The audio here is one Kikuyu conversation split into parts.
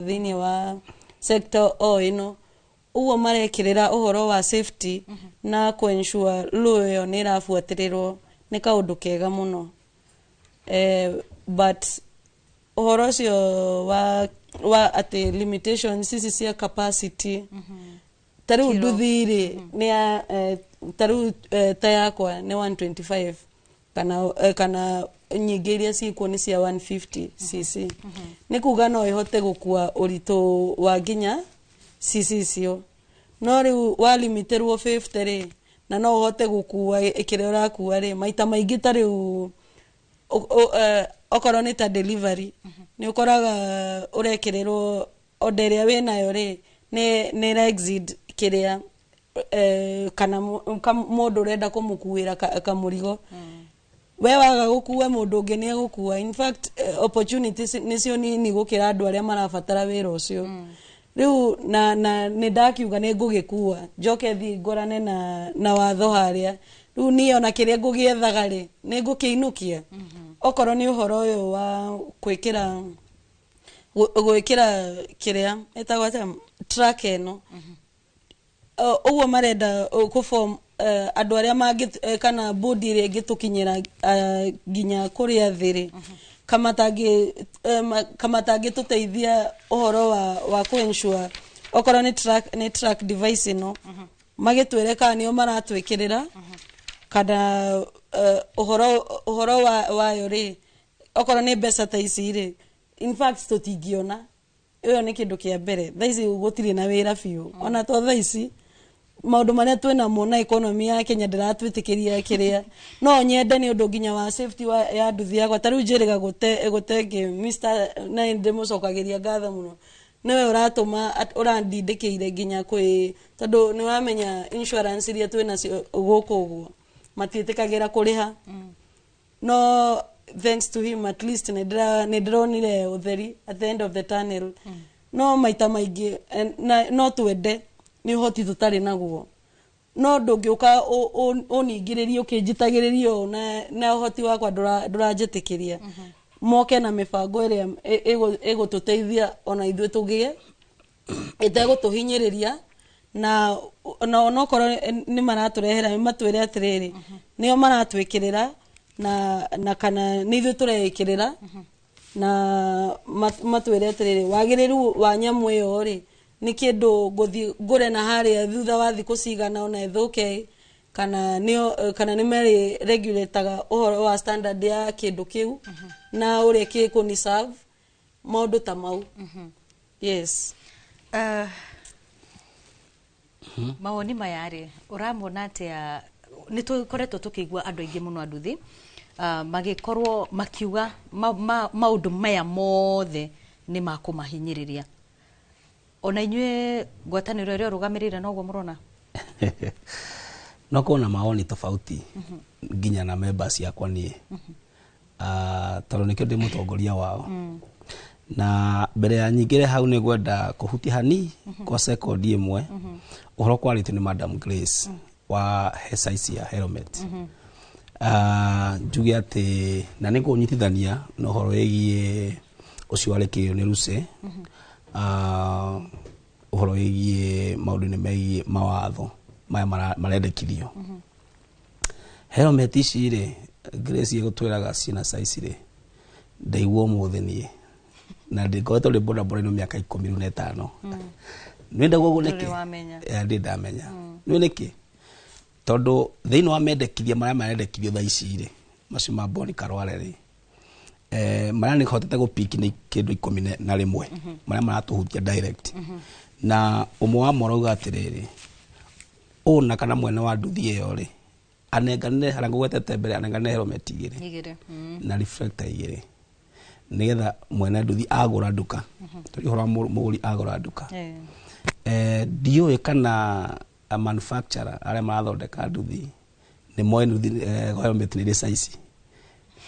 Thĩinĩ wa sector o ĩno ũguo marekĩrĩra ũhoro wa safety na kũ-ensure law ĩyo nĩ ĩrabuatĩrĩrwo nĩ kaũndũ kega mũno, but ũhoro ũcio wa atĩ limitations ici cia capacity, ta rĩu Kiro. Nduthi rĩ, nĩ ya ta rĩu ta yakwa nĩ 125 kana nyingĩ iria ciĩkuo nĩ cia 150 cc. Nĩ kuga no ĩhote gũkua ũritũ wa nginya cc icio, no rĩu walimiterwo 50 rĩ, na no ũhote gũkua kĩrĩa ũrakua rĩ maita maingĩ. Ta rĩu okorwo nĩ ta delivery, nĩ ũkoraga ũrekĩrĩrwo order ĩrĩa wĩnayo rĩ nĩ ĩra exceed kĩrĩa kana mũndũ ũrenda kũmũkuĩra kamũrigo. We waga gũkua, mũndũ ũngĩ nĩ egũkua. In fact, opportunities nĩcio nini gũkĩra andũ arĩa marabatara wĩra ũcio. Rĩu na nĩ ndakiuga nĩ ngũgĩkua, njoke thiĩ ngorane na watho harĩa. Rĩu niĩ ona kĩrĩa ngũgĩethaga rĩ, nĩ ngũkĩinũkia. Okorwo nĩ ũhoro ũyũ wa gwĩkĩra kĩrĩa ĩtagwo atĩa, track ĩno, ũguo marenda kũform andũ arĩa mangĩ kana bodi ĩrĩa ĩngĩtũkinyĩra nginya kũrĩa thĩ rĩ, kamatangĩtũteithia ũhoro wa kũ-ensure okorwo nĩ track device ĩno, magĩtwĩre kana nĩo maratwĩkĩrĩra kana ũhoro wayo rĩ, okorwo nĩ mbeca ta ici rĩ, in fact tũtingĩona. Ĩyo nĩ kĩndũ kĩa mbere. Thaa ici gũtirĩ na wĩra biũ, ona to thaa ici maũndũ marĩa twĩnamo na economy ya Kenya ndĩratwĩtĩkĩria kĩrĩa no nyende nĩ ũndũ nginya wa safety ya nduthi yakwa. Ta rĩu njĩrĩga gũte Mr na ndĩmũcokagĩria ngatho mũno, nĩwe ũratũma ũrandindĩkĩire nginya kwĩ, tondũ nĩ ũramenya insurance iria twĩnacio gũkũ ũguo matiĩtĩkagĩra kũrĩha, no thanks to him at least nĩ ndĩronire ũtheri at the end of the tunnel. No maita maingĩ na no twende nĩ ũhoti tũtarĩ naguo, no ndũngĩũka ũningĩrĩrie ũkĩnjitagĩrĩria ũũ na ũhoti wakwa ndũranjĩtĩkĩria. Moke na mĩbango ĩrĩa ĩgũtũteithia ona ithuĩ tũgĩe ĩtegũtũhinyĩrĩria, na onokorwo nĩ maratũrehera, nĩ matwĩre atĩrĩrĩ, nĩo maratwĩkĩrĩra na kana nĩ ithuĩ tũreĩkĩrĩra, na matwĩre atĩrĩrĩ, wagĩrĩru wa nyamũ ĩyo rĩ, nĩ kĩndũ ngũthiĩ ngũre na harĩa thutha wa thikũ cigana ona ĩthũke, kana nĩo kana nĩ merĩ regulataga ũhoro wa standard ya kĩndũ kĩu na ũrĩa gĩkũni serve maũndũ ta mau, yes. Mawoni maya rĩ, ũramona atĩa? Nĩ tũkoretwo tũkĩigua andũ aingĩ mũno a nduthi magĩkorwo makiuga maũndũ maya mothe nĩ makũmahinyĩrĩria. Ona inyuĩ ngwatanĩro ĩrĩa ũrũgamĩrĩire noguo mũrona? No korwo na mawoni tofauti nginya na members yakwa niĩ, tondũ nĩkĩo ndĩ mũtongoria wao. Na mbere ya nyingĩre hau, nĩ ngwenda kũhutia hani kwa sekondi ĩmwe ũhoro kwarĩtio nĩ Madam Grace wa he size ya helmet. Njuge atĩ na nĩ ngũnyitithania na ũhoro wĩgiĩ ũcio warĩkĩrio nĩ Lucy, ũhoro wĩgiĩ maũndũ-inĩ megiĩ mawatho maya marendekithio. Helmet ici rĩ, Grace ĩgũtwĩraga ciĩna size rĩ, ndaigua ũmũthĩ niĩ na ndĩkoretwo ndĩ bodaboda ĩno mĩaka 15. Nĩ ndauga ũguo nĩkĩ? Ndũrĩ wamenya. Eh, ndĩ ndamenya nĩ nĩkĩ, tondũ thĩinĩ wa mendekithia marĩa marendekithio thaa ici rĩ, macio ma Boni Karware rĩ, marĩa nĩ hotete gũpiki nĩ kĩndũ 11 marĩa maratũhutia direct, na ũmwe wamo ũrauga atĩrĩrĩ, ũna kana mwene wa nduthi ĩyo rĩ, anenganĩre harĩa ngũgwetete mbere, anenganĩre helmet 2 2. Na reflector 2, nĩgetha mwene nduthi agũra nduka, tũri ũhoro wa mũgũri agũra nduka. Ndiũĩ kana a manufacturer arĩa marathondeka nduthi nĩ moĩ nduthi helmet nĩ ĩrĩ size,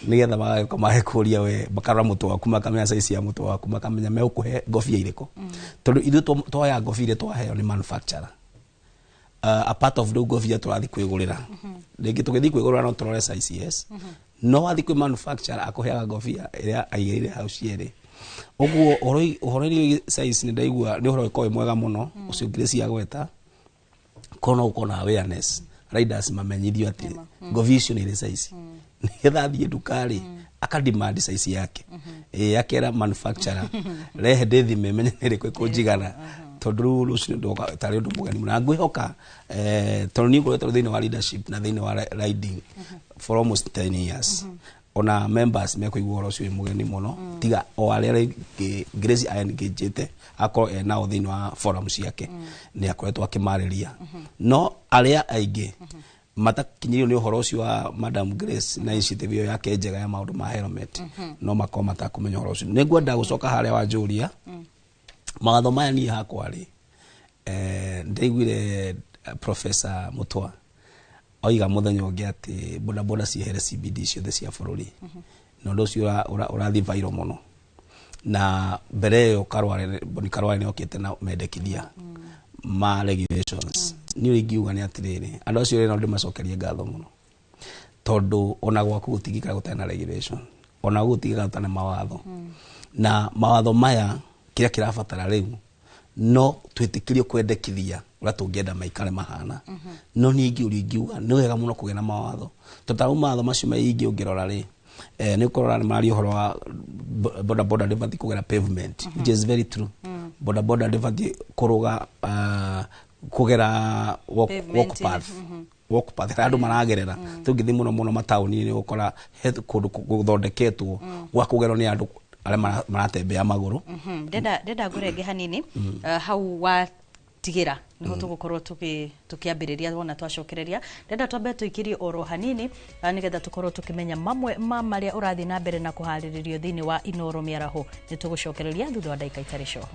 nĩgetha magagĩũka magĩkũria we, makarora mũtwe waku, makamenya size ya mũtwe waku, makamenya megũkũhe ngobia irĩkũ, tondũ ithuĩ twoya ngobia iria twaheo nĩ manufacturer, a part of rĩu ngobia tũrathiĩ kwĩgũrĩra rĩngĩ, tũgĩthiĩ kwĩgũrĩra no tũrore size, yes, no wathiĩ kwĩ manufacturer akũheaga ngobia ĩrĩa aigĩrĩire hau cierĩ. Ũguo ũhoro-inĩ wĩgiĩ size, nĩ ndaigua nĩ ũhoro ũkoragwo wĩ mwega mũno ũcio Grace agweta, korwo no gũkorwo na awareness, riders mamenyithio atĩ ngobia icio nĩ irĩ size, nĩgetha athiĩ nduka-rĩ, aka demand size yake, ĩ akera manufacturer, rehe ndĩthime menye nĩ ĩrĩkũ ĩkũnjigana, tondũ rĩu rũciũ ndoka tarĩ ũndũ mũgeni mũno. Na ngwĩhoka, tondũ niĩ ngoretwo thĩinĩ wa leadership na thĩinĩ wa riding for almost 10 years, ona members mekũigua ũhoro ũcio wĩ mũgeni mũno, tiga o arĩa rĩngĩ Grace engagete akorwo enao thĩinĩ wa forum ciake, nĩ akoretwo akĩmarĩria. No arĩa aingĩ matakinyĩirio nĩ ũhoro ũcio wa Madam Grace na initiative ĩyo yake njega ya maũndũ ma helmet, no makorwo matakũmenya ũhoro ũcio. Nĩ ngwenda gũcoka harĩa wanjũria mawatho maya. Niĩ hakwa rĩ, ndaiguire Professor Mutua oiga mũthenya ũngĩ atĩ bodaboda ciehere CBD ciothe cia bũrũri, na ũndũ ũcio ũrathiĩ viral mũno. Na mbere ĩyo Karware, Boni Karware nĩ okĩte na mendekithia ma regulations. Niĩ ũrĩa ingiuga nĩ atĩrĩrĩ, andũ acio rĩ, no ndĩmacokerie ngatho mũno, tondũ ona gwaku gũtingĩikara gũtarĩ na regulation, ona gũtingĩikara gũtarĩ na mawatho. Na mawatho maya, kĩrĩa kĩrabatara rĩu no twĩtĩkĩrio kwendekithia ũrĩa tũngĩenda maikare mahana. No niĩ ingĩũrio, ingiuga nĩ wega mũno kũgĩa na mawatho, tondũ tarĩu mawatho macio maingĩ ũngĩrora rĩ, nĩ ũkorora nĩ mararia ũhoro wa boda boda ndĩbatiĩ kũgera pavement, which is very true. Boda boda ndĩbatiĩ kũrũga, kũgera walk, Pavement, walk path, walk path harĩa andũ maragerera. Tũngĩthiĩ mũno mũno mataũni-inĩ, nĩ ũgũkora he kũndũ gũthondeketwo gwa kũgerwo nĩ andũ arĩa maratembea magũrũ. Ndenda ngũrenge hanini hau watigĩra, nĩho tũgũkorwo tũkĩambĩrĩria wona twacokereria. Ndenda twambe tũikĩrie oro hanini, nĩgetha tũkorwo tũkĩmenya mamwe ma marĩa ũrathiĩ na mbere na kũharĩrĩrio thĩinĩ wa Inoro Mĩaraho. Nĩ tũgũcokereria thutha wa ndagĩka itarĩ coho.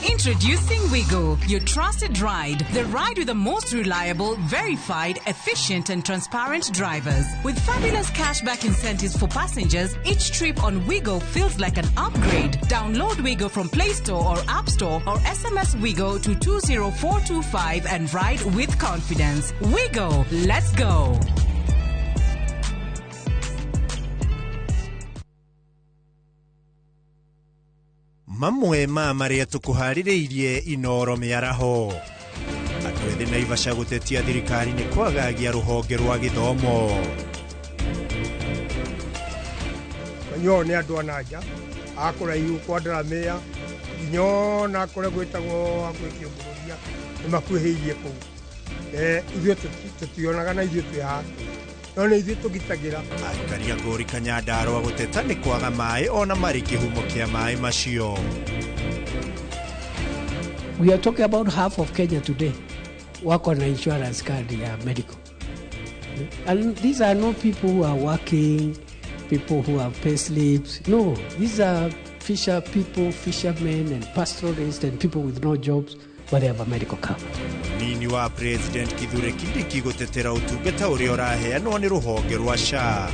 Introducing Wigo, your trusted ride. The ride with the most reliable, verified, efficient, and transparent drivers. With fabulous cashback incentives for passengers, each trip on Wigo feels like an upgrade. Download Wigo from Play Store or App Store or SMS Wigo to 20425 and ride with confidence. Wigo, let's go. Mamwe ma marĩa tũkũharĩrĩirie Inoro Mĩaraho: andũ ethĩ Naivasha gũtetia thirikari nĩ kwagagia rũhonge rwa gĩthomo. Manyuo nĩ andũ a nanja a kũraihu kwa Ndaramĩa nginya ona kũrĩa gwĩtagwo hakuhĩ Kĩũngũrũria, nĩ makuhĩrĩirie kũu. Ithuĩ tũtionaga na ithuĩ twĩ haha, no nĩ ithuĩ tũgitagĩra. Aikari a Ngũri Kanyandarũa gũteta nĩ kwaga maĩ ona marĩ kĩhumo kĩa maĩ macio. We are talking about half of Kenya today work on an insurance card ya medical. And these are not people who are working, people who have pay slips. No, these are fisher people, fishermen and pastoralists and people with no jobs, but they have a medical cover. Nini wa President Kithure Kindiki gũtetera ũtungata ũrĩa ũraheanwo nĩ rũhonge rwa SHA.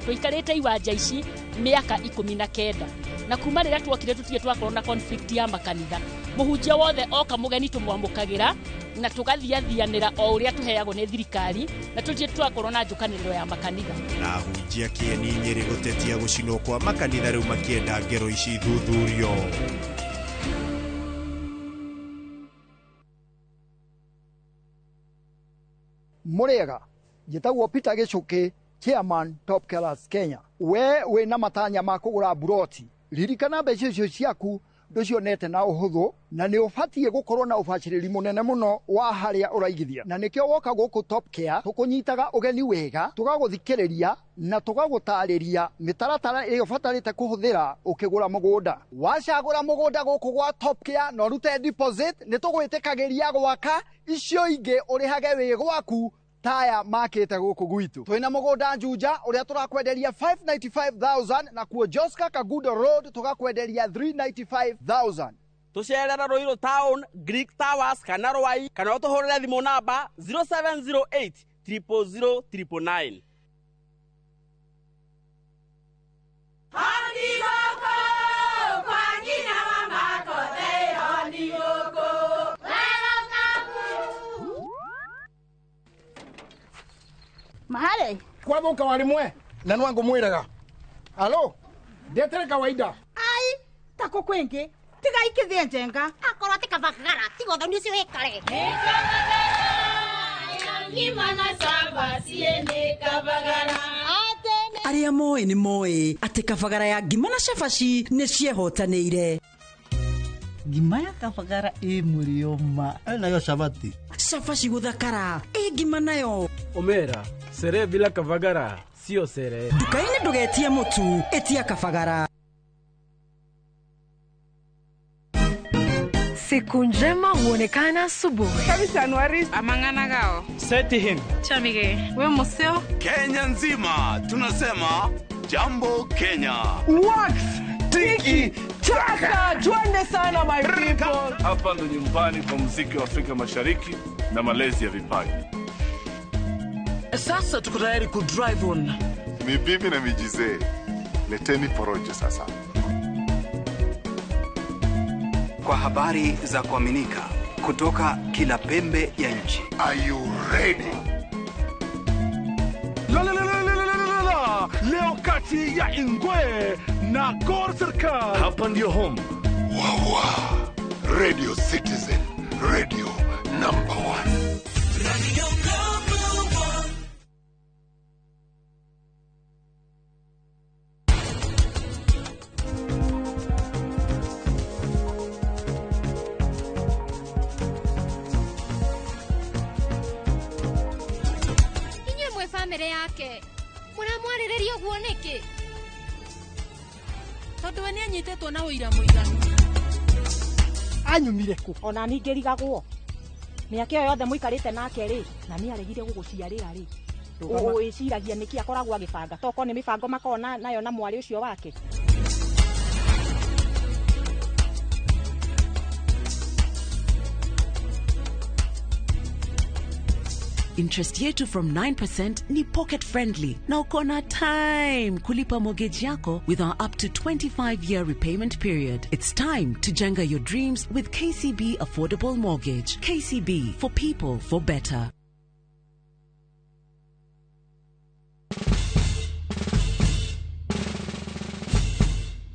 Tũikarĩte iwanja ici mĩaka 19, na kuma rĩrĩa tuokire tũtirĩ twakorwo na conflict ya makanitha. Mũhunjia wothe oka mũgeni tũmwamũkagĩra na tũgathiathianĩra o ũrĩa tũheagwo nĩ thirikari, na tũtirĩ twakorwo na njũkanĩrĩro ya makanitha. Na ahunjia kĩeni Nyĩrĩ gũtetia gũcinwo kwa makanitha, rĩu makĩenda ngero ici ithuthurio. Mũrĩega, njĩtagwo Peter Gĩcũkĩ, chairman Top Killers Kenya. We wĩna matanya ma kũgũra buroti, ririkana mbeca icio ciaku ndũcionete na ũhũthũ, na nĩ ũbatiĩ gũkorwo na ũbacĩrĩri mũnene mũno wa harĩa ũraigithia. Na nĩkĩo woka gũkũ Top Care, tũkũnyitaga ũgeni wega, tũgagũthikĩrĩria na tũgagũtarĩria mĩtaratara ĩrĩa ũbatarĩte kũhũthĩra ũkĩgũra mũgũnda. Wacagũra mũgũnda gũkũ gwa Top Care na ũrute deposit, nĩ tũgwĩtĩkagĩria gwaka, icio ingĩ ũrĩhage wĩ gwaku taya makĩte gũkũ gwitũ. Twĩna mũgũnda Juja ũrĩa tũrakwenderia 595,000, na kuo Joska Kagudo Road tũgakwenderia 395,000. Tũcerere Ruiru Town, Greek Towers kana Rwai, kana ũtũhũrĩre thimũ namba 0708 000 999. Mahare kwathuka warimwe na nwangu mwiraga alo ndetere kawaida ai tako kwingi tiga ikithie njenga akorwo ti kabagara tiga uthoni ucio wikare Arĩa moĩ nĩ moĩ atĩ kabagara ya ngima na cabaci nĩ ciehotanĩire. Ngima ya kabagara ĩ mũrĩo ma. Nayo cabaci. Cabaci gũthakara ĩ ngima nayo. Omera, sere bila kabagara sio sere. Nduka-inĩ ndũgetie mũtu, ĩtia kabagara. Siku njema huonekana asubuhi. Amang'ana Seti him. Chamige. We museo. Kenya nzima tunasema jambo Kenya. Wax tiki taka, twende sana my people. Hapa ndo nyumbani kwa muziki wa Afrika Mashariki na malezi ya vipaji. Sasa tuko tayari ku drive on. Ni bibi na mijizee, leteni porojo sasa. Kwa habari za kuaminika kutoka kila pembe ya nchi. Are you ready? La la la la la la la la. Leo kati ya Ingwe na Gor Serikal. Hapa ndio home. Wawa. Radio Citizen, radio number 1. Radio number 1. Family yake muramwarĩrĩria ũguo nĩkĩ tondũ we nĩanyitĩtwo na ũira mũiganu anyumire kũ ona niĩ ngĩrigagwo mĩaka ĩyo yothe mũikarĩte nake rĩ na nĩ aregire gũgũciarĩra rĩ wĩciragia nĩkĩ akoragwo agĩbanga tokorwo nĩ mĩbango makoragwo nayo na mwarĩ ũcio wake. Interest yetu from 9% ni pocket friendly na uko na time kulipa mortgage yako with our up to 25-year repayment period. It's time to jenga your dreams with KCB Affordable Mortgage. KCB, for people, for better.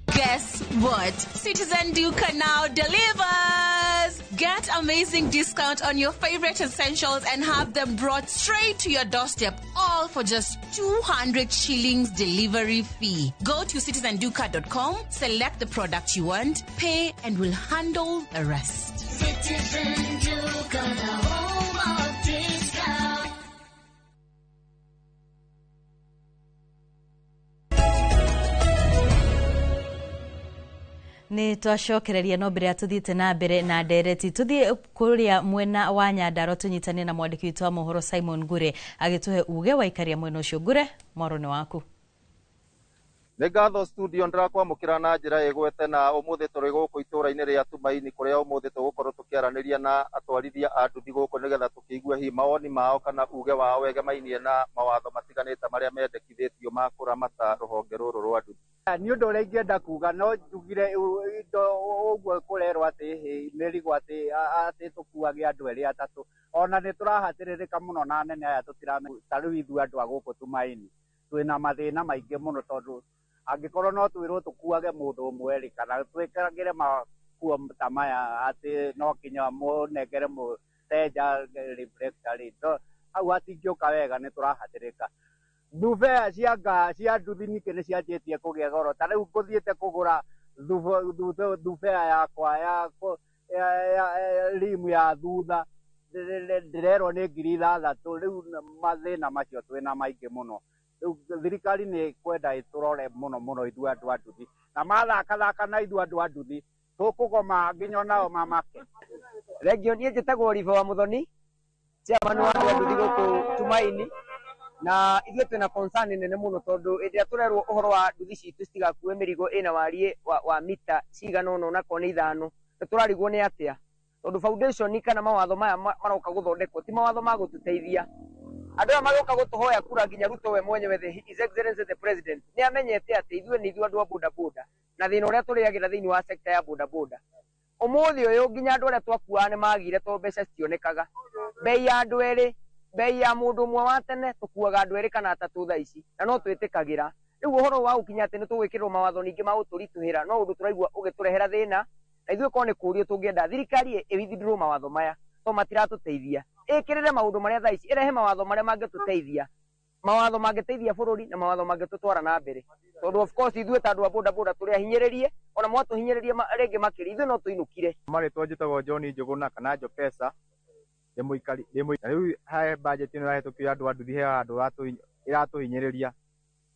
Guess what? Citizen Duka now delivers! Get amazing discount on your favorite essentials and have them brought straight to your doorstep, all for just 200 shillings delivery fee. Go to citizenduka.com, select the product you want, pay, and we'll handle the rest. Citizen Duka, the home of discount. Nĩ twacokereria no mbere ya tuthiĩte na mbere na ndereti tuthiĩ kũrĩa mwena wa Nyandarua tũnyitanie na mwandĩki witũ wa mohoro Simon Ngure agĩtũhe uge wa ikaria mwena ũcio. Ngure, mwaro nĩ waku. Nĩ ngatho studio ndĩrakwamũkĩra na njĩra ĩgwete na ũmũthĩ tũrĩ gũkũ itũũra-inĩ rĩa Tumaini kũrĩa ũmũthĩ tũgũkorwo tũkĩaranĩria na atwarithia a nduthi gũkũ nĩgetha tũkĩigue hihi mawoni mao kana uge wao wegemainie na mawatho matiganĩte marĩa mendekithĩtio ma kũramata rũhonge rũrũ rwa nduthi. Nĩ ũndũ ũrĩa ingĩenda kuga no njugire ũguo kũrerwo atĩ mĩrigo atĩ tũkuage andũ erĩ atatũ ona nĩ tũrahatĩrĩrĩka mũno na anene aya tũtiramenya. Ta rĩu ithuĩ andũ a gũkũ Tumaini twĩna mathĩna maingĩ mũno tondũ angĩkorwo no twĩrwo tũkuage mũndũ ũmwe rĩ kana twĩkagĩre makuo ta maya atĩ no kinya mũnengere mũteja reflector rĩ, hau hatingĩũka wega, nĩ tũrahatĩrĩka. Thubea cia nduthi ningĩ nĩ cianjĩtie kũgĩa goro. Ta rĩu ngũthiĩte kũgũra thubea yakwa ya rimu ya thutha ndĩrerwo nĩ 6,000. Rĩu mathĩna macio twĩna maingĩ mũno. Rĩu thirikari nĩ kwenda ĩtũrore mũno mũno ithuĩ andũ a nduthi, na mathakathaka na ithuĩ andũ a nduthi tũkũgoma nginya nao mamake. Thengio, niĩ njĩtagwo Riba wa Mũthoni, chairman wa andũ a nduthi gũkũ Tumaini, na ithuĩ twĩna concern nene mũno tondũ hĩndĩ ĩrĩa tũrerwo ũhoro wa nduthi citũ citigakue mĩrigo ĩna wariĩ wa mita cigana ũna onakorwo nĩ 5, nĩ tũrarigwo nĩ atĩa tondũ foundation kana mawatho maya maroka gũthondekwo ti mawatho ma gũtũteithia. Andũ aya maroka gũtũhoya kura nginya Ruto we mwenyewe, His Excellency the President, nĩ amenyete atĩ ithuĩ nĩ ithuĩ andũ a bodaboda na thĩna ũrĩa tũrĩagĩra thĩinĩ wa sector ya bodaboda. Ũmũthĩ ũyũ nginya andũ arĩa twakuaga nĩ magire tondũ mbeca citionekaga. Bei ya andũ erĩ Bei ya mũndũ ũmwe wa tene tũkuaga andũ erĩ kana atatũ thaa ici na no twĩtĩkagĩra. Rĩu ũhoro wa gũkinya atĩ nĩ tũgwĩkĩrĩrwo mawatho ningĩ ma gũtũritũhĩra no ũndũ tũraigua ũgĩtũrehera thĩna, na ithuĩ korwo nĩ kũũrio tũngĩenda thirikari ĩ withdraw mawatho maya to matiratũteithia, ĩkĩrĩre maũndũ marĩa thaa ici, ĩrehe mawatho marĩa mangĩtũteithia, mawatho mangĩteithia bũrũri na mawatho mangĩtũtwara na mbere, tondũ of course ithuĩ ta andũ a boda boda tũrĩ ahinyĩrĩrie, ona mwatũhinyĩrĩria rĩngĩ makĩria ithuĩ no tũinũkire. Marĩtwa njĩtagwo John Njũgũna kana Njokesa, ndĩ mũikari ndĩ mũikari. Na rĩu he budget ĩno ĩrahĩtũkio ya andũ a nduthi, he handũ ĩratũhinyĩrĩria,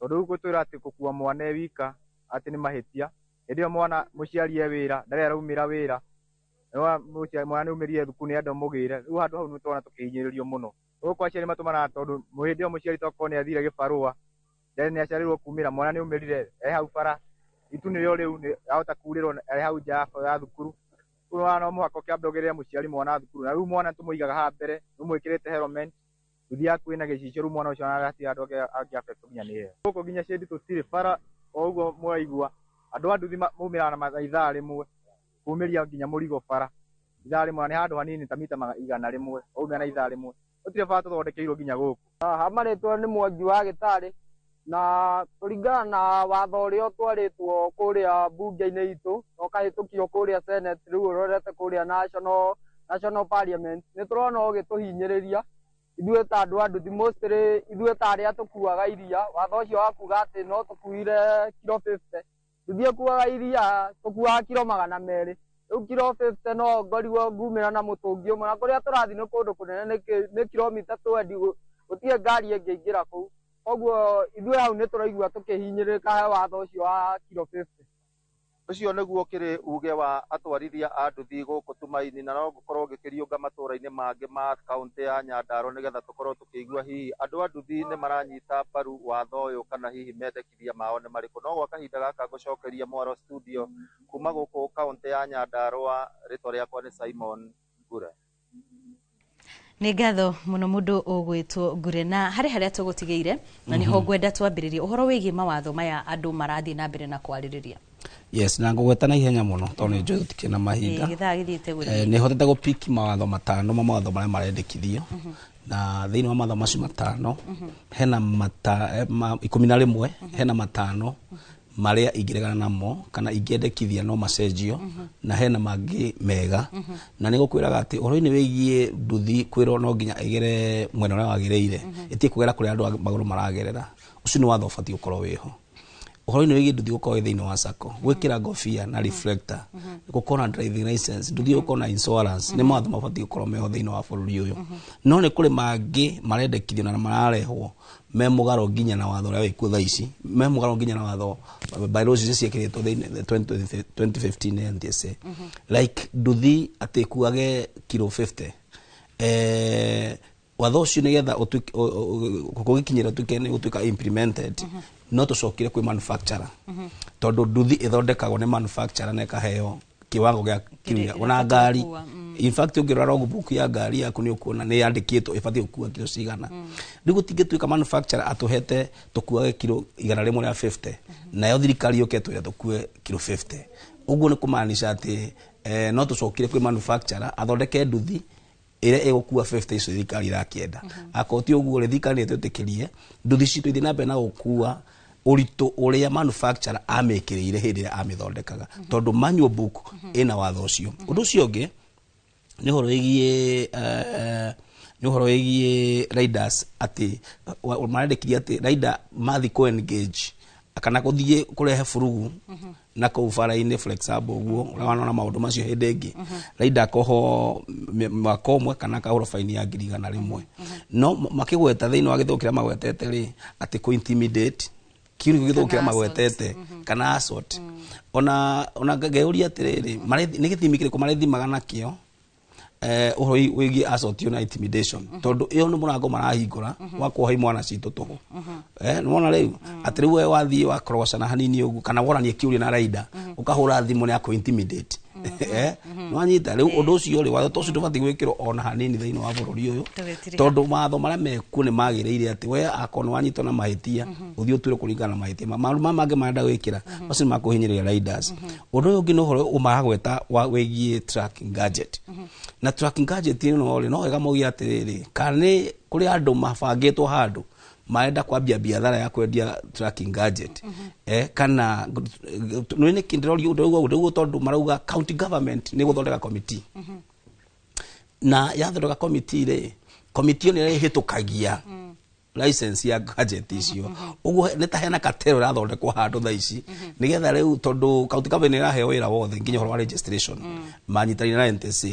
tondũ rĩu gũtwĩra atĩ gũkua mwana e wika atĩ nĩ mahĩtia. Hĩndĩ ĩyo mwana mũciari e wĩra, ndarĩ araumĩra wĩra, mwana nĩ aumĩrire thukuru nĩ enda mũgĩre. Rĩu handũ hau nĩ tũrona tũkĩhinyĩrĩrio mũno. Gũkũ aciari matũmanaga, tondũ hĩndĩ ĩyo mũciari tokorwo nĩ athire gĩbarũa, ndarĩ nĩ acereirwo kumĩra, mwana nĩ aumĩrire e hau bara, itu nĩrĩo rĩu ahota kurĩrwo e hau nja ya thukuru. Rĩu no mũhaka ũkĩambe ũgĩrĩre mũciari mwana thukuru, na rĩu mwana tũmũigaga haha mbere, ũmwĩkĩrĩte helmet, nduthi yaku ĩna gĩcicio, rĩu mwana ũcio hatirĩ handũ angĩ affect nginya nĩ heho. Gũkũ nginya shade tũtirĩ bara, o ũguo mwaigua andũ a nduthi maumĩraga na ithaa rĩmwe kumĩria nginya mũrigo bara ithaa rĩmwe, na nĩ handũ hanini ta mita 100, waumĩra na ithaa rĩmwe. Gũtirĩ bara tũthondekeirwo nginya gũkũ. Haha marĩtwa nĩ Mwangi wa Gĩtarĩ, na kũringana na watho ũrĩa ũtwarĩtwo kũrĩa mbunge-inĩ itũ na ũkahĩtũkio kũrĩa Senate, rĩu ũrorete kũrĩa National Parliament, nĩ tũrona ũgĩtũhinyĩrĩria ithuĩ ta andũ a nduthi, mostly ithuĩ ta arĩa tũkuaga iria. Watho ũcio wa kuga atĩ no tũkuire kiro 50, nduthi ĩkuaga iria tũkuaga kiro 200, rĩu kiro 50 no ngorirwo ngumĩra na mũtũngi ũmwe, na kũrĩa tũrathiĩ nĩ kũndũ kũnene, nĩ kilomita 20, gũtirĩ ngari ĩngĩingĩra kũu. Koguo ithuĩ hau nĩ tũraigua tũkĩhinyĩrĩrĩka he watho ũcio wa kiro 50. Ũcio nĩguo ũkĩrĩ uge wa atwarithia a nduthi gũkũ Tumaini, na no ngũkorwo ngĩkĩriũnga matũra-inĩ mangĩ ma kaũntĩ ya Nyandarua nĩgetha tũkorwo tũkĩigua hihi andũ a nduthi nĩ maranyita mbaru watho ũyũ kana hihi mendekithia mao nĩ marĩkũ. No gwa kahinda gaka ngũcokeria mwaro studio kuma gũkũ kaũntĩ ya Nyandarua, rĩtwa rĩakwa nĩ Simon Ngure. Nĩ ngatho mũno mũndũ ũgwĩtwo Ngure, na harĩ harĩa tũgũtigĩire na nĩho ngwenda twambĩrĩrie ũhoro wĩgiĩ mawatho maya andũ marathiĩ na mbere na kwarĩrĩria. Yes, na ngũgweta na ihenya mũno tondũ nĩ njũĩ tũtikĩrĩ na mahinda. Gĩthaa gĩthiĩte gũthiĩ. Nĩ hotete gũpiki mawatho matano ma mawatho marĩa marendekithio, na thĩinĩ wa mawatho macio matano hena 11, hena matano marĩa ingĩregana namo kana ingĩendekithia no macenjio, na hena mangĩ mega. Na nĩ gũkwĩraga atĩ ũhoro-inĩ wĩgiĩ nduthi kwĩrwo no nginya ĩgere mwena ũrĩa wagĩrĩire, ĩtige kũgera kũrĩa andũ magũrũ maragerera, ũcio nĩ watho ũbatiĩ gũkorwo wĩho. Ũhoro-inĩ wĩgiĩ nduthi gũkorwo ĩ thĩinĩ wa sacco, gwĩkĩra ngobia na reflector, gũkorwo na driving license, nduthi gũkorwo na insurance, nĩ mawatho mabatiĩ gũkorwo meho thĩinĩ wa bũrũri ũyũ. No nĩ kũrĩ mangĩ marendekithio na mararehwo me mũgarũ nginya na watho ũrĩa wĩkuo thaa ici, me mũgarũ nginya na watho bylaws icio ciĩkĩrĩtwo thĩinĩ 2015 nĩ NTSA, like nduthi atĩ ĩkuage kiro 50. Watho ũcio nĩgetha gũgĩkinyĩra ũtuĩke nĩ gũtuĩka implemented, no tũcokire kwĩ manufacturer, tondũ nduthi ĩthondekagwo nĩ manufacturer na ĩkaheo kiwango gĩa kiro ona ngari. In fact, ũngĩrora logbook ya ngari yaku nĩ ũkuona nĩ yandĩkĩtwo ĩbatiĩ gũkua kiro cigana. Rĩu gũtingĩtuĩka manufacturer atũhete tũkuage kiro 150, nayo thirikari yũke ĩtwĩre tũkue kiro 50. Ũguo nĩ kũmaanisha atĩ no tũcokire kwĩ manufacturer athondeke nduthi ĩrĩa ĩgũkua 50 icio thirikari ĩrakĩenda. Akorwo ti ũguo rĩ, thirikari nĩ ĩtwĩtĩkĩrie nduthi citũ ithiĩ na mbere na gũkua ũritũ ũrĩa manufacturer amĩkĩrĩire hĩndĩ ĩrĩa amĩthondekaga, tondũ manual book ĩna watho ũcio. Ũndũ ũcio ũngĩ nĩ ũhoro wĩgiĩ riders, atĩ marendekithia atĩ rider mathiĩ kũ engage kana gũthiĩ kũrehe burugu na kũu bara-inĩ, for example ũguo ũrĩa wanona maũndũ macio hĩndĩ ĩngĩ, rider akohwo mwaka ũmwe kana akahũrwo faini ya 100,000. No makĩgweta thĩinĩ wa gĩthũngũ kĩrĩa magwetete rĩ, atĩ kũ intimidate, kĩu nĩkĩo gĩthũngũ kĩrĩa magwetete, kana assault. Ona ngeyũria atĩrĩrĩ, nĩ gĩthimi kĩrĩkũ marethimaga nakĩo ũhoro wĩgiĩ assault na intimidation, tondũ ĩyo nĩ mũrango marahingũra wa kuoha imwana citũ tũhũ. Nĩwona rĩu atĩ rĩu we wathiĩ wakorogocana hanini ũguo kana woranie kĩũria na rider, ũkahũra thimũ nĩ akũ intimidate. Nwanyita rĩu ũndũ ũcio rĩ, watho ta ũcio ndũbatiĩ gwĩkĩrwo ona hanini thĩinĩ wa bũrũri ũyũ, tondũ mawatho marĩa mekuo nĩ magĩrĩire atĩ we akorwo nĩ wanyitwo na mahĩtia, ũthiĩ ũtuĩre kũringana na mahĩtia. Maũndũ maya mangĩ marenda gwĩkĩra macio nĩ makũhinyĩrĩria riders. Ũndũ ũyũ ũngĩ nĩ ũhoro ũmaragweta wa wĩgiĩ tracking gadget. Na tracking gadget ĩno rĩ, no wega mauge atĩrĩrĩ, kana nĩ kũrĩ andũ mabangĩtwo handũ marenda kwambia biathara ya kwendia tracking gadget, kana nĩ nĩkĩ ndĩroria ũndũ ũguo? Tondũ marauga county government nĩ gũthondeka committee, na yathondeka committee rĩ, committee ĩyo nĩ ĩhĩtũkagia license ya gadget icio. Ũguo nĩ ta hena katero ĩrathondekwo handũ thaa ici, nĩgetha rĩu tondũ county government nĩ ĩraheo wĩra wothe nginya ũhoro wa registration manyitanĩire na NTSA.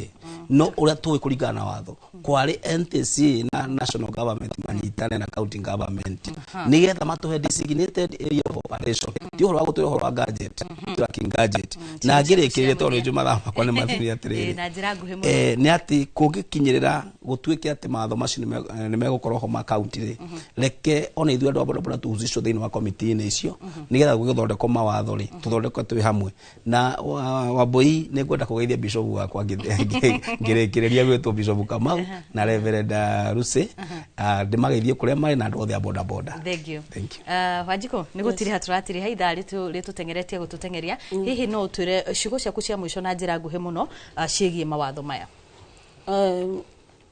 No ũrĩa tũĩ kũringana na watho, kwarĩ NTSA na national government manyitane na county government nĩgetha matũhe designated area of operation, ti ũhoro wa gũtwĩra ũhoro wa gadget, tracking gadget. Na ngĩrĩkĩrĩria, tondũ nĩ mathaa makwa nĩ mathirire, atĩrĩrĩ, Na njĩra nguhĩ mũno. Nĩ atĩ kũngĩkinyĩrĩra gũtuĩke atĩ mawatho macio nĩ megũkorwo ho ma county rĩ, reke ona ithuĩ andũ a bodaboda tũhusishwo thĩinĩ wa komiti-inĩ icio, nĩgetha gũgĩthondekwo mawatho rĩ, tũthondekwo twĩ hamwe. Na Wambui, nĩ ngwenda kũgeithia bishop wakwa ngĩrĩkĩrĩria, gwĩtwo Bishop Kamau na Reverend Lucy. Ndĩmageithie kũrĩa marĩ na andũ othe a bodaboda. Thank you. Thank you. Wanjikũ, nĩ gũtiriha tũratiriha, ithaa rĩtũteng'eretie gũtũteng'eria. Hihi no ũtwĩre ciugo ciaku cia mũico na njĩra nguhĩ mũno, ciĩgiĩ mawatho maya?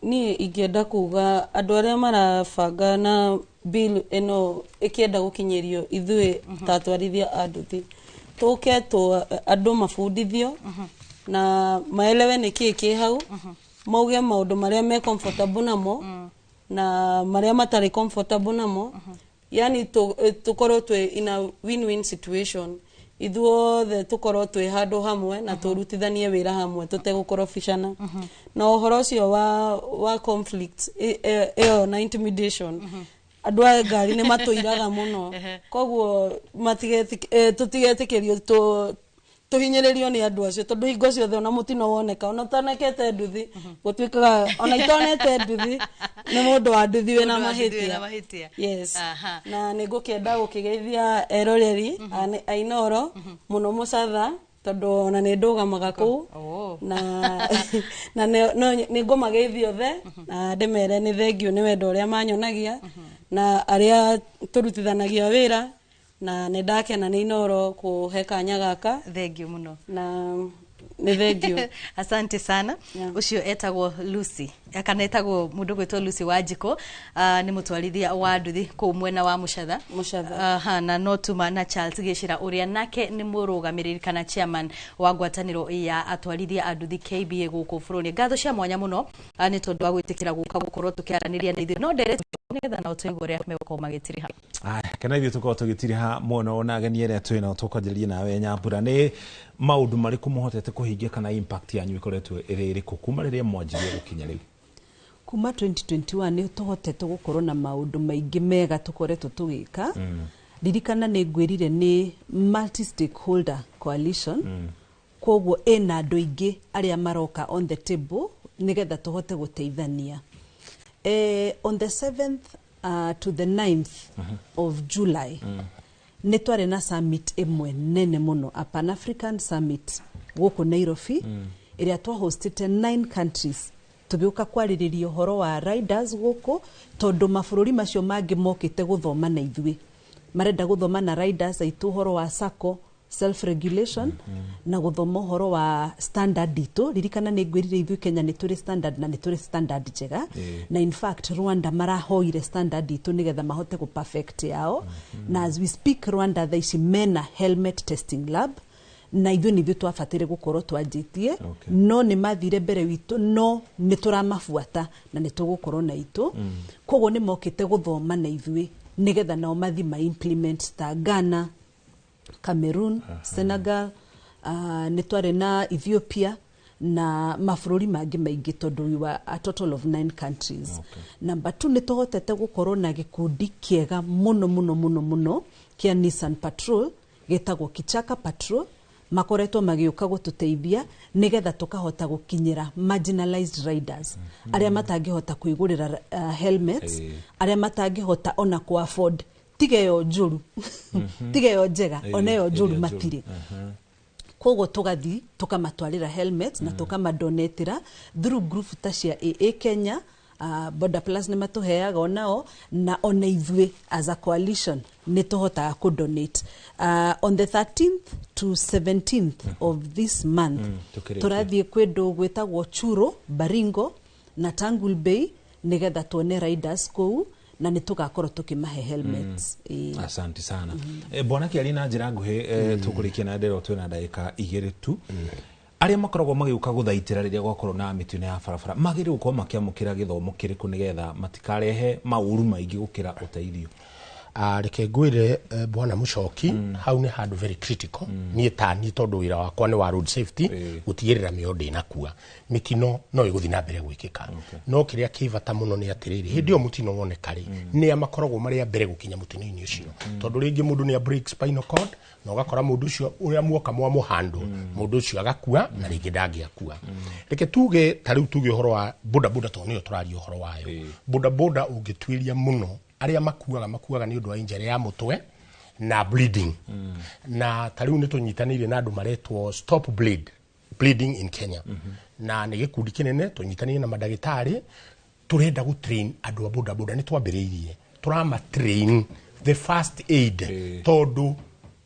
Niĩ ingĩenda kuga andũ arĩa marabanga na bill ĩno ĩkĩenda gũkinyĩrio ithuĩ ta atwarithia a nduthi, tũke tũ andũ mabundithio na maelewe nĩ kĩĩ kĩ hau, mauge maũndũ marĩa me comfortable namo na marĩa matarĩ comfortable namo, yani tũkorwo twĩ in a win-win situation, ithuothe tũkorwo twĩ handũ hamwe na tũrutithanie wĩra hamwe tũtegũkorobicana. Na ũhoro ũcio wa conflict ĩyo na intimidation, andũ a ngari nĩ matũiraga mũno, koguo tũtigetĩkĩrio tũhinyĩrĩrio nĩ andũ acio, tondũ hingo ciothe ona mũtino woneka, ona ũtonekete nduthi, gũtuĩkaga ona itonete nduthi nĩ mũndũ wa nduthi wĩna Mũndũ wa nduthi wĩna mahĩtia. Mahĩtia. Yes. Na nĩ ngũkĩenda gũkĩgeithia eroreri a Inoro mũno, Mũcatha, tondũ ona nĩ ndũgamaga kũu, na nĩ ngũmageithia othe na ndĩmere nĩ thengiũ nĩ wendo ũrĩa manyonagia na arĩa tũrutithanagia wĩra, na nĩ ndakena nĩ Inoro kũhe kanya gaka. Thengiũ mũno. Na nĩ thengiũ. Asante sana. Ũcio etagwo Lucy, kana etagwo mũndũ gwĩtwo Lucy Wanjikũ, nĩ mũtwarithia wa nduthi kũu mwena wa Mũcatha. Mũcatha. Aha, na no tuma na Charles Gĩcĩra, ũrĩa nake nĩ mũrũgamĩrĩri kana chairman wa ngwatanĩro ya atwarithia a nduthi KBA gũkũ bũrũri. Ngatho cia mwanya mũno, nĩ tondũ wa gwĩtĩkĩra gũka gũkorwo tũkĩaranĩria na ithuĩ no ndereti nĩgetha nao tũigue ũrĩa megũkorwo magĩtiriha. Aya, kana ithuĩ tũkorwo tũgĩtiriha mũno na ageni arĩa twĩ nao. Tũkwanjĩrĩria nawe Nyambura, nĩ maũndũ marĩkũ mũhotete kũhingia kana impact yanyu ĩkoretwo ĩrĩ ĩrĩkũ kuma rĩrĩa mwanjirie gũkinya rĩu? Kuma 2021 nĩ tũhotete gũkorwo na maũndũ maingĩ mega tũkoretwo tũgĩka. Ririkana nĩ ngwĩrire nĩ multi stakeholder coalition, koguo ĩna andũ aingĩ arĩa maroka on the table nĩgetha tũhote gũteithania. On the 7th to the 9th of July nĩ twarĩ na summit ĩmwe nene mũno, a Pan African summit gũkũ Nairobi, ĩrĩa twahostĩte nine countries tũgĩũka kwarĩrĩria ũhoro wa riders gũkũ, tondũ mabũrũri macio mangĩ mokĩte gũthoma na ithuĩ, marenda gũthoma na riders aitũ ũhoro wa sacco self regulation na gũthoma ũhoro wa standard itũ. Ririkana nĩ ngwĩrire ithuĩ Kenya nĩ tũrĩ standard na nĩ tũrĩ standard njega, na in fact Rwanda marahoire standard itũ nĩgetha mahote gũ perfect yao, na as we speak Rwanda thaa ici mena helmet testing lab, na ithuĩ nĩ ithuĩ twabatĩre gũkorwo twanjĩtie, no nĩ mathire mbere witũ, no nĩ tũramabuata na nĩ tũgũkorwo na itũ. Koguo nĩ mokĩte gũthoma na ithuĩ nĩgetha nao mathi ma implement, ta Ghana, Cameroon, Senegal, nĩ twarĩ na Ethiopia na mabũrũri mangĩ maingĩ, tondũ we were a total of nine countries. Number two, nĩ tũhotete gũkorwo na gĩkundi kĩega mũno mũno mũno mũno kĩa Nissan Patrol gĩtagwo Kichaka Patrol, makoretwo magĩũka gũtũteithia nĩgetha tũkahota gũkinyĩra marginalized riders arĩa matangĩhota kwĩgũrĩra helmets, arĩa matangĩhota ona ku afford, tiga ĩyo njũru, tiga ĩyo njega, ona ĩyo njũru matirĩ. Koguo tugathi tukamatwarira helmets na tukamadonatira through group ta cia AA Kenya. Border Plus nĩ matuheaga onao, na ona ithuĩ as a coalition nĩ tũhotaga kũ donate. On the 13th to 17th of this month, tũkĩrĩkia. Tũrathiĩ kwĩ gwĩtagwo Churo, Baringo na Tangul Bay nĩgetha tuone riders kũu, na nĩ tũgakorwo tũkĩmahe helmets. Ĩĩ. Asante sana. Bwana Kĩari, na njĩra nguhĩ, tũkũrĩkia na ndĩro twĩna ndagĩka 2 tu. Arĩa makoragwo magĩũka gũthaitĩra rĩrĩa gwakorwo na mĩtino ya barabara magĩrĩirwo gũkorwo makĩamũkĩra gĩthomo kĩrĩkũ nĩgetha matikarehe maũru maingĩ gũkĩra ũteithio? Reke ngwĩre, bwana Mũcoki, hau nĩ handũ very critical. Niĩ ta niĩ, tondũ wĩra wakwa nĩ wa road safety, gũtigĩrĩra mĩoyo ndĩnakua, mĩtino no ĩgũthiĩ na mbere gwĩkĩka, no kĩrĩa kĩ bata mũno nĩ atĩrĩrĩ, hĩndĩ ĩyo mũtino woneka rĩ, nĩa makoragwo marĩ a mbere gũkinya mũtino-inĩ ũcio? Tondũ rĩngĩ mũndũ nĩ a break spinal cord, na ũgakora mũndũ ũcio ũrĩa muoka mwamũhandwo, mũndũ ũcio agakua na rĩngĩ ndangĩakua. Reke tuge ta rĩu, tuge ũhoro wa boda boda, tondũ nĩyo tũraria ũhoro wayo. Boda boda, ũngĩtuĩria mũno arĩa makuaga, makuaga nĩ ũndũ wa injury ya mũtwe na bleeding. Na ta rĩu nĩ tũnyitanĩire na andũ maretwo Stop Bleeding in Kenya, na nĩ gĩkundi kĩnene tũnyitanĩire na mandagĩtarĩ. Tũrenda gũ train andũ a boda boda, nĩ twambĩrĩirie, tũrama train the first aid, tondũ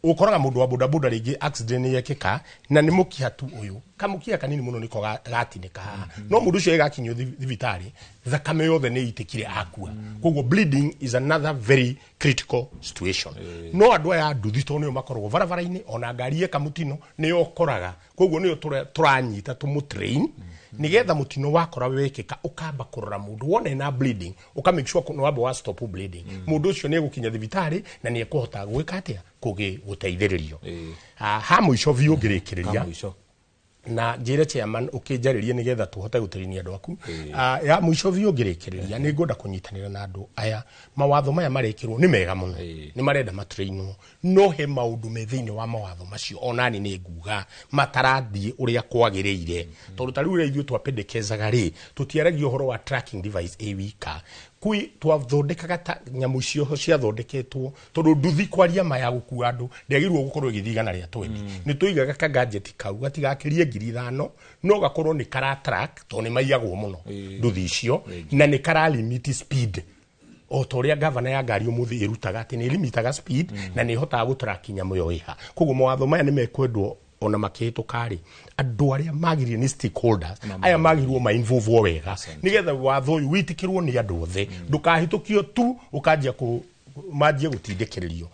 ũkoraga mũndũ wa boda boda rĩngĩ accident nĩ yekĩka na nĩ mũkiha tu, ũyũ kamũkiha kanini mũno nĩko gatinĩka haha, no mũndũ ũcio ĩgakinyio thibitarĩ thakame yothe nĩ itĩkire, akua. Koguo bleeding is another very critical situation. No andũ aya a nduthi, tondũ nĩo makoragwo barabara-inĩ, ona ngari eka mũtino nĩyo ũkoraga, koguo nĩyo tũranyita tũmũtrain nigetha mũtino wakora wekĩka, ũkamba kũrora mũndũ, wona ena bleeding, ũka make sure nĩ wamba wa stop bleeding. Mũndũ ũcio nĩ egũkinya thibitarĩ na nĩ ekũhota gwĩka atĩa, gũteithĩrĩrio. Ha mũico biũ ngĩrĩkĩrĩria Ha mũico. na njĩre chairman ũkĩnjarĩrie nĩgetha tũhote gũtĩrĩria andũ aku. Ya mũico biũ ngĩrĩkĩrĩria, nĩ ngwenda kũnyitanĩra na andũ aya. Mawatho maya marekĩrwo nĩ mega mũno, nĩ marenda matrainwo, no he maũndũ me thĩinĩ wa mawatho macio onani nĩ nguga matarathiĩ ũrĩa kwagĩrĩire, tondũ ta rĩu ũrĩa ithuĩ twapendekezaga rĩ, tũtiaragia ũhoro wa tracking device ĩ wika, kwĩ twathondekaga ta nyamũ icio ciathondeketwo, tondũ nduthi kwaria maya gũkua andũ ndĩagĩrĩirwo gũkorwo ĩgĩthiĩ 120. Nĩ tũigaga ka gadget kau gatigakĩrie 5,000, no gakorwo nĩ kara track, tondũ nĩ maiyagwo mũno nduthi icio, na nĩ kara limit speed o ta ũrĩa gavana ya ngari ũmũthĩ ĩrutaga atĩ nĩ limitaga speed, na nĩ ĩhotaga gũtrack nyamũ ĩyo ĩha. Koguo mawatho maya nĩ mekwendwo ona makĩhĩtũka rĩ, andũ arĩa magĩrĩire nĩ stakeholders aya magĩrĩirwo mainvolvwo wega nĩgetha watho ũyũ wĩtĩkĩrwo nĩ andũ othe, ndũkahĩtũkio tu ũkanjia kũ manjie gũtindĩkĩrĩrio.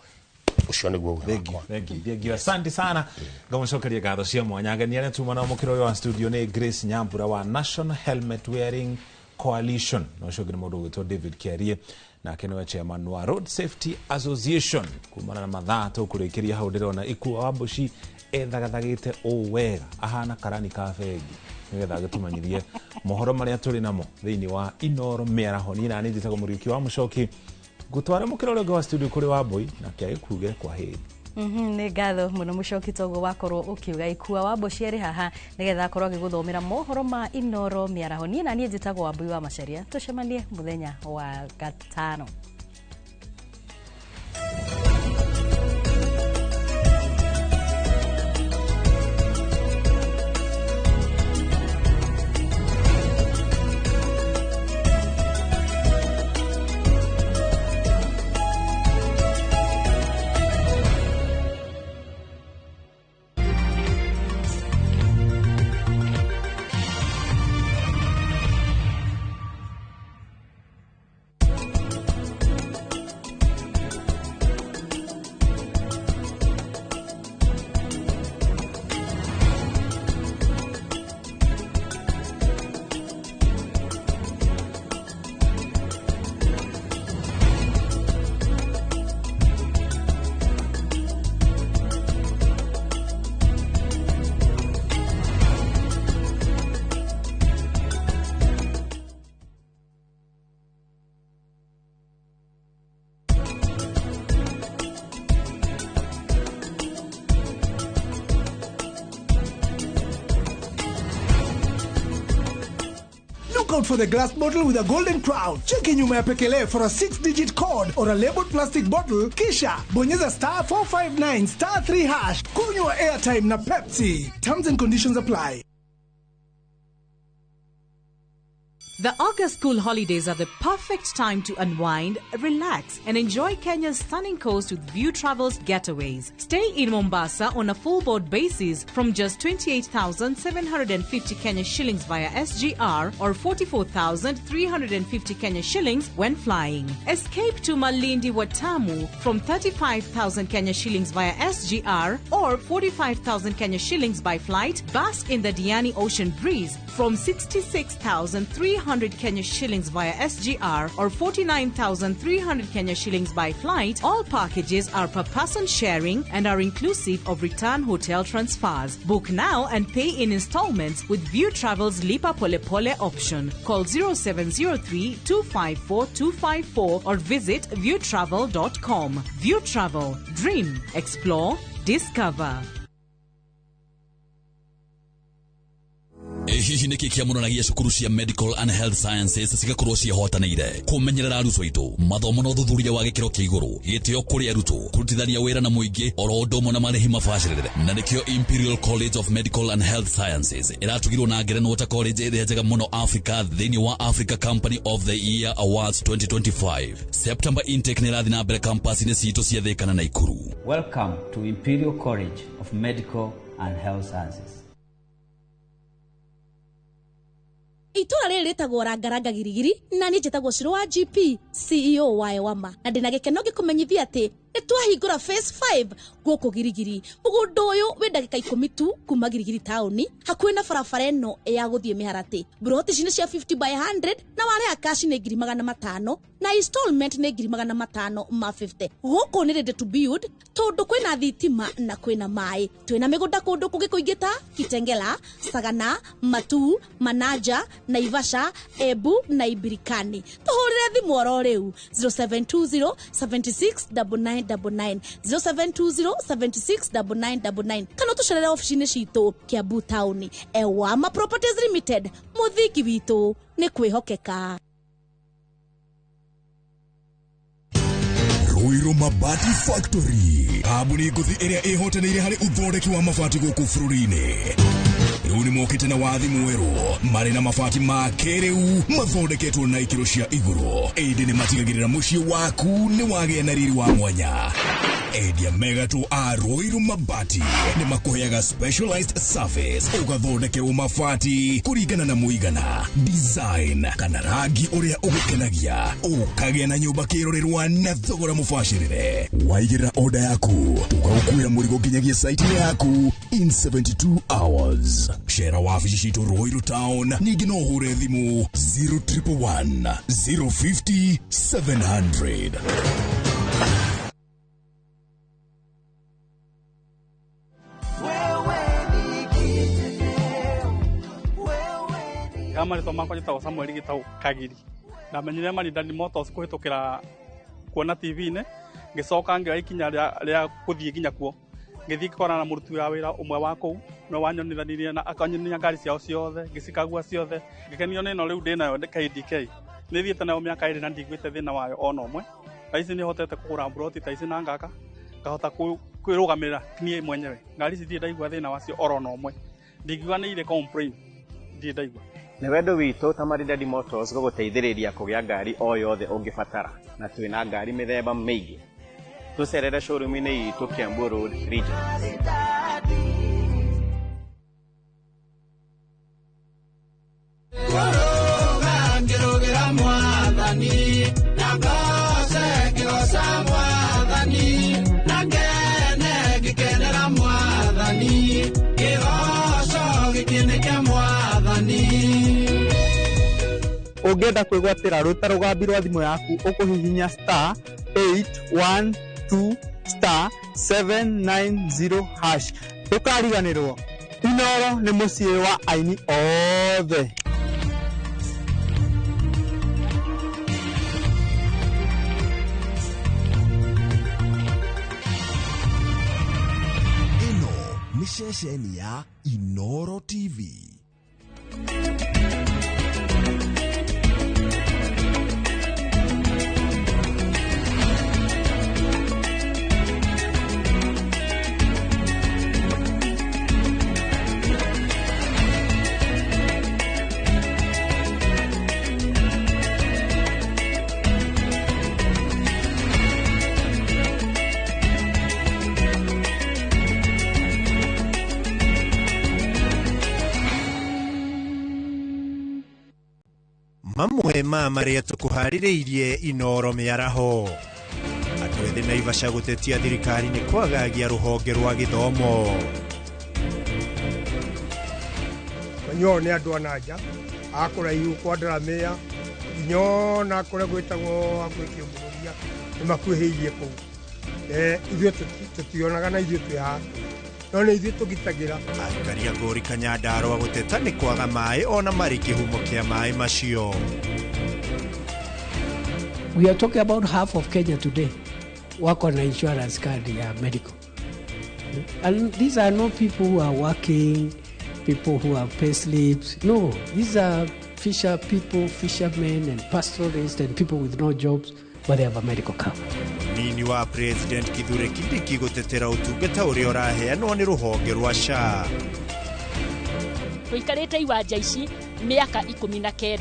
Ũcio nĩguo ũgĩ wakwa. Thank you, thank you. Asante sana. Ngamucokeria ngatho cia mwanya ageni arĩa tuma nao mũkĩro ũyũ wa studio nĩ Grace Nyambura wa National Helmet Wearing Coalition, na ũcio ũngĩ nĩ mũndũ ũgwĩtwo David Kiarie, nake nĩwe chairman wa Road Safety Association. Kumana na mathaa tũkũrĩkĩria hau, ndĩrona Ikua wa Mbuci ethagathagĩte ũũ wega ahana karani ka bengi nĩgetha agĩtũmenyithie mohoro marĩa tũrĩ namo thĩinĩ wa Inoro mĩaraho. Niĩ nani njĩtagwo Mũriũki wa Mũcoki, ngũtwara mũkĩro ũrĩa ũngĩ wa studio kũrĩ Wambui nake agĩkuge kwa heri. Nĩ ngatho mũno Mũcoki, toguo wakorwo ũkiuga Ikua wa Mbuci arĩ haha nĩgetha akorwo agĩgũthomera mohoro ma Inoro mĩaraho. Niĩ na niĩ njĩtagwo Wambui wa Macharia, tũcemanie mũthenya wa gatano. out for the glass bottle with a golden crown. Cheki nyuma ya pekele for a 6-digit code or a labeled plastic bottle, kisha bonyeza star 459 star 3 hash. Kunywa airtime na Pepsi. Terms and conditions apply. The August school holidays are the perfect time to unwind, relax, and enjoy Kenya's stunning coast with View Travels getaways. Stay in Mombasa on a full board basis from just 28,750 Kenya shillings via SGR or 44,350 Kenya shillings when flying. Escape to Malindi Watamu from 35,000 Kenya shillings via SGR or 45,000 Kenya shillings by flight. Bask in the Diani Ocean breeze from 66,300 Kenya shillings via SGR or 49,300 Kenya shillings by flight. All packages are per person sharing and are inclusive of return hotel transfers. Book now and pay in installments with View Travel's Lipa Pole Pole option. Call 0703 254 254 or visit viewtravel.com. View Travel. Dream, explore, discover. Ĩ hihi nĩkĩ kĩamũranagia cukuru cia medical and health sciences cigakorwo ciĩhotanĩire kũmenyerera arutwo aitũ mathomo na ũthuthuria wa gĩkĩro kĩa igũrũ gĩtĩo kũrĩ arutwo kũrutithania wĩra na mũingĩ oro ũndũ ũmwe na marĩhi mabacĩrĩre na nĩkĩo Imperial College of Medical and Health Sciences ĩratugirwo na ngerenwa ta college ĩrĩa njega mũno Africa thĩinĩ wa Africa Company of the Year Awards 2025. September intake nĩ ĩrathiĩ na mbere campus-inĩ citũ cia Thĩka na Naikuru. Welcome to Imperial College of Medical and Health Sciences. Itũra rĩrĩ rĩtagwo Rangaranga Girigiri na niĩ njĩtagwo Shiro wa GP CEO wa Ewama na ndĩna gĩkeno ngĩkũmenyithia atĩ nĩ twahingũra phase 5 gũkũ Girigiri. Mũgũnda ũyũ wĩ ndagĩka 10 tu kuma Girigiri taũni hakuhĩ na barabara ĩno ya gũthiĩ Mĩharatĩ. Mburoti ici nĩ cia 50 by 100 na warĩha cash nĩ 500,000 na installment nĩ 550. Gũkũ nĩ ready to build tondũ kwĩna thitima na kwĩna maĩ. Twĩna mĩgũnda kũndũ kũngĩ kũingĩ ta Kitengela, Sagana, Matuu, Manaja, Naivasha, Embu na Ibirikani. Tũhũrĩre thimũ oro rĩu 0720 76 9999 0720 76 9999 kana ũtũcerere obici-inĩ citũ Kiambu taũni. Ewama Properties Limited, mũthingi witũ nĩ kwĩhokeka. Ruiru Mabati Factory, kambuni ngũthi ĩrĩa ĩhotanĩire harĩ ũthondeki wa mabati gũkũ bũrũri-inĩ. Rĩu nĩ mokĩte na wathi mwerũ marĩ na mabati ma kĩrĩu mathondeketwo na ikĩro cia igũrũ, ĩndĩ nĩ matigagĩrĩra mũciĩ waku nĩ wagĩa na riri wa mwanya. Endia mega tu a Ruiru Mabati nĩ makũheaga specialized service ũgathondekerwo mabati kũringana na mũigana, design kana rangi ũrĩa ũgũkenagia, ũkagĩa na nyũmba kĩrorerwa na thogora mũbacĩrĩre. Waigĩrĩra order yaku tũgagũkuĩra mũrigo nginyagia site-inĩ yaku in 72 hours. Cera wabici citũ Ruiru town, ningĩ no ũhũre thimũ 0111 050 700. Marĩtwa makwa njĩtagwo Samuel Gĩtaũ Kagiri. Ndamenyire Maridadi Motors kũhĩtũkĩra kuona TV-inĩ, ngĩcoka ngĩoya ikinya rĩa gũthiĩ nginya kuo. Ngĩthiĩ ngĩkorana na mũruti wa wĩra ũmwe wa kũu, nĩwe wanyonithanirie na akanyonia ngari ciao ciothe, ngĩcikagua ciothe. Ngĩkenio nĩ ĩno rĩu ndĩnayo KDK. Nĩ thiĩte nayo mĩaka 2 na ndiguĩte thĩna wayo ona ũmwe. Thaa ici nĩ hotete kũgũra mburoti ta ici na ngaka, ngahota kwĩrũgamĩrĩra niĩ mwenyewe. Ngari ici ndirĩ ndaigua thĩna wacio oro na ũmwe. Ndingiuga nĩ irĩ complain, ndirĩ ndaigua. Nĩ wendo witũ ta Maridadi Motors gũgũteithĩrĩria kũgĩa ngari o yothe ũngĩbatara, na twĩna ngari mĩthemba mĩingĩ. Tũcerere showroom-inĩ itũ Kiambu Road, Region. Ũngĩenda kwĩgwatĩra rũta rũgambi rwa thimũ yaku ũkũhihinya star 812 star 790 hash. Ndũkariganĩrwo, Inooro nĩ mũciĩ wa aini othe. Ĩno nĩ ceceni ya Inooro TV. Mamwe ma marĩa tũkũharĩrĩirie Inoro mĩaraho. Andũ ethĩ Naivasha gũtetia thirikari nĩ kwagagia rũhonge rwa gĩthomo. Manyuo nĩ andũ a nanja a kũraihu kwa Ndaramĩa nginya ona kũrĩa gwĩtagwo hakuhĩ Kĩũngũrũria nĩ makuhĩrĩirie kũu. Ithuĩ tũtionaga na ithuĩ twĩ haha no nĩ ithuĩ tũgitagĩra. Aikari a Ngũri Kanyandarũa gũteta nĩ kwaga maĩ ona marĩ kĩhumo kĩa maĩ macio. We are talking about half of Kenya today work on an insurance card ya medical. And these are not people who are working, people who have pay slips. No, these are fisher people, fishermen and pastoralists and people with no jobs, but they have a medical cover. Nini wa President Kithure Kindiki gũtetera ũtungata ũrĩa ũraheanwo nĩ rũhonge rwa SHA. Tũikarĩte iwanja ici mĩaka 19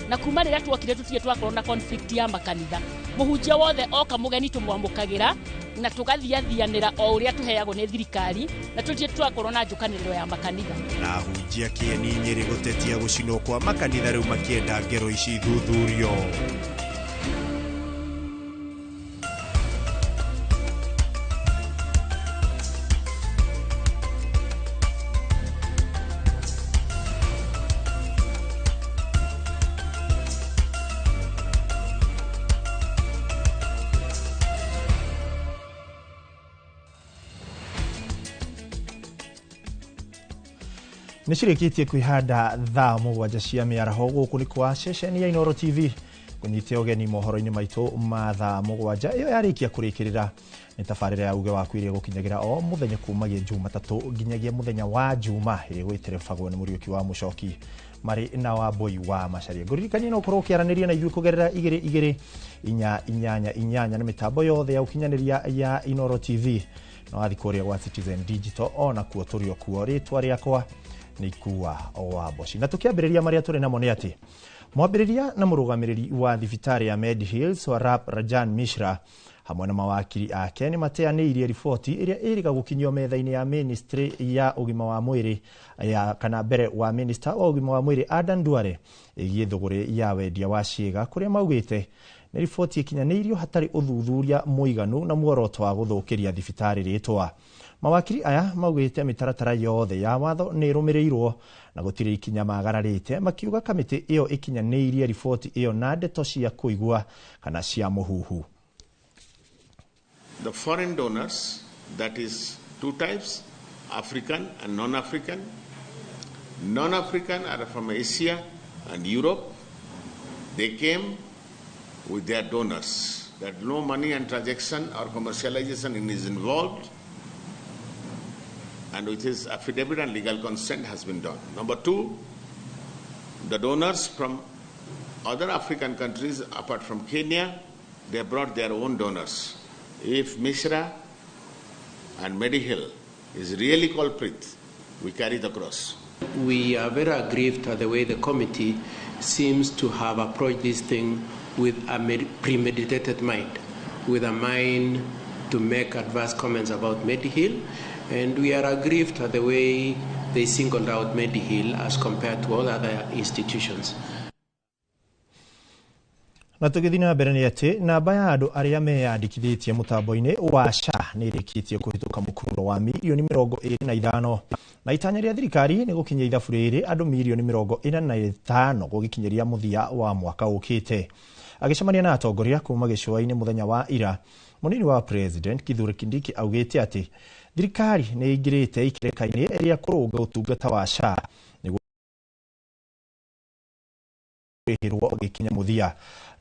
na kuma rĩrĩa tuokire tũtirĩ twakorwo na conflict ya makanitha. Mũhunjia wothe oka mũgeni tũmwamũkagĩra na tũgathiathianĩra o ũrĩa tũheagwo nĩ thirikari na tũtirĩ twakorwo na njũkanĩrĩro ya makanitha. Na ahunjia kĩeni Nyĩrĩ gũtetia gũcinwo kwa makanitha rĩu makĩenda ngero ici ithuthurio. Nĩ cirĩkĩtie kwĩhanda thaa 7 cia mĩaraho gũkũ nĩ kwa ceceni ya Inoro TV kũnyite ũgeni mohoro-inĩ maitũ ma thaa 7 ĩyo yarĩkia kũrĩkĩrĩra nĩ tabarĩra ya uge waku ĩrĩa ĩgũkinyagĩra o mũthenya kumagia Jumatatũ nginyagia mũthenya wa Juma ĩrĩa ĩgwĩterebagwo nĩ Mũriũki wa Mũcoki marĩ na Wambui wa Macharia. Ngũririkanie no ũkorwo ũkĩaranĩria na ithuĩ kũgerera 2 2 4 8 8 na mĩtambo yothe ya ũkinyanĩria ya Inoro TV no wathi kũrĩa gwa Citizen Digital ona kuo tũrĩ o kuo. Rĩtwa rĩakwa nĩ Ikua wa Mboci. Na tũkĩambĩrĩria marĩa tũrĩ namo nĩ atĩ mwambĩrĩria na mũrũgamĩrĩri wa thibitarĩ ya Medhill Swarap Rajan Mishra hamwe na mawakiri ake nĩ mateanĩirie riboti ĩrĩa ĩrĩga gũkinyio metha-inĩ ya ministry ya ũgima wa mwĩrĩ ya kana mbere wa minister wa ũgima wa mwĩrĩ Adan Duale ĩgiĩ thũgũrĩ ya wendia wa ciĩga kũrĩa maugĩte nĩ riboti ĩkinyanĩirio hatarĩ ũthuthuria mũiganu na muoroto wa gũthũkĩria thibitarĩ rĩtwa. Mawakiri aya maugĩte mĩtaratara yothe ya watho nĩ ĩrũmĩrĩirwo na gũtirĩ ikinya magararĩte, makiuga kamĩtĩ ĩyo ĩkinyanĩirie riboti ĩyo na ndeto cia kũigua kana cia mũhuhu. The foreign donors, that is two types, African and non-African. Non-African are from Asia and Europe. They came with their donors. That no money and transaction or commercialization is involved, and with his affidavit and legal consent has been done. Number two, the donors from other African countries apart from Kenya, they brought their own donors. If Mishra and Medihill is really culprit, we carry the cross. We are very aggrieved at the way the committee seems to have approached this thing with a premeditated mind, with a mind to make adverse comments about Medihill. And we are aggrieved at the way they singled out Medihill as compared to all other institutions. Na tũgĩthiĩ na mbere nĩ atĩ namba ya andũ arĩa meyandĩkithĩtie mũtambo-inĩ wa SHA nĩ ĩrĩkĩtie kũhĩtũka mũkururo wa mirioni 25 na itanya rĩa thirikari nĩ gũkinyia ithabu rĩrĩ andũ mirioni 45 gũgĩkinyĩria mũthia wa mwaka ũkĩte. Agĩcemania na atongoria kuma gĩcũa-inĩ mũthenya wa ira, mũnini wa President Kithure Kindiki augĩte atĩ thirikari nĩ ĩingĩrĩte ikereka-inĩ rĩa kũrũnga ũtungata wa SHA nĩguo ĩhĩrwo ũgĩkinya mũthia.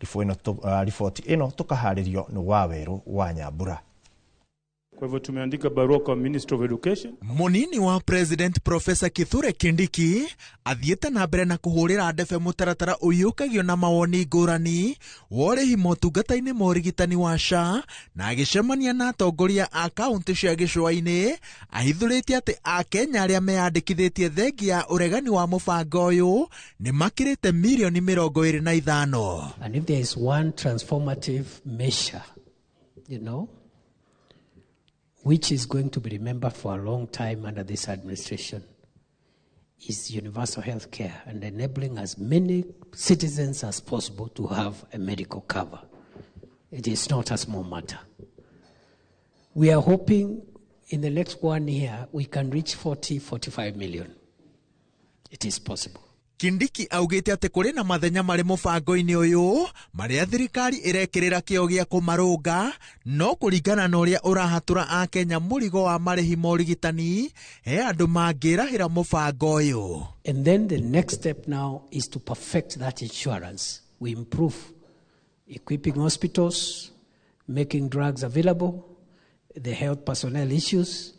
Riboti ĩno tũkaharĩrio nĩ Wawerũ wa Nyambura. Kwa hivyo tumeandika barua kwa Minister of Education. Munini wa President Professor Kithure Kindiki athiĩte na mbere na kũhũrĩra ndebe mũtaratara ũiyũkagio na mawoni ngũrani wa ũrĩhi motungata-inĩ ma ũrigitani wa SHA na agĩcemania na atongoria a kaũntĩ cia gĩcũa-inĩ ahithũrĩtie atĩ Akenya arĩa meyandĩkithĩtie thengia ya ũregani wa mũbango ũyũ nĩ makĩrĩte mirioni 25. And if there is one transformative measure, you know, which is going to be remembered for a long time under this administration, is universal health care and enabling as many citizens as possible to have a medical cover. It is not a small matter. We are hoping in the next 1 year we can reach 40, 45 million. It is possible. Kindiki augite atĩ kũrĩ na mathenya marĩ mũbango-inĩ ũyũ marĩa thirikari ĩrekĩrĩra kĩo gĩa kũmarũnga, no kũringana na ũrĩa ũrahatũra Akenya mũrigo wa marĩhi ma ũrigitani, he andũ mangĩrahĩra mũbango ũyũ. And then the next step now is to perfect that insurance. We improve equipping hospitals, making drugs available, the health personnel issues,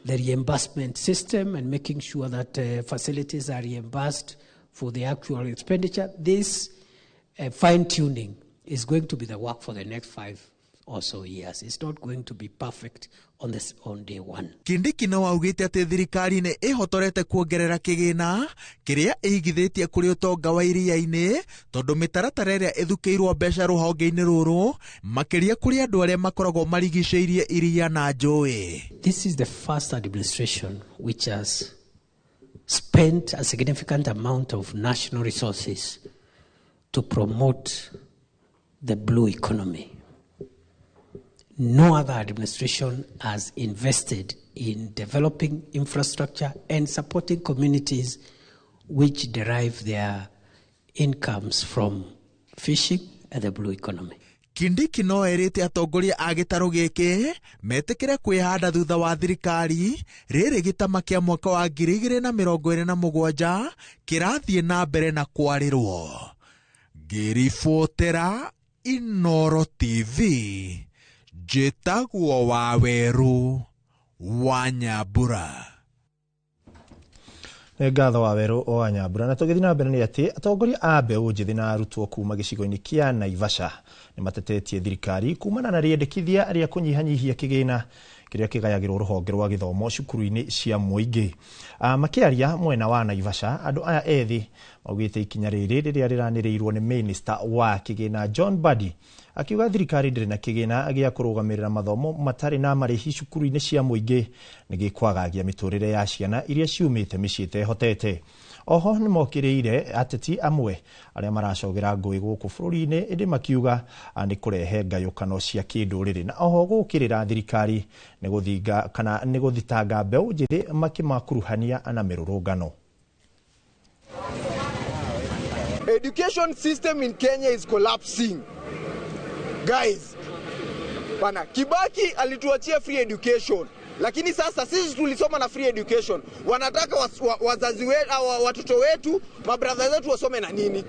the reimbursement system, and making sure that facilities are reimbursed for the actual expenditure. This fine-tuning is going to be the work for the next 5 or so years. It's not going to be perfect on day one. Kindiki no augite atĩ thirikari nĩ ĩhotorete kuongerera kĩgĩna kĩrĩa ĩigithĩtie kũrĩ ũtonga wa iria-inĩ, tondũ mĩtaratara ĩrĩa ĩthukĩirwo mbeca rũhonge-inĩ rũrũ makĩria kũrĩ andũ arĩa makoragwo marigicĩirie iria na njũĩ. This is the first administration which has spent a significant amount of national resources to promote the blue economy. No other administration has invested in developing infrastructure and supporting communities which derive their incomes from fishing and the blue economy. Kindiki no erĩte atongoria a gĩtarũ gĩkĩ metĩkĩre kwĩhanda thutha wa thirikari rĩrĩ gĩtama kĩa mwaka wa 2027 kĩrathiĩ na mbere na kwarĩrwo. Ngĩribotera Inooro TV, njĩtagwo Wawerũ wa Nyambura. Nĩ ngatho Wawerũ wa Nyambura. Na tũgĩthiĩ na mbere nĩ atĩ atongoria a mbeũ njĩthĩ na arutwo kuma gĩcigo-inĩ kĩa Naivasha nĩ matetetie thirikari kumana na rĩendekithia rĩa kũnyihanyihia kĩgĩna kĩrĩa kĩgayagĩrwo rũhonge rwa gĩthomo cukuru-inĩ cia mũingĩ. Makĩaria mwena wa Naivasha, andũ aya ethĩ maugĩte ikinya rĩrĩ rĩrĩa rĩranĩrĩirwo nĩ Minister wa kĩgĩna John Mbadi, akiuga thirikari ndĩrĩ na kĩgĩna gĩa kũrũgamĩrĩra mathomo matarĩ na marĩhi cukuru-inĩ cia mũingĩ nĩ gĩkwagagia mĩtũrĩre ya ciana iria ciumĩte mĩciĩ ĩtehotete. Oho nĩ mokĩrĩire ateti amwe arĩa maracogera ngũĩ gũkũ bũrũri-inĩ, ĩndĩ makiuga nĩ kũrehe ngayũkano cia kĩndũrĩrĩ, na oho gũkĩrĩra thirikari nĩ gũthinga kana nĩ gũthitanga mbeũ njĩthĩ makĩmakuruhania na mĩrũrũngano. Education system in Kenya is collapsing. Guys, bana, Kibaki alituachia free education. Lakini sasa sisi tulisoma na free education. Wanataka wazazi wetu, watoto wetu, mabrother zetu wasome na nini?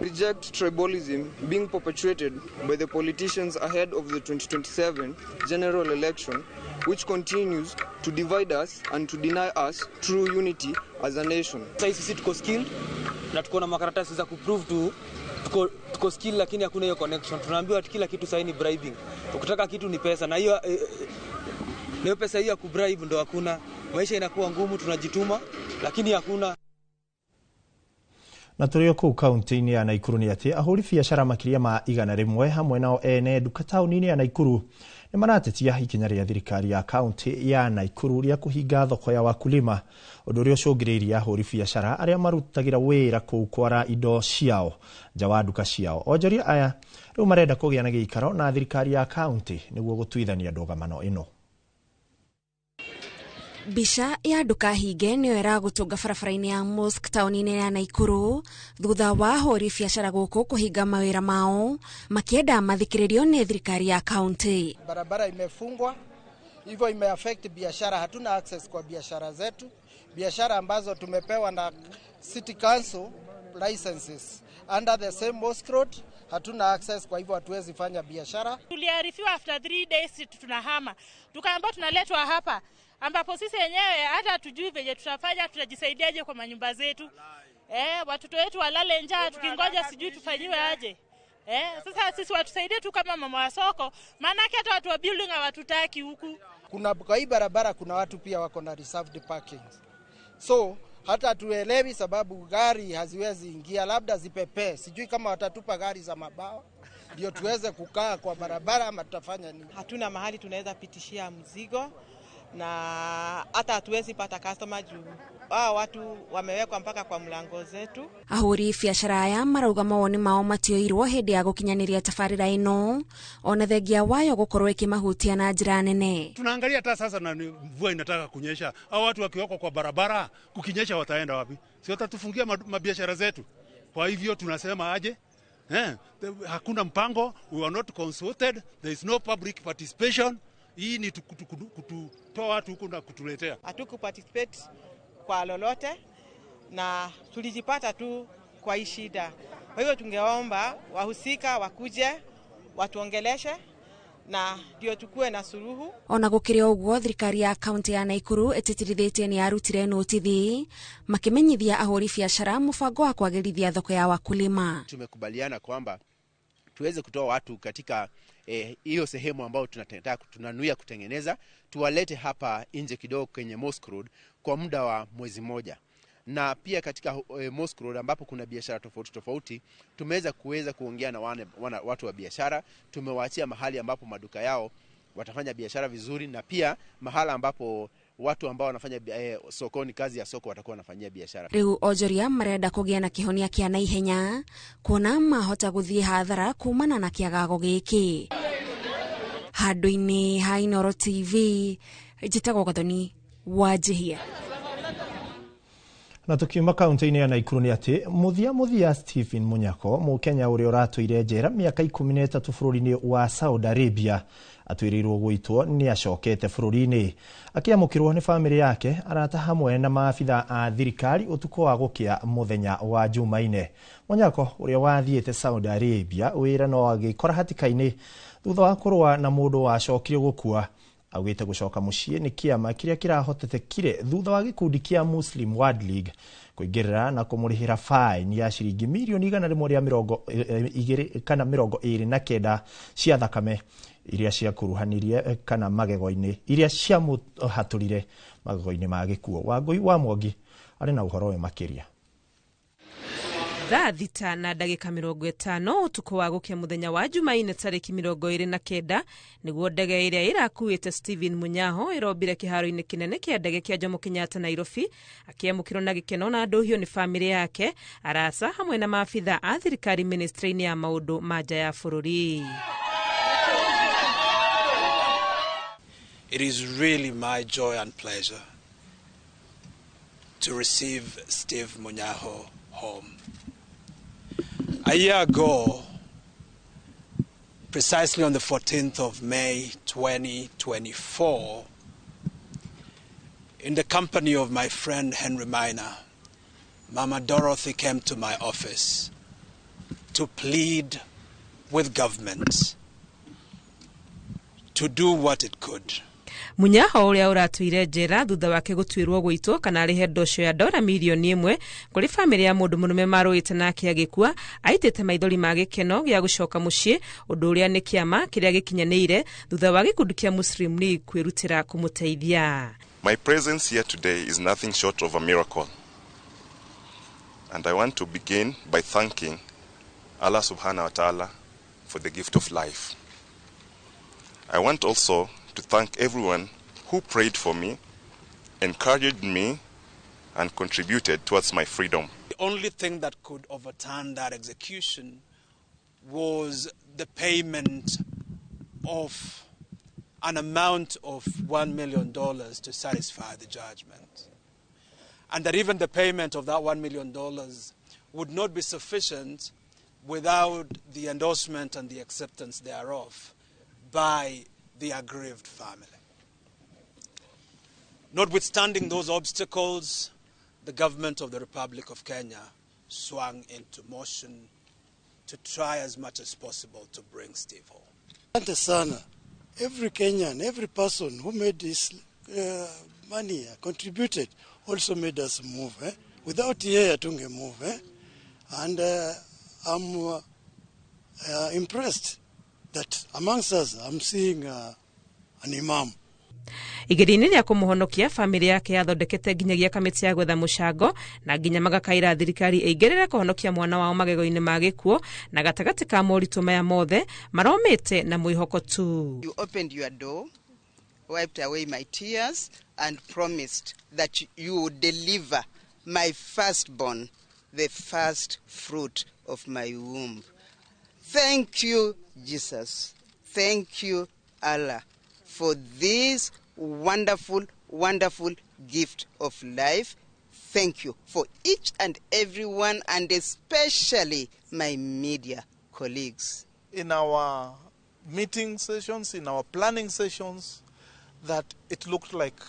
Reject tribalism being perpetuated by the politicians ahead of the 2027 general election, which continues to divide us and to deny us true unity as a nation. Sasa sisi tuko skilled na tuko na makaratasi za kuprove tu tuko skill, lakini hakuna hiyo connection. Tunaambiwa kila kitu sasa ni bribing. Ukitaka kitu ni pesa, na hiyo leo pesa hiyo ya kubribe ndo hakuna. Maisha inakuwa ngumu, tunajituma lakini hakuna. Na tũrĩ o kũu kaunti-inĩ ya Naikuru nĩ atĩ ahũri biacara makĩria ma 100 hamwe nao ene nduka taũni-inĩ ya Naikuru nĩ maratetia ikinya rĩa thirikari ya kaunti ya Naikuru rĩa kũhinga thoko ya Wakulima, ũndũ ũrĩa ũcũngĩrĩirie ahũri biacara arĩa marutagĩra wĩra kũu kwara indo ciao nja wa nduka ciao. Onjoria aya rĩu marenda kũgĩa na gĩikaro na thirikari ya kaunti nĩguo gũtuithania ndũgamano ĩno. Mbica ya nduka hinge nĩyo ĩragũtũnga barabara-inĩ ya Mosque taũni-inĩ ya Naikuru thutha wa ahũri biacara gũkũ kũhinga mawĩra mao makĩenda mathikĩrĩrio nĩ thirikari ya kaunti. Barabara imefungwa, hivyo imeaffect biashara. Hatuna access kwa biashara zetu, biashara ambazo tumepewa na City Council licenses under the same Mosque Road, hatuna access, kwa hivyo hatuwezi fanya biashara. Tuliarifiwa after 3 days tunahama, tukaambiwa tunaletwa hapa ambapo sisi wenyewe hata tujui venye tutafanya, tutajisaidiaje kwa manyumba zetu. Watoto wetu walale njaa tukingoja sijui tufanyiwe aje. Sasa sisi watusaidie tu kama mama wa soko, maana hata watu wa building hawatutaki huku. Kuna kwa hii barabara kuna watu pia wako na reserved parking. So hata tuelewi sababu gari haziwezi ingia, labda zipepee. Sijui kama watatupa gari za mabawa ndio tuweze kukaa kwa barabara ama tutafanya nini. Hatuna mahali tunaweza pitishia mzigo. na hata hatuwezi pata customer juu hao watu wamewekwa mpaka kwa mlango zetu. Ahũri biacara aya marauga mawoni mao matioirwo hĩndĩ ya gũkinyanĩria tabarĩra ĩno ona thengia wayo gũkorwo ĩkĩmahutia na njĩra nene. Tunaangalia hata sasa na mvua inataka kunyesha, au watu wakiwekwa kwa barabara kukinyesha wataenda wapi? Si watatufungia mabiashara zetu? Kwa hivyo tunasema aje? Hakuna mpango, we are not consulted, there is no public participation. Hii ni kututoa watu huku na kutuletea. Hatuku participate kwa lolote na tulijipata tu kwa hii shida. Kwa hiyo tungeomba wahusika wakuje watuongeleshe na ndio tukue na suluhu. Ona gukiri uguo thirikari ya kaunti ya Naikuru ititirithĩtie ni yarutire notithi makimenyithia ahũri biacara mũbango wa kwagĩrithia thoko ya wakulima. Tumekubaliana kwamba tuweze kutoa watu katika hiyo sehemu ambayo tunanuia kutengeneza, tuwalete hapa nje kidogo kwenye Mosque Road kwa muda wa mwezi mmoja. Na pia katika Mosque Road ambapo kuna biashara tofauti tofauti, tumeweza kuweza kuongea na watu wa biashara, tumewaachia mahali ambapo maduka yao watafanya biashara vizuri, na pia mahala ambapo watu ambao wanafanya sokoni, kazi ya soko watakuwa wanafanyia biashara. Riu onjoria marenda kũgĩa na kĩhonia kĩa naihenya kuona mahota gũthiĩ hathara kumana na kĩagago gĩkĩ. Handũ-inĩ ha Inooro TV, njĩtagwo Gathoni Wanjihia. Na tukiuma kaunti-inĩ ya Naikuru nĩ atĩ mũthia Stephen Munyako, mũkenya ũrĩa ũratũire njera mĩaka 13 bũrũri-inĩ wa Saudi Arabia, atwĩrĩirwo gũitwo nĩ acokete bũrũri-inĩ. Akĩamũkĩrwo nĩ bamĩrĩ yake, arata hamwe na maabitha a thirikari ũtukũ wa gũkĩa mũthenya wa Jumaine. Munyako ũrĩa wathiĩte Saudi Arabia wĩra no agĩkora hatĩka-inĩ thutha wa kũrũa na mũndũ wacokire gũkua. Augĩte gũcoka mũciĩ nĩ kĩama kĩrĩa kĩrahotetekire thutha wa gĩkundi kĩa Muslim World League kũingĩrĩra na kũmũrĩhĩra faini ya ciringi mirioni 129 cia thakame iria ciakuruhanirie kana magego-inĩ iria ciamũhatũrire magego-inĩ ma gĩkuũ. Wangũi wa Mwangi arĩ na ũhoro ũyũ makĩria. Thaa 6:50 utuku wa gukia muthenya wa Jumaine tariki 29 niguo ndege iria irakuite Stephen Munyaho irombire kiharo-inĩ kinene kia ndege kia Jomo Kenyatta Nairobi, akiamũkĩrwo na gĩkeno na ndũhio nĩ famĩlĩ yake, arasa hamwe na maabitha a thirikari ministry-inĩ ya maũndũ ma nja ya bũrũri. It is really my joy and pleasure to receive Steve Munyaho home. A year ago, precisely on the 14th of May 2024, in the company of my friend Henry Miner, Mama Dorothy came to my office to plead with government to do what it could. Munyaho ũrĩa ũratũire njera thutha wake gũtuĩrwo gũitwo kana arĩhe ndoco ya dora mirioni 1 kũrĩ famĩlĩ ya mũndũ mũrũme marũĩte nake agĩkua, aitĩte maithori ma gĩkeno gĩa gũcoka mũciĩ, ũndũ ũrĩa nĩ kĩama kĩrĩa gĩkinyanĩire thutha wa gĩkundi kĩa Muslim League kwĩrutĩra kũmũteithia. My presence here today is nothing short of a miracle. And I want to begin by thanking Allah subhanahu wa ta'ala for the gift of life. I want also to thank everyone who prayed for me, encouraged me, and contributed towards my freedom. The only thing that could overturn that execution was the payment of an amount of $1 million to satisfy the judgment. And that even the payment of that $1 million would not be sufficient without the endorsement and the acceptance thereof by the aggrieved family. Notwithstanding those obstacles, the government of the Republic of Kenya swung into motion to try as much as possible to bring Steve home. Asante sana. Every Kenyan, every person who made this money, contributed, also made us move. Without yeye tunge move. And I'm impressed that amongst us I'm seeing an imam. Igeria-inĩ rĩa kũmũhonokia famĩlĩ yake yathondekete nginyagia kamĩtĩ ya gwetha mũcango na nginya magakaĩra thirikari ĩingĩrĩre kũhonokia mwana wao magego-inĩ ma gĩkuũ, na gatagatĩ ka moritũ maya mothe maromĩte na mwĩhoko tu. You opened your door Wiped away my tears and promised that you would deliver my firstborn, the first fruit of my womb. Thank you, Jesus. Thank you, Allah, for this wonderful, wonderful gift of life. Thank you for each and every one, and especially my media colleagues. In our meeting sessions, in our planning sessions, that it looked like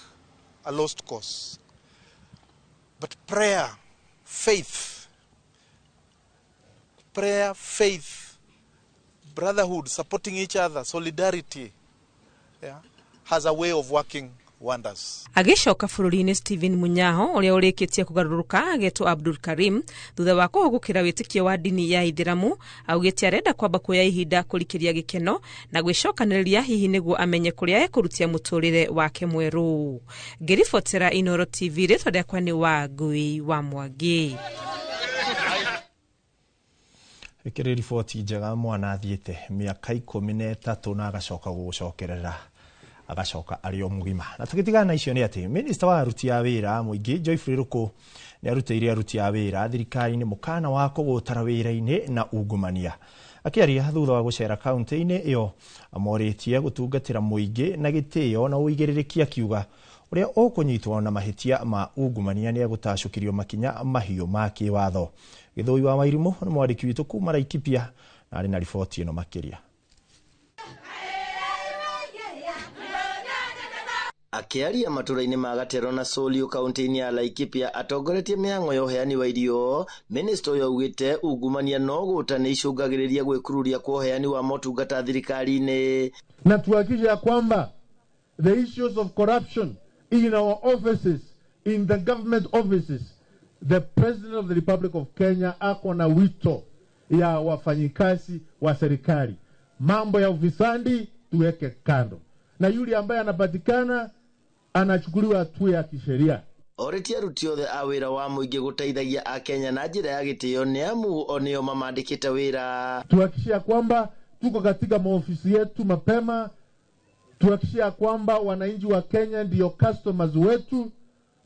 a lost cause. But prayer, faith, brotherhood, supporting each other, solidarity, yeah, has a way of working wonders. Agĩcoka bũrũri-inĩ Stephen Munyaho ũrĩa ũrĩkĩtie kũgarũrũka agetwo Abdul Karim thutha wa kũhũgũkĩra wĩtĩkio wa ndini ya Ithĩramu augĩte arenda kwamba kuoya ihinda kũrikĩria gĩkeno na gwĩcokanĩrĩria hihi nĩguo amenye kũrĩa ekũrutia mũtũrĩre wake mwerũ. Ngĩribotera Inooro TV, rĩtwa rĩakwa nĩ Wangui wa Mwangi. Ĩkĩrĩ riboti njega mwana athiĩte mĩaka 13 na agacoka gũgũcokerera agacoka arĩ o mũgima. Na tũgĩtigana na icio nĩ atĩ minista wa aruti a wĩra mũingĩ Joyfrey Ruku nĩ arutĩire aruti a wĩra thirikari-inĩ mũkana wa kũgũtara wĩra-inĩ na ungumania. Akĩaria thutha wa gũcera kaunti-inĩ ĩyo amorĩtie gũtungatĩra mũingĩ na gĩtĩo na ũigĩrĩrĩki akiuga ũrĩa ũkũnyitwo na mahĩtia ma ungumania nĩ egũtacũkĩrio makinya mahiũ ma kĩwatho. Gĩthũi wa Wairimũ nĩ mwandĩki witũ kuma Laikipia na arĩ na riboti ĩno makĩria. Akĩaria matũra-inĩ ma Gatero na Solio kaunti-inĩ ya Laikipia atongoretie mĩhang'o ya ũheani wa irio, minista ũyũ augĩte ungumania no gũta nĩ icũngagĩrĩria gwĩkururia kwa ũheani wa motungata thirikari-inĩ. Na tuhakikishe ya kwamba the issues of corruption in our offices, in the government offices, the President of the Republic of Kenya ako na wito ya wafanyikazi wa serikali. Mambo ya ufisadi tuweke kando, na yule ambaye anapatikana anachukuliwa hatua ya kisheria. Orĩtie aruti othe a wĩra wa mũingĩ gũteithagia Akenya na njĩra ya gĩtĩo nĩ amu o nĩo mamandĩkĩte wĩra. Tuhakikishe kwamba tuko katika maofisi yetu mapema, tuhakikishe kwamba wananchi wa Kenya ndio customers wetu,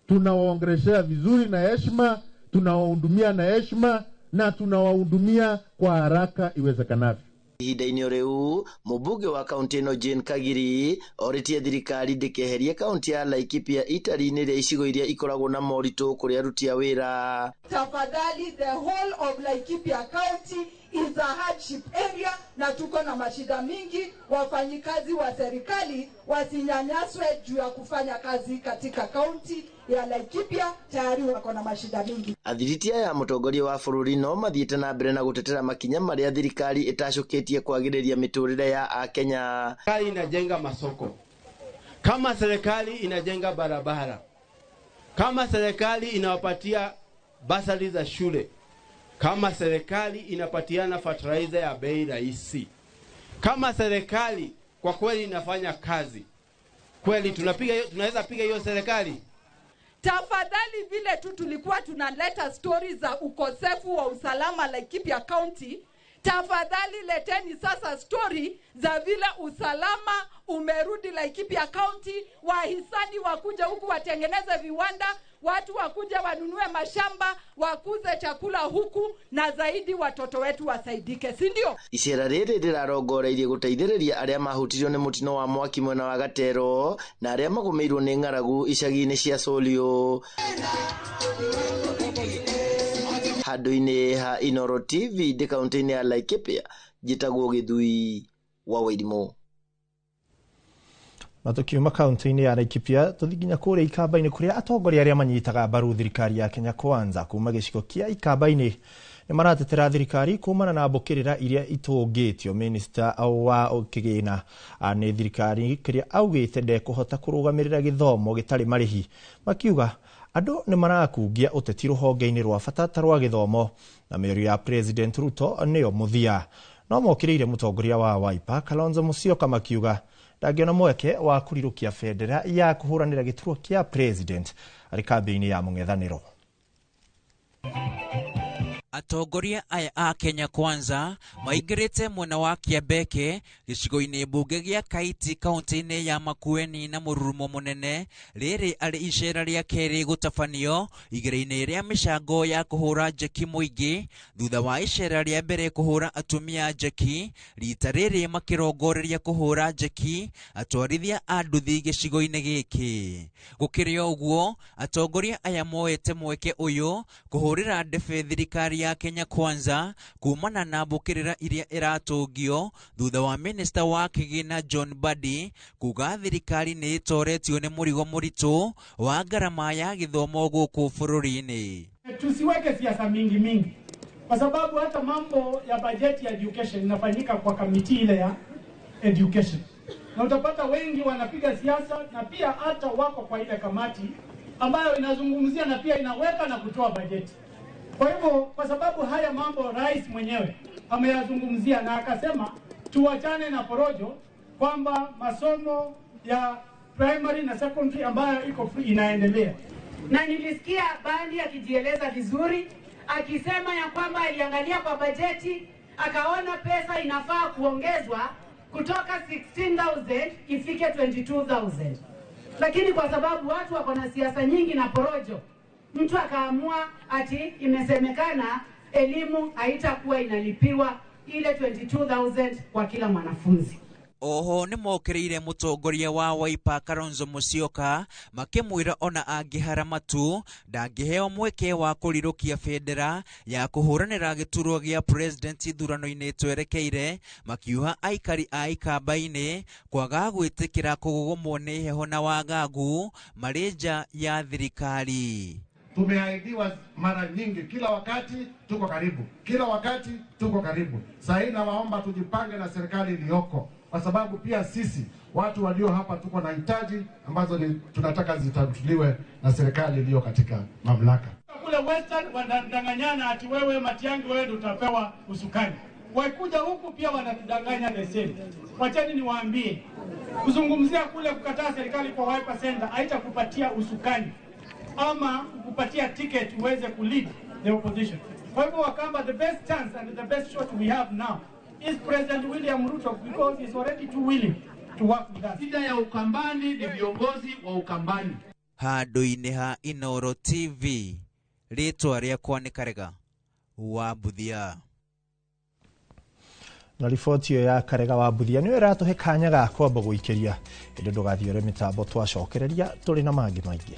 tunawaongeleshea vizuri na heshima, tunawahudumia na heshima na tunawahudumia kwa haraka iwezekanavyo. Ihinda-inĩ rĩu mũmbunge wa kaunti ĩno Jane Kagiri orĩtie thirikari ndĩkeherie kaunti ya Laikipia itari-inĩ rĩa icigo iria ikoragwo na moritũ kũrĩ aruti a wĩra. Tafadhali, the whole of Laikipia County is a hardship area na tuko na mashida mingi. Wafanyikazi wa serikali wasinyanyaswe juu ya kufanya kazi katika kaunti ya Laikipia, tayari wako na mashida mingi. Athiriti aya mũtongoria wa bũrũri no mathiĩte na mbere na gũtetera makinya marĩa thirikari ĩtacũkĩtie kwagĩrĩria mĩtũrĩre ya Akenya. Serikali inajenga masoko, kama serikali inajenga barabara, kama serikali inawapatia basari za shule, kama serikali inapatiana fertilizer ya bei rahisi, kama serikali kwa kweli inafanya kazi kweli, tunaweza piga hiyo serikali. Tafadhali, vile tu tulikuwa tunaleta stories za ukosefu wa usalama Laikipia County, tafadhali leteni sasa story za vile usalama umerudi Laikipia County, wahisani wakuja huku watengeneze viwanda, watu wakuja wanunue mashamba, wakuze chakula huku, na zaidi watoto wetu wasaidike, si ndio? Icera rĩrĩ rĩrarongoreirie gũteithĩrĩria arĩa mahutirio nĩ mũtino wa mwaki mwena wa Gatero na arĩa magũmĩirwo nĩ ng'aragu icagi-inĩ cia Solio. Handũ-inĩ ha Inooro TV ndĩ kaunti-inĩ ya Laikipia, njĩtagwo Gĩthui wa Wairimũ. Na tukiuma kaunti-inĩ ya Laikipia tũthiĩ nginya kũrĩa Ikamba-inĩ kũrĩa atongoria arĩa manyitaga mbaru thirikari ya Kenya Kwanza kuma gĩcigo kĩa Ikamba-inĩ nĩ maratetera thirikari kumana na mbũkĩrĩra iria itũngĩtio minista wa kĩgĩna nĩ thirikari kĩrĩa augĩte ndekũhota kũrũgamĩrĩra gĩthomo gĩtarĩ marĩhi, makiuga andũ nĩ marakungia ũteti rũhonge-inĩ rwa bata ta rwa gĩthomo na mĩario ya President Ruto nĩyo mũthia. No mokĩrĩire mũtongoria wa Wiper Kalonzo Musyoka makiuga ndangĩona mweke wa kũrirũkia bendera ya kũhũranĩra gĩturwa kĩa president arĩ kambĩ-inĩ ya mũng'ethanĩro. Atongoria aya a Kenya Kwanza maingĩrĩte mwena wa Kĩambeke gĩcigo-inĩ mbunge gĩa Kaiti kaunti-inĩ ya Makueni na mũrurumo mũnene, rĩrĩ arĩ icera rĩa kerĩ gũtabanio igĩra-inĩ rĩa mĩcango ya kũhũra njeki mũingĩ, thutha wa icera rĩa mbere kũhũra atumia njeki, rita rĩrĩ makĩrongoreria kũhũra njeki atwarithia a nduthi gĩcigo-inĩ gĩkĩ. Gũkĩrĩ o ũguo, atongoria aya moete mweke ũyũ kũhũrĩra ndebe thirikari ya Kenya Kwanza kumana na mbũkĩrĩra iria ĩratũngio thutha wa minista wa kĩgĩna John Mbadi kuga thirikari nĩ ĩtoretio nĩ mũrigo mũritũ wa ngarama ya gĩthomo gũkũ bũrũri-inĩ. Tusiweke siasa mingi mingi, kwa sababu hata mambo ya bajeti ya education inafanyika kwa kamiti ile ya education, na utapata wengi wanapiga siasa na pia hata wako kwa ile kamati ambayo inazungumzia na pia inaweka na kutoa bajeti. Kwa hivyo, kwa sababu haya mambo rais mwenyewe ameyazungumzia na akasema tuachane na porojo kwamba masomo ya primary na secondary ambayo iko free inaendelea. Na nilisikia Bandi akijieleza vizuri akisema ya kwamba aliangalia kwa bajeti akaona pesa inafaa kuongezwa kutoka 16,000 ifike 22,000. Lakini kwa sababu watu wako na siasa nyingi na porojo, mtu akaamua ati imesemekana elimu haitakuwa inalipiwa ile 22,000 kwa kila mwanafunzi. Oho nĩ mokĩrĩire mũtongoria wa Wiper Kalonzo Musyoka makĩmwĩra ona angĩhara matu ndangĩheo mweke wa kũrirũkia bendera ya kũhũranĩra gĩturwa gĩa president ithurano-inĩ twerekeire, makiuha aikari a Ikamba-inĩ kwaga gwĩtĩkĩra kũgũgũmwo nĩ heho na wagagu marĩ nja ya thirikari. Tumeahidiwa mara nyingi, kila wakati tuko karibu, kila wakati tuko karibu. Sasa hii nawaomba tujipange na serikali iliyoko, kwa sababu pia sisi watu walio hapa tuko na hitaji ambazo ni tunataka zitatuliwe na serikali iliyo katika mamlaka. Kule Western wanadanganyana ati wewe Matiang'i wewe ndio utapewa usukani. Waikuja huku pia wanatudanganya the same. Wacheni niwaambie, kuzungumzia kule kukataa serikali kwa Wiper Center haitakupatia usukani ama kukupatia ticket uweze kulead the opposition. Kwa hivyo Wakamba, the best chance and the best shot we have now is President William Ruto, because he's already too willing to work with us. Shida ya Ukambani ni viongozi wa Ukambani. Handũ-inĩ ha Inooro TV, rĩtwa rĩakwa nĩ Karega wa Mbuthia. Na riboti ĩyo ya Karega wa Mbuthia nĩyo ĩratũhe kanya ga kwamba gũikĩria, ĩndĩ ndũgathiore mĩtambo, twacokereria tũrĩ na mangĩ maingĩ.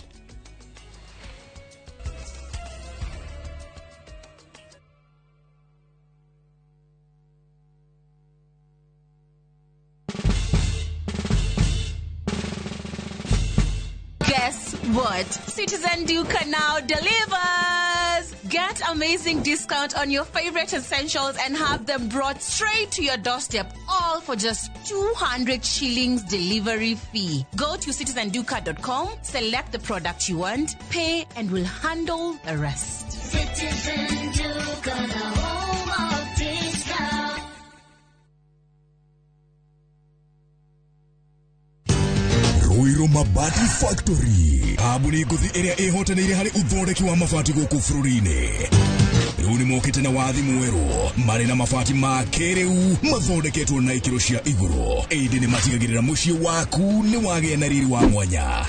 Guess what? Citizen Duka now delivers! Get amazing discount on your favorite essentials and have them brought straight to your doorstep, all for just 200 shillings delivery fee. Go to citizenduka.com, select the product you want, pay, and we'll handle the rest. Citizen Duka, the home of discount. Ruiru Mabati Factory, kambuni ngũthi ĩrĩa ĩhotanĩire harĩ ũthondeki wa mabati gũkũ bũrũri-inĩ. Rĩu nĩ mokĩte na wathi mwerũ, marĩ na mabati ma kĩrĩu mathondeketwo na ikĩro cia igũrũ, ĩndĩ nĩ matigagĩrĩra mũciĩ waku nĩ wagĩa na riri wa mwanya.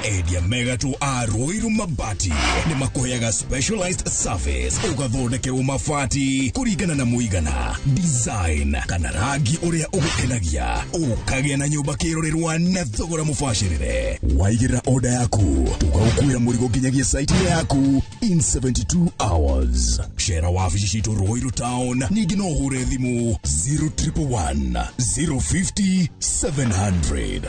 Endia megatũ a Ruiru Mabati nĩ makũheaga specialized service, ũgathondekerwo mabati kũringana na mũigana, design kana rangi ũrĩa ũgũkenagia, ũkagĩa na nyũmba kĩrorerwa na thogora mũbacĩrĩre. Waigĩrĩra order yaku, tũgagũkuĩra mũrigo nginyagia site yaku in 72 hours. Cera wabici citũ Ruiru Town, ningĩ no ũhũre thimũ 0111 050 700.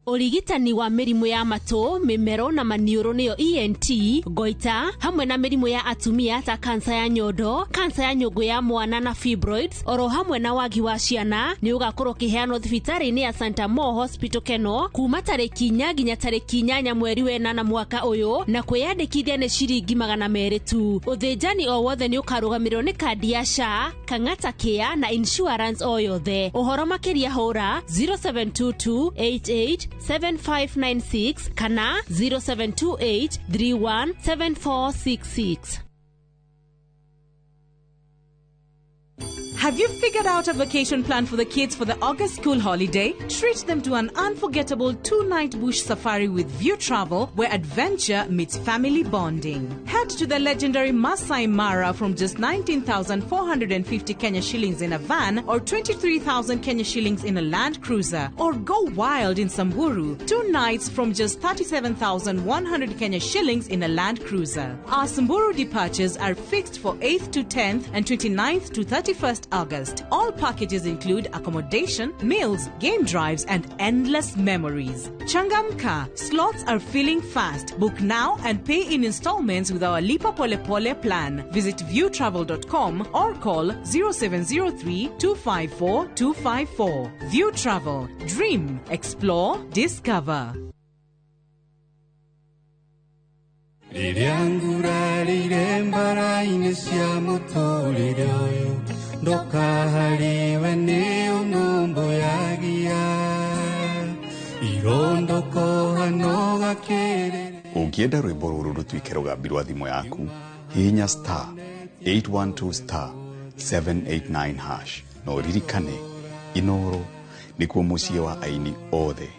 Ũrigitani wa mĩrimũ ya matũ, mĩmero na maniũrũ nĩyo ENT, goita, hamwe na mĩrimũ ya atumia ta kansa ya nyondo, kansa ya nyũngũ ya mwana na fibroids, oro hamwe na wagi wa ciana, nĩ ũgakorwo ũkĩheanwo thibitarĩ-inĩ ya Santa Mo Hospital Keno kuma tarĩki 4 nginya tarĩki 8 mweri wa 8 mwaka ũyũ, na kwĩyandĩkithia nĩ ciringi 200 tu. Ũthĩnjani o wothe nĩ ũkarũgamĩrĩrwo nĩ kandi ya SHA, Kang'ata Care na insurance o yothe. Ũhoro makĩria hũra 0722 88 7596 kana 0728 317466. Have you figured out a vacation plan for the kids for the August school holiday? Treat them to an unforgettable 2-night bush safari with View Travel, where adventure meets family bonding. Head to the legendary Masai Mara from just 19,450 Kenya shillings in a van or 23,000 Kenya shillings in a Land Cruiser. Or go wild in Samburu, 2 nights from just 37,100 Kenya shillings in a Land Cruiser. Our Samburu departures are fixed for 8th to 10th and 29th to 31st August. All packages include accommodation, meals, game drives, and endless memories. Changamka, slots are filling fast. Book now and pay in installments with our Lipa Pole Pole plan. Visit viewtravel.com or call 0703 254 254. View Travel. Dream, explore, discover. Rĩrĩa ngurarire mbara-inĩ cia mũtũrĩre ũyũ ndũkaharĩwe nĩ ũnũmbũyagia irondũkohano gakĩrĩrĩ. Ũngĩenda rwĩmbo rũrũ rũtuĩke rũgambi rwa thimũ yaku, hihinya star 812 star 789 hash na ũririkane Inoro nĩkuo mũciĩ wa aini othe.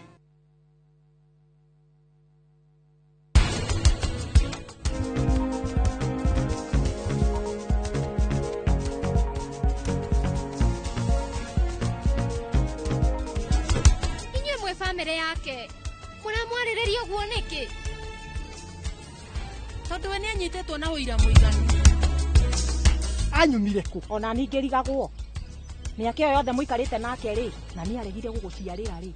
Bamĩrĩ yake mũramwarĩrĩria ũguo nĩkĩ? Tondũ we nĩanyitĩtwo na ũira mũiganu. Anyumire kũ? Ona niĩ ngĩrigagwo mĩaka ĩyo yothe mũikarĩte nake rĩ, na nĩaregire gũgũciarĩra rĩ,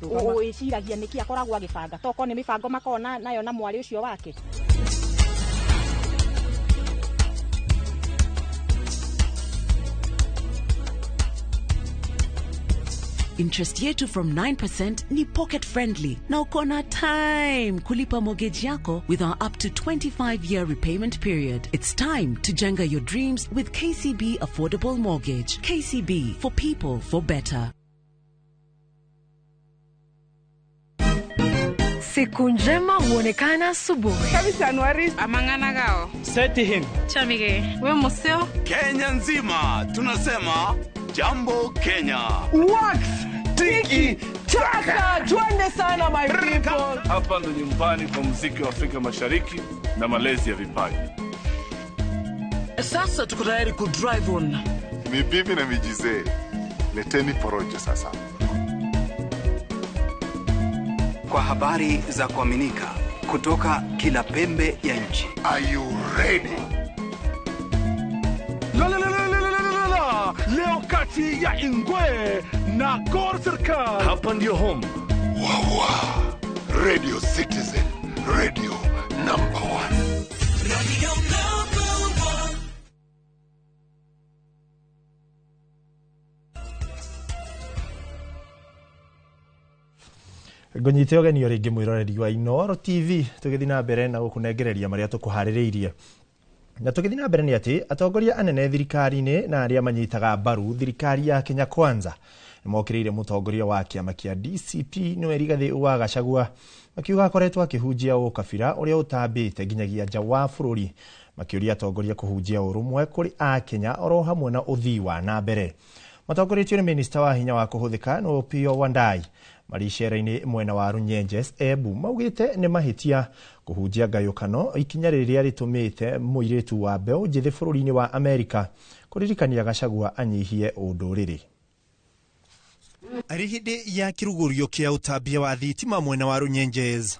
wĩciragia nĩkĩ akoragwo agĩbanga? Tokorwo nĩ mĩbango makoragwo nayo na mwarĩ ũcio wake. Interest yetu from 9% ni pocket friendly na uko na time kulipa mortgage yako with our up to 25-year repayment period. It's time to jenga your dreams with KCB Affordable Mortgage. KCB, for people, for better. Siku njema huonekana asubuhi. Amang'ana gao. Seti him. Chamige. We museo. Kenya nzima tunasema Jambo Kenya. Wax tiki taka, twende sana my people. Hapa ndo nyumbani kwa muziki wa Afrika Mashariki na malezi ya vipaji. Sasa tuko tayari ku drive on. Ni bibi na mijizee. Leteni porojo sasa. Kwa habari za kuaminika kutoka kila pembe ya nchi. Are you ready? La la la la la la la. Leo kati ya Ingwe na Gor Serikal. Hapa ndio home. Wawa. Radio Citizen, radio number 1. Radio number 1. Ngũnyite ũgeni o rĩngĩ mwĩroreri wa Inooro TV tũgĩthiĩ na mbere na gũkũnengereria marĩa tũkũharĩrĩirie. Na tũgĩthiĩ na mbere nĩ atĩ atongoria anene thirikari-inĩ na arĩa manyitaga mbaru thirikari ya Kenya Kwanza nĩmokĩrĩire mũtongoria wa kĩama kĩa DCP nĩwe Rigathĩ wa Gachagua makiuga akoretwo akĩhunjia ũkabira ũrĩa ũtambĩte nginyagia nja wa bũrũri, makĩũria atongoria kũhunjia ũrũmwe kũrĩ akenya oro hamwe na ũthii wa na mbere. Matongoretio nĩ minista wa hinya wa kũhũthĩka nĩ Opiyo Wandayi marĩ icera-inĩ mwena wa Runyenjes Embu maugĩte nĩ mahĩtia kũhunjia ngayũkano, ikinya rĩrĩa rĩtũmĩte mũirĩtu wa mbeũ njĩthĩ bũrũri-inĩ wa Amerika kũririkania Gachagua anyihie ũndũrĩrĩ. Arĩ hĩndĩ ya kĩrugũrio kĩa ũtambia wa thitima mwena wa Runyenjes,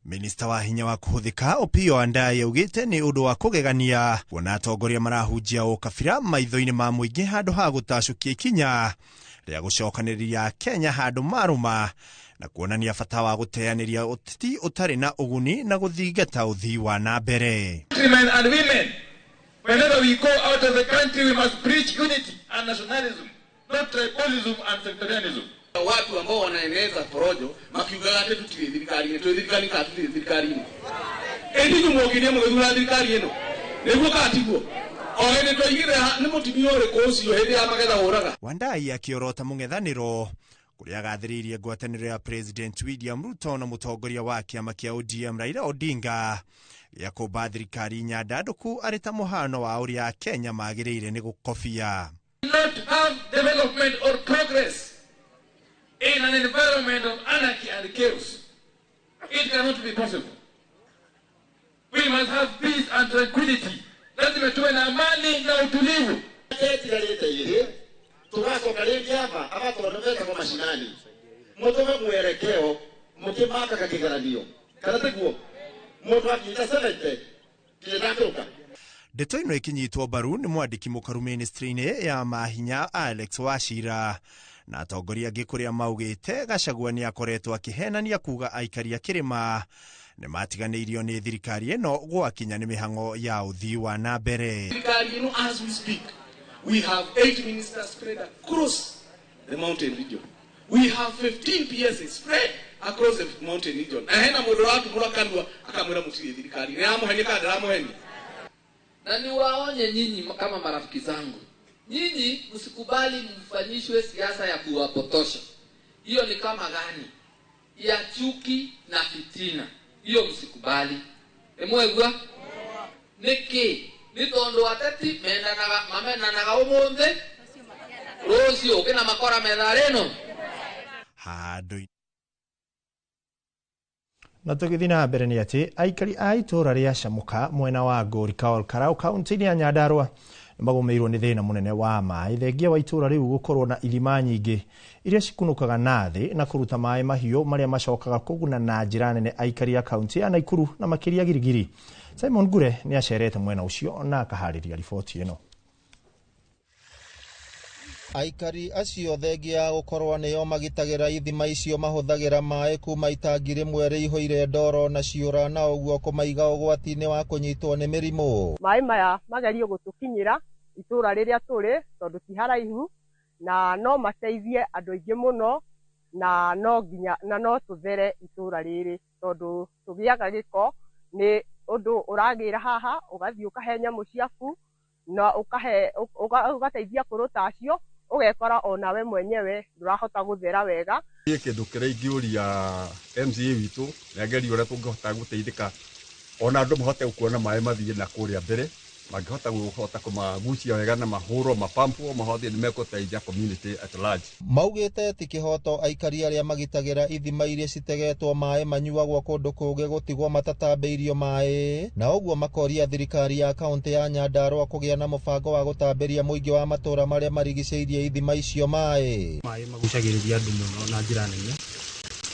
minista wa hinya wa kũhũthĩka Opiyo Wandayi augĩte nĩ ũndũ wa kũgegania kuona atongoria marahunjia ũkabira maitho-inĩ ma mũingĩ handũ ha gũtacũkia ikinya rĩa gũcokanĩrĩria Kenya handũ marũma na kuonania bata wa gũteanĩria ũteti ũtarĩ na ũguni na gũthingata ũthii wa na mbere. Men and women, whenever we go out of the country we must preach unity and nationalism, not tribalism and sectarianism. Watu ambao wanaeneza porojo makiugaga ati tutire thirikari-inĩ, twĩ thirikari kana tutire thirikari-inĩ, ĩndi inyuĩ mwokire mũgĩthura thirikari ĩno nĩguo kana tiguo? O hĩndĩ twaigire nĩ mũtumia ũrĩkũ ũcio hĩndĩ ya magetha ũraga. Wandayi akĩorota mũng'ethanĩro Kũrĩa agathĩrĩirie ngwatanĩro ya President William Ruto na mũtongoria wa kĩama kĩa ODM Raila Odinga gĩa kũmba thirikari nyandandũku arĩ ta mũhano wa ũrĩa Kenya magĩrĩire nĩ gũkobia. Not have development or progress in an environment of anarchy and chaos. It cannot be possible. We must have peace and tranquility. Lazima tuwe na amani na utulivu. Etigarĩte ĩrĩ tũgacoka rĩngĩ aba agatondũ metagwo macinani mũtũme mwerekeo mũkĩmakaga kĩgeranio kana tiguo mũndũ akinyita 70 nginya ndangĩũka. Ndeto ĩno ĩkĩnyitwo mbaru nĩ mwandĩki mũkaru ministry-inĩ ya mahinya Alex Wachira na atongoria angĩ kũrĩa maugĩte Gachagua nĩ akoretwo akĩhenania kuga aikari a kĩrĩma nĩ matiganĩirio nĩ thirikari ĩno gwakinya nĩ mĩhang'o ya ũthii wa na mbere. Thirikari ĩno, as we speak, we have 8 ministers spread across the mountain region. We have 15 PSs spread across the mountain region. Na hena mũndũ ũratumũra kanua akamwĩra mũtirĩ thirikari. Nĩ aramũhenia kana ndaramuhenia? Na niwaonye nyinyi kama marafiki zangu, nyinyi msikubali mfanyishwe siasa ya kuwapotosha. Hiyo ni kama gani? Ya chuki na fitina. Hiyo msikubali. Emwegwa? Niki ni tondu ateti mendanaga mamenanaga umuthi rucio kina makora metha rino handu. Na tũgĩthiĩ na mbere nĩ atĩ aikari a itũũra rĩa Camuka mwena wa Ngũrika Olkarau kaunti-inĩ ya Nyandarua nĩ magũmĩirwo nĩ thĩna mũnene wa maĩ thengia wa itũũra rĩu gũkorwo na ithima nyingĩ iria cikunũkaga na thĩ na kũruta maĩ mahiũ marĩa macokaga kũguna na njĩra nene aikari a kaunti ya Naikuru na makĩria Girigiri. Simon Ngure nĩ acerete mwena ũcio na akaharĩria riboti ĩno. Aikari acio thengia ya gũkorwo nĩo magitagĩra ithima icio mahũthagĩra maĩ kuma itangi rĩmwe rĩihũire ndoro na ciũra na ũguo kũmaiga ũgwati-inĩ wa kũnyitwo nĩ mĩrimũ. Maĩ maya magerio gũtũkinyĩra itũũra rĩrĩa tũrĩ tondũ ti haraihu na no mateithie andũ aingĩ mũno na no nginya na no tũthere itũũra rĩrĩ tondũ tũgĩaga gĩko nĩ ũndũ ũragĩra haha ũgathiĩ ũkahe nyamũ ciaku na ũkahe ũgateithia kũrũta acio ũgekora onawe mwenyewe ndũrahota gũthera wega. Niĩ kĩndũ kĩrĩa ingĩũria MCA witũ nĩ agerie ũrĩa tũngĩhota gũteithĩka ona andũ mahote kuona maĩ mathiĩ na kũrĩa mbere mangĩhota kũhota kũmagucia wega na mahũrwo mapampwo mahote nĩ mekũteithia community at large. Maugĩte ti kĩhoto aikari arĩa magitagĩra ithima iria citegetwo maĩ manyuagwo kũndũ kũngĩ gũtigwo matatambĩirio maĩ na ũguo makoria thirikari ya kaunti ya Nyandarua kũgĩa na mũbango wa gũtambĩria mũingĩ wa matũũra marĩa marigicĩirie ithima icio maĩ. Maĩ magucagĩrĩria andũ mũno na njĩra nene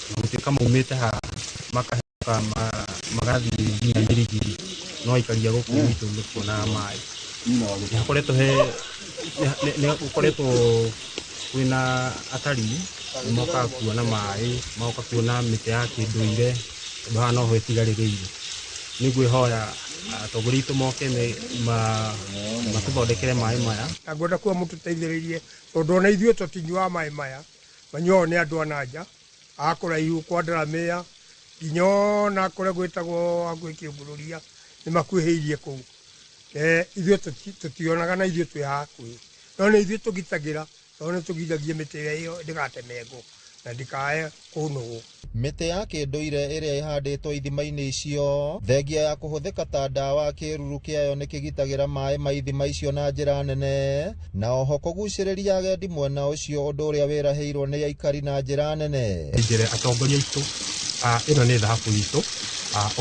na gũtuĩka maumĩte haha makahĩtũka magathiĩ nginya Girigiri no aikaria gũkũ gwitũ nĩ kuona maĩ. Nĩ hakoretwo he nĩ gũkoretwo kwĩna atarii mokaga kuona maĩ magoka kuona mĩtĩ ya kĩndũire tondũ haha noho ĩtigarĩrĩire. Nĩ ngwĩhoya atongoria aitũ moke matũthondekere maĩ maya. Na ngwenda kuga mũtũteithĩrĩrie tondũ ona ithuĩ tũtinyuaga maĩ maya manyuagwo nĩ andũ a na nja a kũraihu kwa Ndaramĩa nginya ona kũrĩa gwĩtagwo hakuhĩ Kĩũngũrũria nĩ makuhĩrĩirie kũu. Ithuĩ tũtionaga na ithuĩ twĩ hakuhĩ no nĩ ithuĩ tũgitagĩra tondũ nĩ tũgiragia mĩtĩ ĩyo ndĩgatemengwo na ndĩkae kũnũgwo. Mĩtĩ ya kĩndũire ĩrĩa ĩhandĩtwo ithima-inĩ icio thengia ya kũhũthĩka ta ndawa kĩruru kĩayo nĩ kĩgitagĩra maĩ ma ithima icio na njĩra nene na oho kũgucĩrĩria agendi mwena ũcio ũndũ ũrĩa wĩrahĩirwo nĩ aikari na njĩra nene. Njĩre atongoria aitũ ĩno nĩ thahabu itũ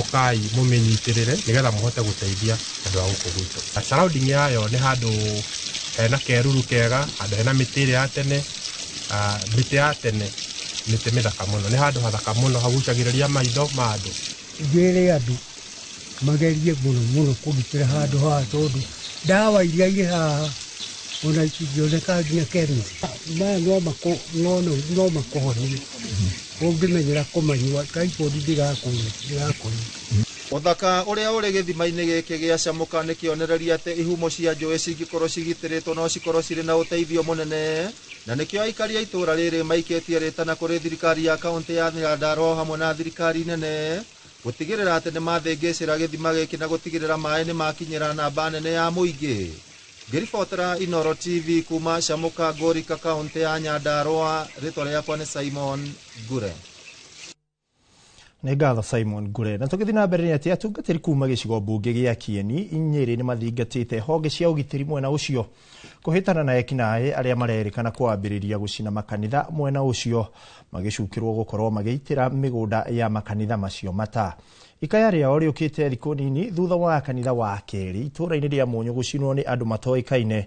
ũkai mũmĩnyitĩrĩre nĩgetha mũhote gũteithia andũ a gũkũ gwitũ. Surrounding yayo nĩ handũ hena keruru kega handũ hena mĩtĩ ĩrĩa ya tene mĩtĩ ya tene mĩtĩ mĩthaka mũno nĩ handũ hathaka mũno hagucagĩrĩria maitho ma andũ. Ngĩre andũ magerie mũno mũno kũgitĩra handũ haha tondũ ndawa iria irĩ haha ona itingĩoneka nginya chemist. Maya no makũhonie ũngĩmenyera kũmanyua typhoid ndĩgakũnyua. Ũthaka ũrĩa ũrĩ gĩthima-inĩ gĩkĩ gĩa Camuka nĩ kĩonereria atĩ ihumo cia njũĩ cingĩkorwo cigitĩrĩtwo no cikorwo cirĩ na ũteithio mũnene na nĩkĩo aikari a itũũra rĩrĩ maikĩtie rĩtana kũrĩ thirikari ya kaunti ya Nyandarua hamwe na thirikari nene gũtigĩrĩra atĩ nĩ mathĩngĩcĩra gĩthima gĩkĩ na gũtigĩrĩra maĩ nĩ makinyĩra namba nene ya mũingĩ. Ngĩribotera Inooro TV kuma Shamuka Ngorika kaunti ya Nyandarua, rĩtwa rĩakwa nĩ Simon Ngure. Nĩ ngatho Simon Ngure. Na tũgĩthiĩ na mbere nĩ atĩ atungatĩri kuma gĩcigo mbunge gĩa Kieni Nyĩrĩ nĩ mathingatĩte honge cia ũgitĩri mwena ũcio kũhĩtana na ekinaĩ arĩa marerĩkana kwambĩrĩria gũcina makanitha mwena ũcio, magĩcukĩrwo gũkorwo magĩitĩra mĩgũnda ya makanitha macio mata. Ikaya rĩao rĩũkĩte thikũ nini thutha wa kanitha wa kerĩ itũũra-inĩ rĩa Mũnyũ gũcinwo nĩ andũ matoĩkaine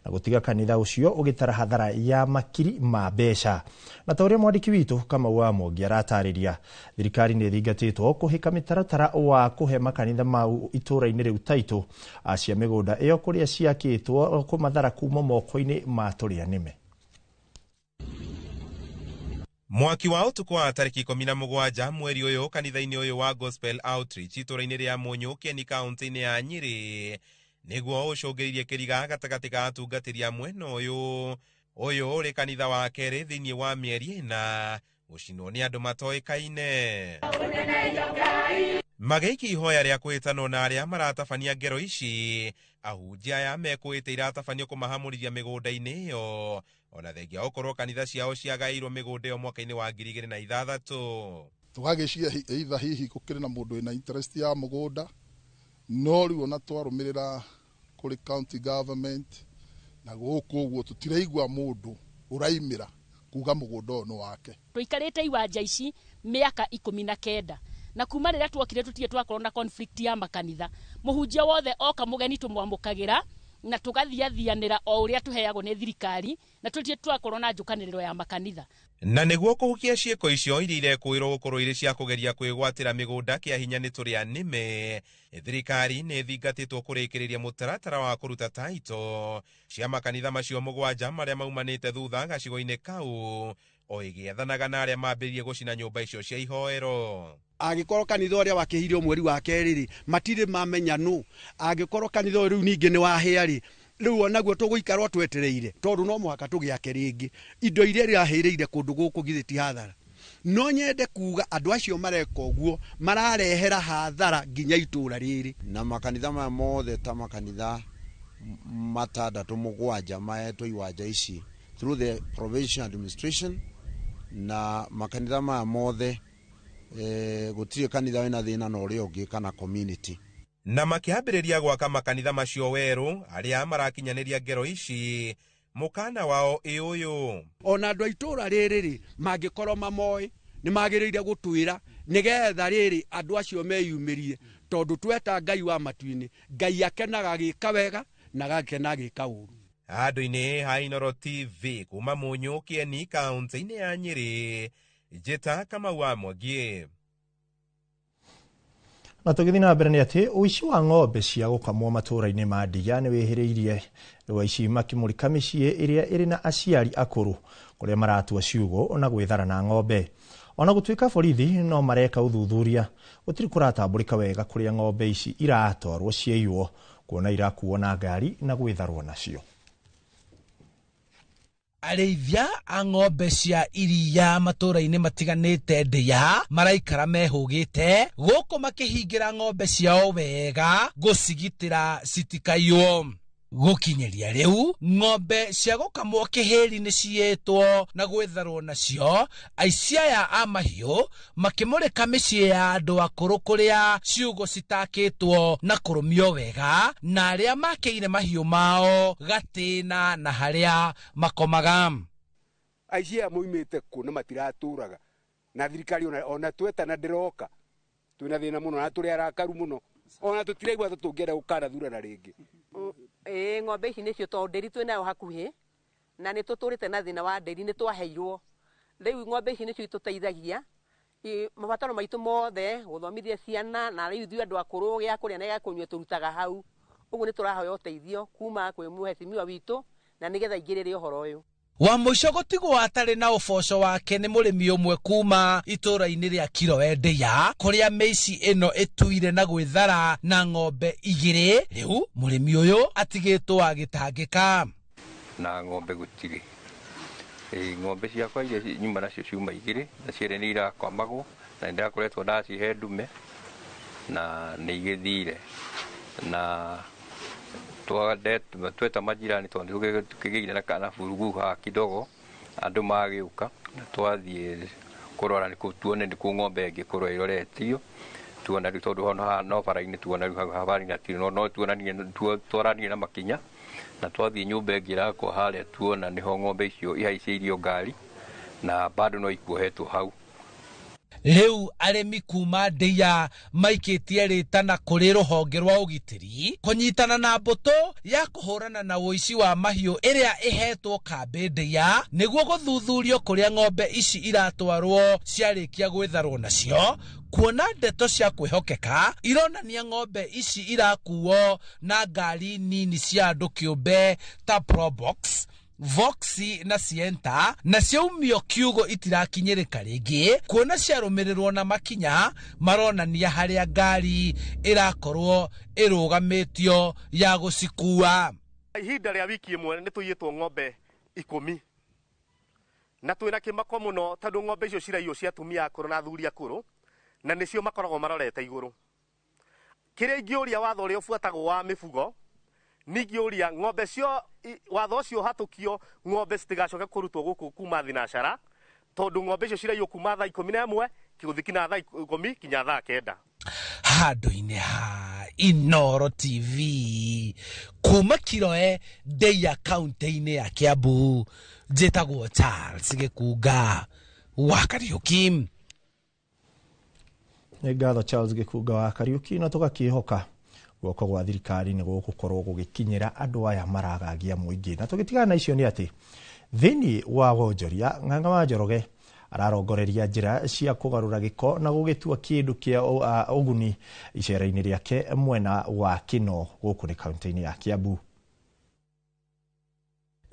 na gũtiga kanitha ũcio ũgĩtara hathara ya makiri ma mbeca. Na ta ũrĩa mwandĩki witũ Kamau wa Mwangi aratarĩria, thirikari nĩ ĩthingatĩtwo kũhĩka mĩtaratara wa kũhe makanitha mau itũũra-inĩ rĩu taitũ cia mĩgũnda ĩyo kũrĩa ciakĩtwo kũmathara kuma moko-inĩ ma tũrĩa nĩme. Mwaki wa ũtukũ wa tarĩki 17 mweri ũyũ kanitha-inĩ ũyũ wa Gospel Outreach itũũra-inĩ rĩa Mũnyũ Kieni kaunti-inĩ ya Nyĩrĩ nĩguo ũcũngĩrĩirie kĩriga gatagatĩ ka atungatĩri a mwena ũyũ. Ũyũ ũrĩ kanitha wa kerĩ thĩinĩ wa mĩeri 4 gũcinwo nĩ andũ matoĩkaine. Magĩikia ihoya rĩa kwĩtanwo na arĩa maratabania ngero ici, ahunjia aya mekũĩte iratabanio kũmahamũrithia mĩgũnda-inĩ ĩyo ona thengia gũkorwo kanitha ciao ciagaĩirwo mĩgũnda ĩyo mwaka-inĩ wa 2006. Tũgagĩciria either hihi gũkĩrĩ na mũndũ wĩna interest ya mũgũnda, no rĩu ona twarũmĩrĩra kũrĩ county government na gũkũ ũguo tũtiraigua mũndũ ũraimĩra kuga mũgũnda ũyũ nĩ wake. Tũikarĩte iwanja ici mĩaka 19 na kuma rĩrĩa tuokire tũtirĩ twakorwo na conflict ya makanitha. Mũhunjia wothe oka mũgeni tũmwamũkagĩra na tũgathiathianĩra o ũrĩa tũheagwo nĩ thirikari na tũtirĩ twakorwo na njũkanĩrĩro ya makanitha. Na nĩguo kũhukia ciĩko icio iria irekũĩrwo gũkorwo irĩ cia kũgeria kwĩgwatĩra mĩgũnda kĩa hinya nĩ tũrĩa nĩme, thirikari nĩ ĩthingatĩtwo kũrĩkĩrĩria mũtaratara wa kũruta taito cia makanitha macio 7 marĩa maumanĩte thutha gacigo-inĩ kau o ĩgĩethanaga na arĩa mambĩrĩrie gũcina nyũmba icio cia ihoero. Angĩkorwo kanitha ũrĩa wakĩhire mweri wa kerĩ rĩ, matirĩ mamenya nũ. Angĩkorwo kanitha ũyũ rĩu ningĩ nĩ wahĩa rĩ, rĩu onaguo tũgũikarwo twetereire tondũ no mũhaka tũgĩake rĩngĩ. Indo iria irahĩrĩire kũndũ gũkũ githĩ ti hathara. No nyende kuga andũ acio mareka ũguo mararehera hathara nginya itũũra rĩrĩ. Na makanitha maya mothe ta makanitha 6 7 maetwo iwanja ici through the provincial administration, na makanitha maya mothe gũtirĩ kanitha wĩna thĩna na ũrĩa ũngĩ kana community. Na makĩambĩrĩria gwaka makanitha macio werũ, arĩa marakinyanĩria ngero ici mũkana wao ĩ ũyũ. Ona andũ a itũũra rĩrĩ rĩ, mangĩkorwo mamoĩ nĩ magĩrĩire gũtwĩra nĩgetha rĩrĩ andũ acio meyumĩrie, tondũ tweta Ngai wa matu-inĩ, Ngai akenaga agĩka wega na agakena agĩka ũru. Handũ-inĩ ha Inooro TV kuma Mũnyũ Kieni kaunti-inĩ ya Nyĩrĩ, Njĩta Kamau wa Mwangi. Na tũgĩthiĩ na mbere nĩ atĩ ũici wa ng'ombe cia gũkamwo matũũra-inĩ ma Ndiga nĩ wĩhĩrĩirie rĩu aici makĩmũrĩka mĩciĩ ĩrĩa ĩrĩ na aciari akũrũ kũrĩa maratua ciugũ na gwĩthara na ng'ombe. Ona gũtuĩka borithi no mareka ũthuthuria, gũtirĩ kũratambũrĩka wega kũrĩa ng'ombe ici iratwarwo ciaiywo, kuona irakuo na ngari na gwĩtharwo nacio. Arĩithia a ng'ombe cia iria matũũra-inĩ matiganĩte Ndĩa maraikara mehũgĩte gũkũ makĩhingĩra ng'ombe ciao wega gũcigitĩra citikaiywo. Gũkinyĩria rĩu ng'ombe cia gũkamwo kĩhĩri nĩ ciĩtwo na gwĩtharwo nacio, aici aya a mahiũ makĩmũrĩka mĩciĩ ya andũ akũrũ kũrĩa ciugũ citakĩtwo na kũrũmio wega na arĩa makĩire mahiũ mao gatĩna na harĩa makomaga. Aici aya moimĩte kũ na matiratũraga na thirikari ona twetana ndĩroka, twĩna thĩna mũno na tũrĩ arakaru mũno, ona tũtiraigua ta tũngĩenda gũkanathurana rĩngĩ. Ng'ombe ici nĩcio tondũ ndĩri twĩnayo hakuhĩ na nĩ tũtũrĩte na thĩna wa ndĩri, nĩ twaheirwo. Rĩu ng'ombe ici nĩcio itũteithagia mabataro maitũ mothe, gũthomithia ciana na rĩu ithuĩ andũ akũrũ gĩa kũrĩa na gĩa kũnyua tũrutaga hau. Ũguo nĩ tũrahoya ũteithio kuma kwĩ mũhecimiwa witũ na nĩgetha aingĩrĩre ũhoro ũyũ. Wa mũico gũtigwo atarĩ na ũboco wake nĩ mũrĩmi ũmwe kuma itũũra-inĩ rĩa Kirowe Ndĩa kũrĩa mĩici ĩno ĩtuire na gwĩthara na ng'ombe 2. Rĩu mũrĩmi ũyũ atigĩtwo agĩtangĩka. Na ng'ombe gũtirĩ. Ng'ombe ciakwa iria nyuma nacio ciuma 2 na cierĩ nĩ irakamagwo na nĩndakoretwo ndacihe ndume na nĩ igĩthire na Tweta majirani tondu tukigĩire na kana burugu haha kidogo, andũ magĩũka na twathiĩ kũrora nĩkũ tuone nĩkũ ng'ombe ĩngĩkorwo ĩroretio. Tuona rĩu tondũ hano haha no bara-inĩ, tuona rĩu hau bara-inĩ hatirĩ, no tuonanie twaranie na makinya na twathiĩ nyũmba ĩngĩ ĩrakwo harĩa, tuona nĩho ng'ombe icio ihaicĩirio ngari na bado no ikuohetwo hau. Rĩu arĩmi kuma Ndĩa maikĩtie rĩtana kũrĩ rũhonge rwa ũgitĩri kũnyitana na mbũtũ ya kũhũrana na ũici wa mahiũ ĩrĩa ĩhetwo kambĩ Ndĩa nĩguo gũthuthurio kũrĩa ng'ombe ici iratwarwo ciarĩkia gwĩtharwo nacio, kuona ndeto cia kwĩhokeka ironania ng'ombe ici irakuo na ngari nini cia andũ kĩũmbe ta Probox, Voxy na Sienta, na ciaumio kiugo itirakinyĩrĩka rĩngĩ kuona ciarũmĩrĩrwo na makinya maronania harĩa ngari ĩrakorwo ĩrũgamĩtio ya gũcikua. Ihinda rĩa wiki ĩmwe nĩ tũiyĩtwo ng'ombe 10 na twĩna kĩmako mũno tondũ ng'ombe icio ciraiywo cia atumia akũrũ na athuri akũrũ na nĩcio makoragwo marorete igũrũ. Kĩrĩa ingĩũria watho ũrĩa ũbuatagwo wa mĩbugo, ningĩũria ng'ombe cio watho ũcio ũhatũkio ng'ombe citigacoke kũrutwo gũkũ kuma thinacara tondũ ng'ombe icio ciraiywo kuma thaa 11 gũthiĩ kinya thaa 10 kinya thaa 9. Handũ-inĩ ha Inooro TV kuma Kiroe Ndĩa kaunti-inĩ ya Kiambu, njĩtagwo Charles Gĩkunga wa Kariũki. Nĩ ngatho Charles Gĩkunga wa Kariũki, na tũgakĩhoka guoko gwa thirikari nĩ gũgũkorwo gũgĩkinyĩra andũ aya maragagia mũingĩ. Na tũgĩtigana na icio nĩ atĩ thĩinĩ wa wonjoria Ng'ang'a wa Njoroge ararongoreria njĩra cia kũgarũra gĩko na gũgĩtua kĩndũ kĩa ũguni icera-inĩ rĩake mwena wa Kĩno gũkũ nĩ kaunti-inĩ ya Kiambu.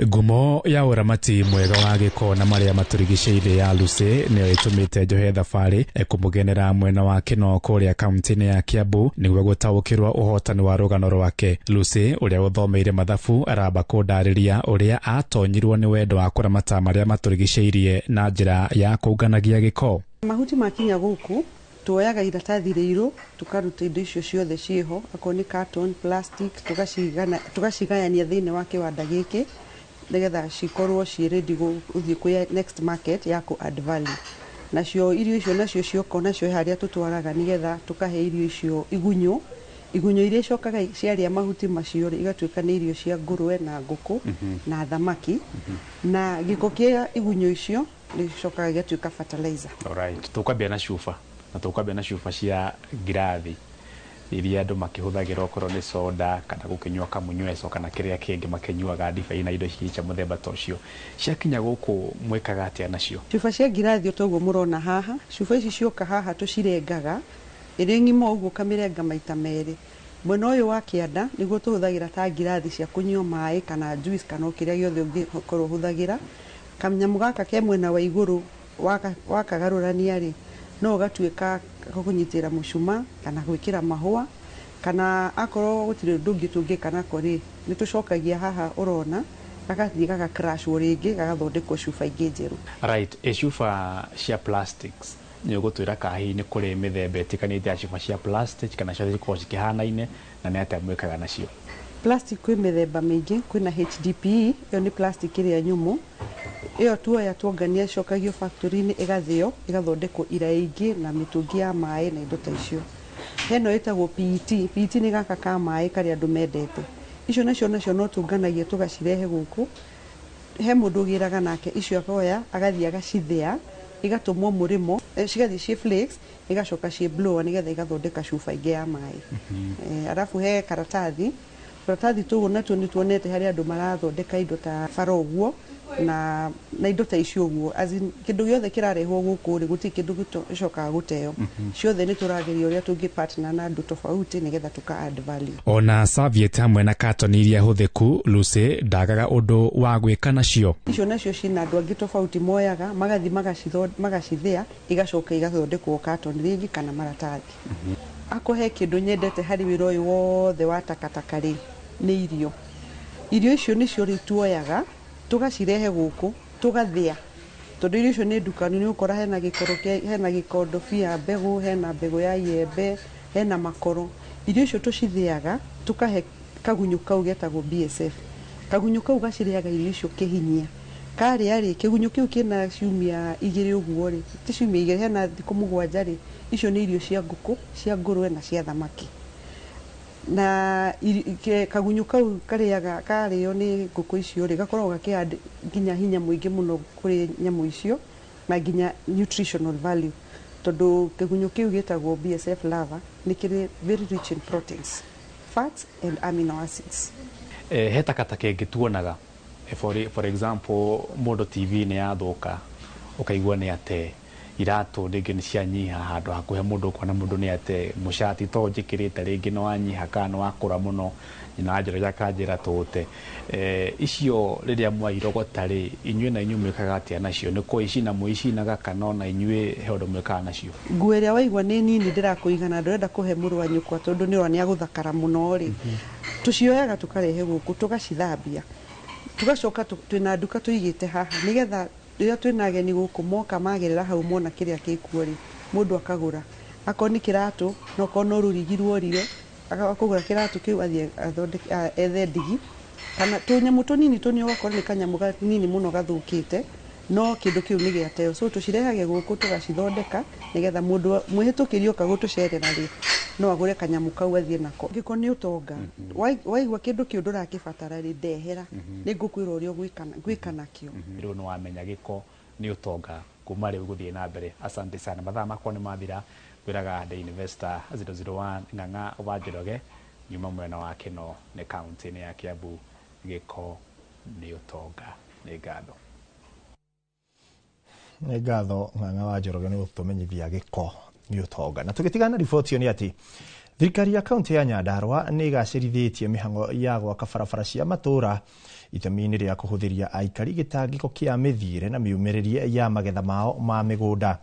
Ngumo ya ũramati mwega wa gĩko na marĩa matũrigicĩirie ya Lucy nĩyo ĩtũmĩte njohe thabarĩ kũmũgenera mwena wa Kĩno kũrĩa kaunti-inĩ ya Kiambu nĩguo gũtaũkĩrwo ũhotani wa rũgano rwake. Lucy ũrĩa ũthomeire mathabu aramba kũndarĩria ũrĩa atonyirwo nĩ wendo wa kũramata marĩa matũrigicĩirie na njĩra ya kũnganagia gĩko. Mahuti makinya gũkũ tuoyaga iratathi rĩirũ tukaruta indo icio ciothe ciĩho, akorwo nĩ carton, plastic, tũgacigayania thĩinĩ wa kĩwanda gĩkĩ nĩgetha cikorwo ciĩ ready gũthiĩ kwĩ next market ya kũ add value. Nacio irio icio nacio cioka nacio harĩa tũtwaraga nĩgetha tũkahe irio icio igunyũ. Igunyũ iria icokaga ciarĩa mahuti macio rĩ, igatuĩka nĩ irio cia ngũrwe na ngũkũ na thamaki. Na gĩko kĩa igunyũ icio nĩgĩcokaga gĩgatuĩka fertilizer. Alright, tũkwambia na cuba, na tũkwambia na cuba cia ngirathi iria andũ makĩhũthagĩra okorwo nĩ soda kana gũkĩnyua kamũnyweco kana kĩrĩa kĩngĩ makĩnyuaga ndibei na indo cia mũthemba ta ũcio. Ciakinya gũkũ mwĩkaga atĩa nacio? Cuba cia ngirathi toguo mũrona haha, cuba ici cioka haha tũcirengaga ĩrĩ ng'ima ũguo ũkamĩrenga maita merĩ. Mwena ũyũ wa kĩanda nĩguo tũhũthagĩra ta ngirathi cia kũnyua maĩ kana juice kana o kĩrĩa gĩothe ũngĩkorwo ũhũthagĩra. Kanyamũ gaka ke mwena wa igũrũ wakagarũrania rĩ, no ũgatuĩka kũnyitĩra mũcuma kana gwĩkĩra mahũa kana akorwo gũtirĩ ũndũ ũngĩ tũngĩka nako rĩ, nĩ tũcokagia haha ũrona gagathiĩ gagakrashwo rĩngĩ gagathondekwo cuba ingĩ njerũ. Right, ĩ cuba cia plastics nĩ ũgũtwĩra kana hihi nĩ kũrĩ mĩthemba ĩtiganĩte ya cuba cia plastic kana ciothe cikoragwo cikĩhanaine na nĩ atĩa mwĩkaga nacio? Plastic kwĩ mĩthemba mĩingĩ, kwĩna HDPE, ĩyo nĩ plastic ĩrĩa nyũmũ. Ĩyo tuoya tuongania ĩcokagio factory-inĩ ĩgathĩo ĩgathondekwo iraĩ ingĩ na mĩtũngi ya maĩ na indo ta icio. Heno ĩtagwo PET, PET nĩ gaka ka maĩ karĩa andũ mendete. Icio nacio nacio no tũnganagia tũgacirehe gũkũ. He mũndũ ũgĩraga nake icio akoya agathiĩ agacithĩa igatũmwo mũrĩmo, cigathiĩ ciĩ flakes igacoka ciĩ blower nĩgetha igathondeka cuba ingĩ ya maĩ. Arabu he karatathi, karatathi tũu natuo nĩ tuonete harĩa andũ marathondeka indo ta bara ũguo na indo ta icio ũguo. As in kĩndũ gĩothe kĩrarehwo gũkũ rĩ, gũtirĩ kĩndũ gĩcokaga gũteo. Ciothe nĩ tũrageria ũrĩa tũngĩ partner na andũ tofauti nĩgetha tũka add value. Ona serviette hamwe na katoni iria hũthĩku, Lucy ndagaga ũndũ wa gwĩka nacio. Icio nacio cina andũ angĩ tofauti moyaga magathiĩ magacithĩa igacoka igathondekwo katoni rĩngĩ kana maratathi. Akũhe kĩndũ nyendete harĩ wĩra ũyũ wothe wa takataka rĩ, nĩ irio. Irio icio nĩcio rĩu tuoyaga tugacirehe gũkũ tũgathĩa, tondũ irio icio nĩ ndukanu, nĩ ũkora hena gĩkoro hena gĩkondobia mbegũ, hena mbegũ ya iembe, hena makoro. Irio icio tũcithĩaga tũkahe Kagunyũ kau getagwo BSF. Kagunyũ kau gacirĩaga irio icio kĩhinyia. Karĩa rĩ, kĩgunyũ kĩu kĩna ciumia 2 ũguo rĩ, ti ciumia 2, hena thikũ 7 rĩ, icio nĩ irio cia ngũkũ, cia ngũrwe na cia thamaki. Na kagunyũ kau karĩaga karĩo nĩ ngũkũ icio rĩ, gakoragwo gakĩ nginya hinya mũingĩ mũno kũrĩ nyamũ icio na nginya nutritional value, tondũ kĩgunyũ kĩu gĩtagwo BSF larva nĩ kĩrĩ very rich in proteins, fats and amino acids. He takataka ĩngĩ tuonaga, for example, mũndũ TV nĩ yathũka, ũkaigua nĩ ate iratũ rĩngĩ nĩ cianyiha handũ hakuhe mũndũ, ũkona mũndũ nĩ ate mũcati to njĩkĩrĩte rĩngĩ nĩ wanyiha kana nĩ wakũra mũno, nyina wa Njoroge akanjĩra tũũte. Icio rĩrĩa mwairogota rĩ, inyuĩ na inyuĩ mwĩkaga atĩa nacio? Nĩ kũicina mũicinaga kana ona inyuĩ he ũndũ mwĩkaga nacio? Nguo ĩrĩa waigua nĩ nini ndĩrakũigana, ndũrenda kũhe mũrũ wa nyũkwa tondũ nĩ ũrona nĩ agũthakara mũno rĩ, tũcioyaga tũkarehe gũkũ tũgacithambia, tũgacoka twĩna nduka tũigĩte haha nĩgetha rĩrĩa twĩna ageni gũkũ moka magerera hau mona kĩrĩa gĩkuo rĩ, mũndũ akagũra. Akorwo nĩ kĩratũ, no korwo no rũrigi ruorire, akũgũra kĩratũ kĩu athiĩ athondeke, ethe ndigi kana tũnyamũ tũnini tũnini, ũgakora nĩ kanyamũ kanini mũno gathũkĩte, no kĩndũ kĩu nĩ gĩateo. So tũcirehage gũkũ tũgacithondeka nĩgetha mũndũ mwĩhĩtũkĩri oka gũtũcerera rĩ, no agũre kanyamũ kau athiĩ nako. Gĩko nĩ ũtonga. Waigua kĩndũ kĩu ndũrakĩbatara rĩ, ndehera, nĩ ngũkwĩra ũrĩa ũgwĩka nakĩo. Rĩu nĩ wamenya gĩko nĩ ũtonga kuma rĩu gũthiĩ na mbere. Asante sana. Mathaa makwa nĩ mathira, ngwĩraga The Investor 001 Ng'ang'a wa Njoroge, nyuma mwena wa Kĩno nĩ kaunti-inĩ ya Kiambu. Gĩko nĩ ũtonga. Nĩ ngatho. Nĩ ngatho Ng'ang'a wa Njoroge nĩ gũtũmenyithia gĩko nĩ ũtonga. Na tũgĩtigana riboti ĩyo nĩ atĩ thirikari ya kaunti ya Nyandarua nĩ ĩgacĩrithĩtie mĩhang'o ya gwaka barabara cia matũũra itemi-inĩ rĩa kũhũthĩria aikari gĩtangĩko kĩa mĩthiĩre na mĩumĩrĩrie ya magetha mao ma mĩgũnda.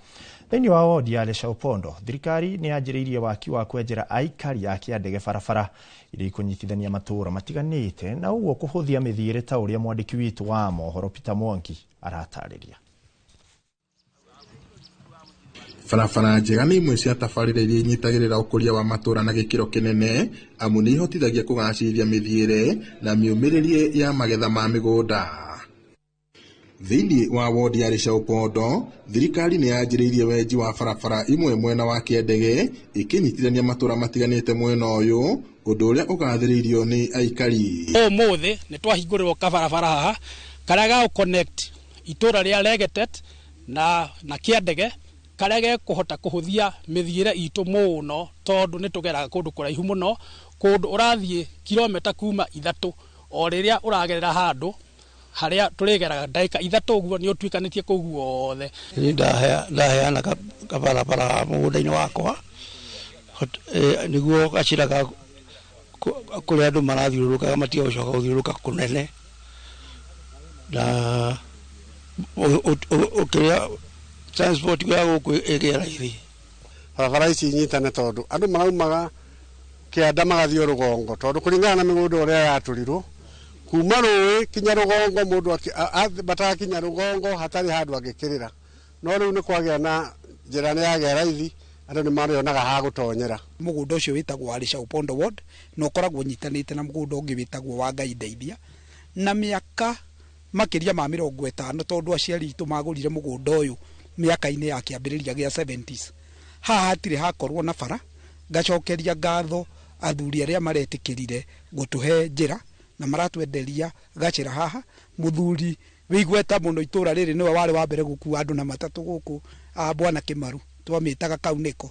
Thĩinĩ wa wodi ya Leshapondo, thirikari nĩ yanjĩrĩirie waki wa kwenjera aikari a Kĩandege barabara iria ikũnyitithania matũũra matiganĩte na ũguo kũhũthia mĩthiĩre ta ũrĩa mwandĩki witũ wa mohoro Peter Mwangi aratarĩria. Barabara njega nĩ imwe cia tabarĩra iria inyitagĩrĩra ũkũria wa matũũra na gĩkĩro kĩnene, amu nĩ ihotithagia kũgacĩrithia mĩthiĩre na mĩumĩrĩrie ya magetha ma mĩgũnda. Thĩinĩ wa wodi ya Leshapondo, thirikari nĩ yanjĩrĩirie wenji wa barabara imwe mwena wa Kĩandege ĩkĩnyitithania matũũra matiganĩte mwena ũyũ, ũndũ ũrĩa ũgathĩrĩirio nĩ aikari. Ũmũthĩ nĩ twahingũrĩrwo kabarabara haha karĩa ga connect itũũra rĩa Legetet na Kĩandege, karĩa gekũhota kũhũthia mĩthiĩre itũ mũno, tondũ nĩ tũgeraga kũndũ kũraihu mũno, kũndũ ũrathiĩ kilomita kuma 3 o rĩrĩa ũragerera handũ harĩa tũrĩgeraga ndagĩka 3 ũguo nĩ ũtuĩkanĩtie kũu guothe. Niĩ ndaheana kabarabara mũgũnda-inĩ wakwa nĩguo gacĩra ga kũrĩa andũ marathiũrũrũkaga matige gũcoka gũthiũrũrũka kũnene, na ũkĩrĩa transport ya gũkũ ĩgĩe raithi. Barabara ici inyitane tondũ andũ maraumaga kĩanda magathiĩ rũgongo, tondũ kũringana na mĩgũnda ũrĩa yatũrirwo kuma rũĩ kinya rũgongo, mũndũ batarakinya rũgongo hatarĩ handũ angĩkĩrĩra, no rĩu nĩ kwagĩa na njĩra nĩ yagĩa raithi, andũ nĩ marĩonaga ha gũtonyera. Mũgũnda ũcio wĩtagwo wa Leshapondo ward na ũkoragwo ũnyitanĩte na mũgũnda ũngĩ wĩtagwo wa Ngai Ndeithia, na mĩaka makĩria ma 50 tondũ aciari aitũ magũrire mũgũnda ũyũ mĩaka-inĩ ya kĩambĩrĩria gĩa 70s. Haha hatirĩ hakorwo na bara. Ngacokeria ngatho athuri arĩa maretĩkĩrire gũtũhe njĩra na maratwenderia gacĩra haha. Mũthuri wĩ igweta mũno itũũra rĩrĩ nĩwe warĩ wa mbere gũkua andũ na matatũ gũkũ, Bwana Kĩmaru, twamĩtaga Kaunĩko.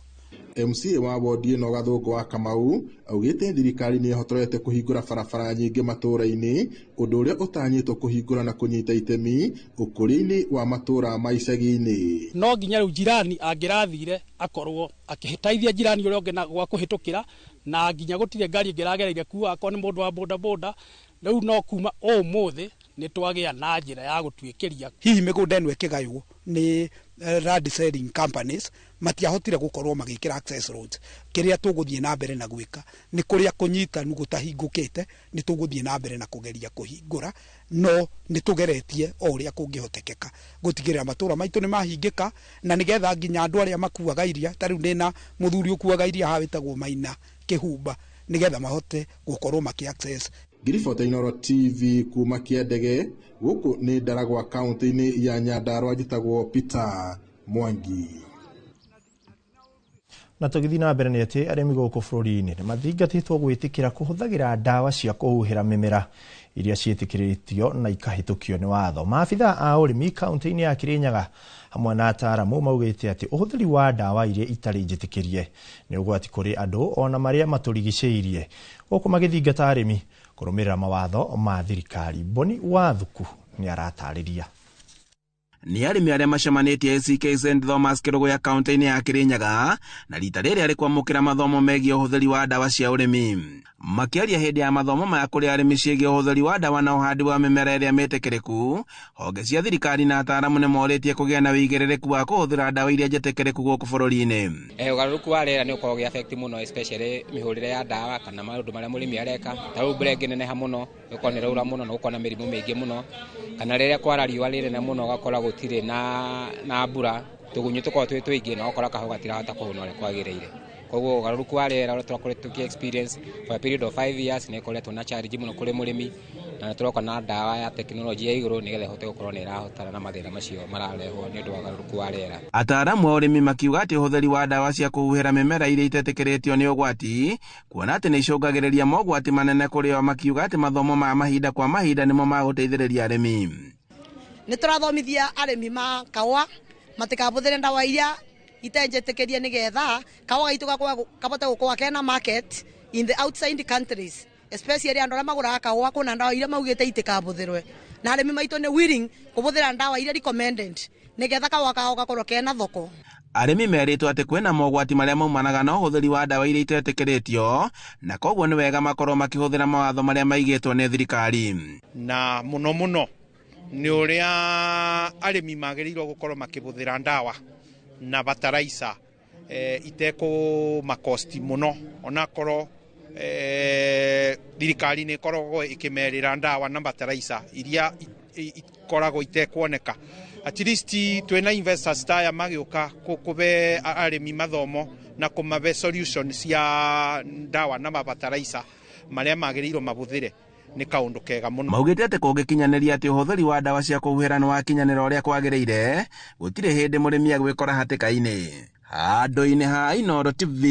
MCA wa wodi ĩno Gathũngũ wa Kamau augĩte thirikari nĩ ĩhotorete kũhingũra barabara nyingĩ matũũra-inĩ, ũndũ ũrĩa ũtanyĩtwo kũhingũra na kũnyita itemi ũkũria-inĩ wa matũũra ma icagi-inĩ. No nginya rĩu jirani angĩrathire akorwo akĩhĩtaithia jirani ũrĩa ũngĩ na gwa kũhĩtũkĩra, na nginya gũtirĩ ngari ĩngĩragereire kuo akorwo nĩ mũndũ wa bodaboda. Rĩu no kuma ũmũthĩ nĩ twagĩa na njĩra ya gũtuĩkĩria. Hihi mĩgũnda ĩno ĩkĩgaywo nĩ land selling companies matiahotire gũkorwo magĩkĩra access roads. Kĩrĩa tũgũthiĩ na mbere na gwĩka nĩ kũrĩa kũnyitanu gũtahingũkĩte, nĩ tũgũthiĩ na mbere na kũgeria kũhingũra, no nĩ tũgeretie o ũrĩa kũngĩhotekeka gũtigĩrĩra matũũra maitũ nĩ mahingĩka, na nĩgetha nginya andũ arĩa makuaga iria, ta rĩu ndĩna mũthuri ũkuaga iria haha wĩtagwo Maina Kĩhumba, Nĩgetha mahote gũkorwo makĩ access. Ngiribota Inooro TV kuma Kĩandege, gũkũ nĩ Ndaragwa kaunti-inĩ ya Nyandarua, njĩtagwo Peter Mwangi. Na tũgĩthiĩ na mbere nĩ atĩ arĩmi gũkũ bũrũri-inĩ nĩ mathingatĩtwo gwĩtĩkĩra kũhũthagĩra ndawa cia kũhuhĩra mĩmera iria ciĩtĩkĩrĩtio na ikahĩtũkio nĩ watho. Maabitha a ũrĩmi kaunti-inĩ ya Kirinyaga hamwe na ataaramu maugĩte atĩ ũhũthĩri wa ndawa iria itarĩ njĩtĩkĩrie nĩ ũgwati kũrĩ andũ ona marĩa matũrigicĩirie, gũkũ magĩthingata arĩmi kũrũmĩrĩra mawatho ma thirikari. Boni Wathuku nĩ aratarĩria. Nĩ arĩmi arĩa macemanĩtie ACK St Thomas Kĩrũgũya kaunti-inĩ ya Kirinyaga na rita rĩrĩ arĩ kwamũkĩra mathomo megiĩ ũhũthĩri wa ndawa cia ũrĩmi. Makĩaria hĩndĩ ya mathomo maya kũrĩ arĩmi ciĩgiĩ ũhũthĩri wa ndawa na ũhandi wa mĩmera ĩrĩa mĩtĩkĩrĩku, honge cia thirikari na ataaramu nĩ morĩtie kũgĩa na wĩigĩrĩrĩku wa kũhũthĩra ndawa iria njĩtĩkĩrĩku gũkũ bũrũri-inĩ. Ũgarũrũku wa rĩera nĩ ũkoragwo ũgĩ affect mũno, especially mĩhũrĩre ya ndawa kana maũndũ marĩa mũrĩmi areka. Ta rĩu mbura ĩngĩneneha mũno, ĩgũkorwo nĩ ĩraura mũno na gũkorwo na mĩrimũ mĩingĩ mũno, kana rĩrĩa kwara riũa rĩnene mũno ũgakora gũtirĩ na mbura, tũgunyũ tũkoragwo twĩ tũingĩ na ũgakora kahũa gatirahota kũhuna ũrĩa kwagĩrĩire. Koguo ũgarũrũku wa rĩera ũrĩa tũrakoretwo tũkĩ experience for a period of 5 years nĩ ĩkoretwo na challenge mũno kũrĩ mũrĩmi, na nĩ tũroka na ndawa ya tekinoronjĩ ya igũrũ nĩgetha ĩhote gũkorwo nĩ ĩrahotana na mathĩna macio mararehwo nĩ ũndũ wa ũgarũrũku wa rĩera. Ataaramu a ũrĩmi makiuga atĩ ũhũthĩri wa ndawa cia kũhuhĩra mĩmera iria itetĩkĩrĩtio nĩ ũgwati, kuona atĩ nĩ icũngagĩrĩria mogwati manene kũrĩ o, makiuga atĩ mathomo ma mahinda kwa mahinda nĩmo magũteithĩrĩria arĩmi. Nĩ tũrathomithia arĩmi ma kahũa matikabũthĩre ndawa iria itenjĩtĩkĩrie nĩgetha kahũa gaitũ kabote gũkorwo kena market in the outside countries, especially andũ arĩa magũraga kahũa kwĩna ndawa iria maugĩte itikabũthĩrwe, na arĩmi maitũ nĩ willing kũbũthĩra ndawa iria recommended nĩgetha kahũa kao gakorwo kena thoko. Arĩmi merĩtwo atĩ kwĩna mogwati marĩa maumanaga na ũhũthĩri wa ndawa iria itetĩkĩrĩtio, na koguo nĩ wega makorwo makĩhũthĩra mawatho marĩa maigĩtwo nĩ thirikari. Na mũno mũno nĩ ũrĩa arĩmi magĩrĩirwo gũkorwo makĩhũthĩra ndawa na bataraitha itekũmakosti mũno, onakorwo thirikari nĩ ĩkoragwo ĩkĩmerĩra ndawa na bataraitha iria ikoragwo itekuoneka. At least twĩna investors taya magĩũka kũbe arĩmi mathomo na kũmabe solution cia ndawa na mabataraitha marĩa magĩrĩirwo mahũthĩre nĩ kaũndũ kega mũno. Maugĩte atĩ kũngĩkinyanĩria atĩ ũhũthĩri wa ndawa cia kũhuhĩra nĩ wakinyanĩra ũrĩa kwagĩrĩire, gũtirĩ hĩndĩ mũrĩmi agwĩkora hatĩka-inĩ. Handũ-inĩ ha Inooro TV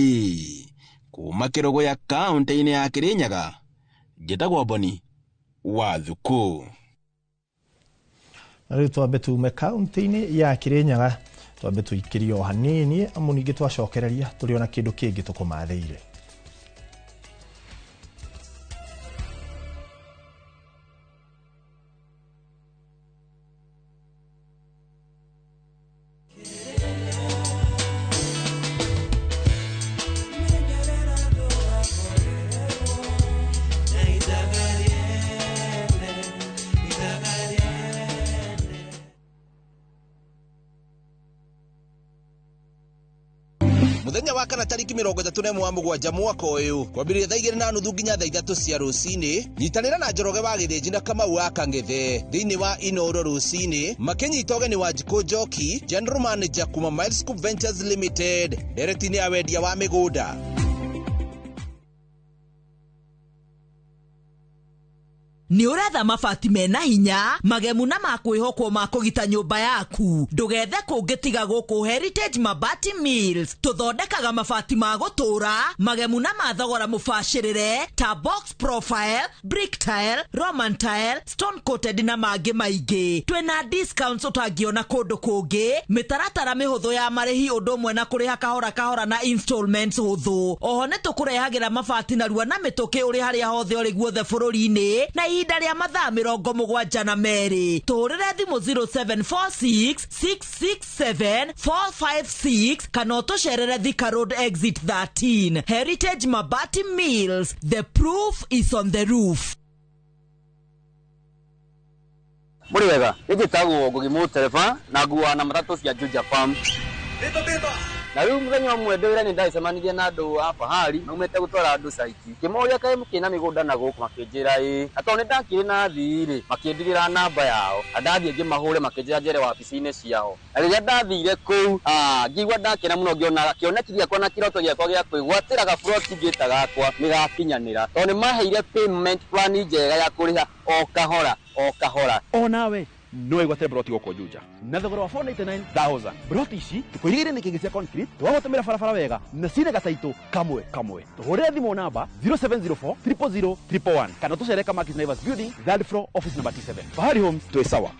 kuma Kĩrũgũya kaunti-inĩ ya Kirinyaga, njĩtagwo Boni Wathuku. Na rĩu twambe tume kaunti-inĩ ya Kirinyaga, twambe tũikĩrie o hanini amu ningĩ twacokereria tũrĩ ona kĩndũ kĩngĩ tũkũmathĩire. Muthenya wa kana tariki 31 wa 7 mwaka ũyũ kwambĩrĩria thaa 2:30 nginya thaa 3 cia rũcinĩ, nyitanĩra na Njoroge wa Gĩthĩnji na Kamau wa Kang'ethe thĩinĩ wa Inooro rũcinĩ makĩnyita ũgeni wa Njikũ Njoki, General Manager kuma Miles Scoop Ventures Limited, ndereti-inĩ ya wendia wa mĩgũnda. Nĩ ũretha mabati mena hinya, magemu na makwĩhokwo ma kũgita nyũmba yaku? Ndũgethe kũngĩ tiga gũkũ Heritage Mabati Mills. Tũthondekaga mabati ma gũtũũra, magemu na ma thogora mũbacĩrĩre, ta box profile, brick tile, roman tile, stone coated na mangĩ maingĩ. Twĩna discounts ũtangĩona kũndũ kũngĩ, mĩtaratara mĩhũthũ ya marĩhi, ũndũ ũmwe na kũrĩha kahora kahora na installments hũthũ. Oho nĩ tũkũrehagĩra mabati narua na mĩtũkĩ ũrĩ harĩa hothe ũrĩ guothe bũrũri-inĩ na ihinda rĩa mathaa 72. Tũhũrĩre thimũ 0746 667 456 kana ũtũcerere Thika Road exit 13. Heritage Mabati Mills, the proof is on the roof. Mũrĩ wega, nĩ njĩtagwo Ngugi Mũtereba na nguaga na matatũ cia Juja Farm. Na rĩu mũthenya ũmwe ndĩ wĩra-inĩ ndagĩcemanirie na andũ a Fahari maumĩte gũtwara andũ caiti. Ngĩmoria kaĩ mũkĩrĩ na mĩgũnda na gũkũ, makĩnjĩra ĩĩ. Na tondũ nĩ ndakĩrĩ na athii rĩ, makĩndigĩra namba yao. Na ndathiĩ ngĩmahũre makĩnjĩra njere wabici-inĩ ciao. Na rĩrĩa ndathire kũu, ngĩigua ndakena mũno ngĩona kĩoneki gĩakwa na kĩroto gĩakwa gĩa kwĩgwatĩra gaburoti ngĩta gakwa nĩ gakinyanĩra. Tondũ nĩ maheire payment plan njega ya kũrĩha o kahora o kahora. Onawe no wĩgwatĩre broti gũkũ Juja na thogora wa 499,000. Broti ici tũkũirigĩire nĩ kĩngĩ cia concrete, twagũtũmĩra barabara wega na cina gataitũ kamwe kamwe. Tũhũrĩre thimũ namba 0704 000 111 kana tũcere Kamakis Naivas Building, third floor, office number T7. Fahari Homes, twĩ sawa.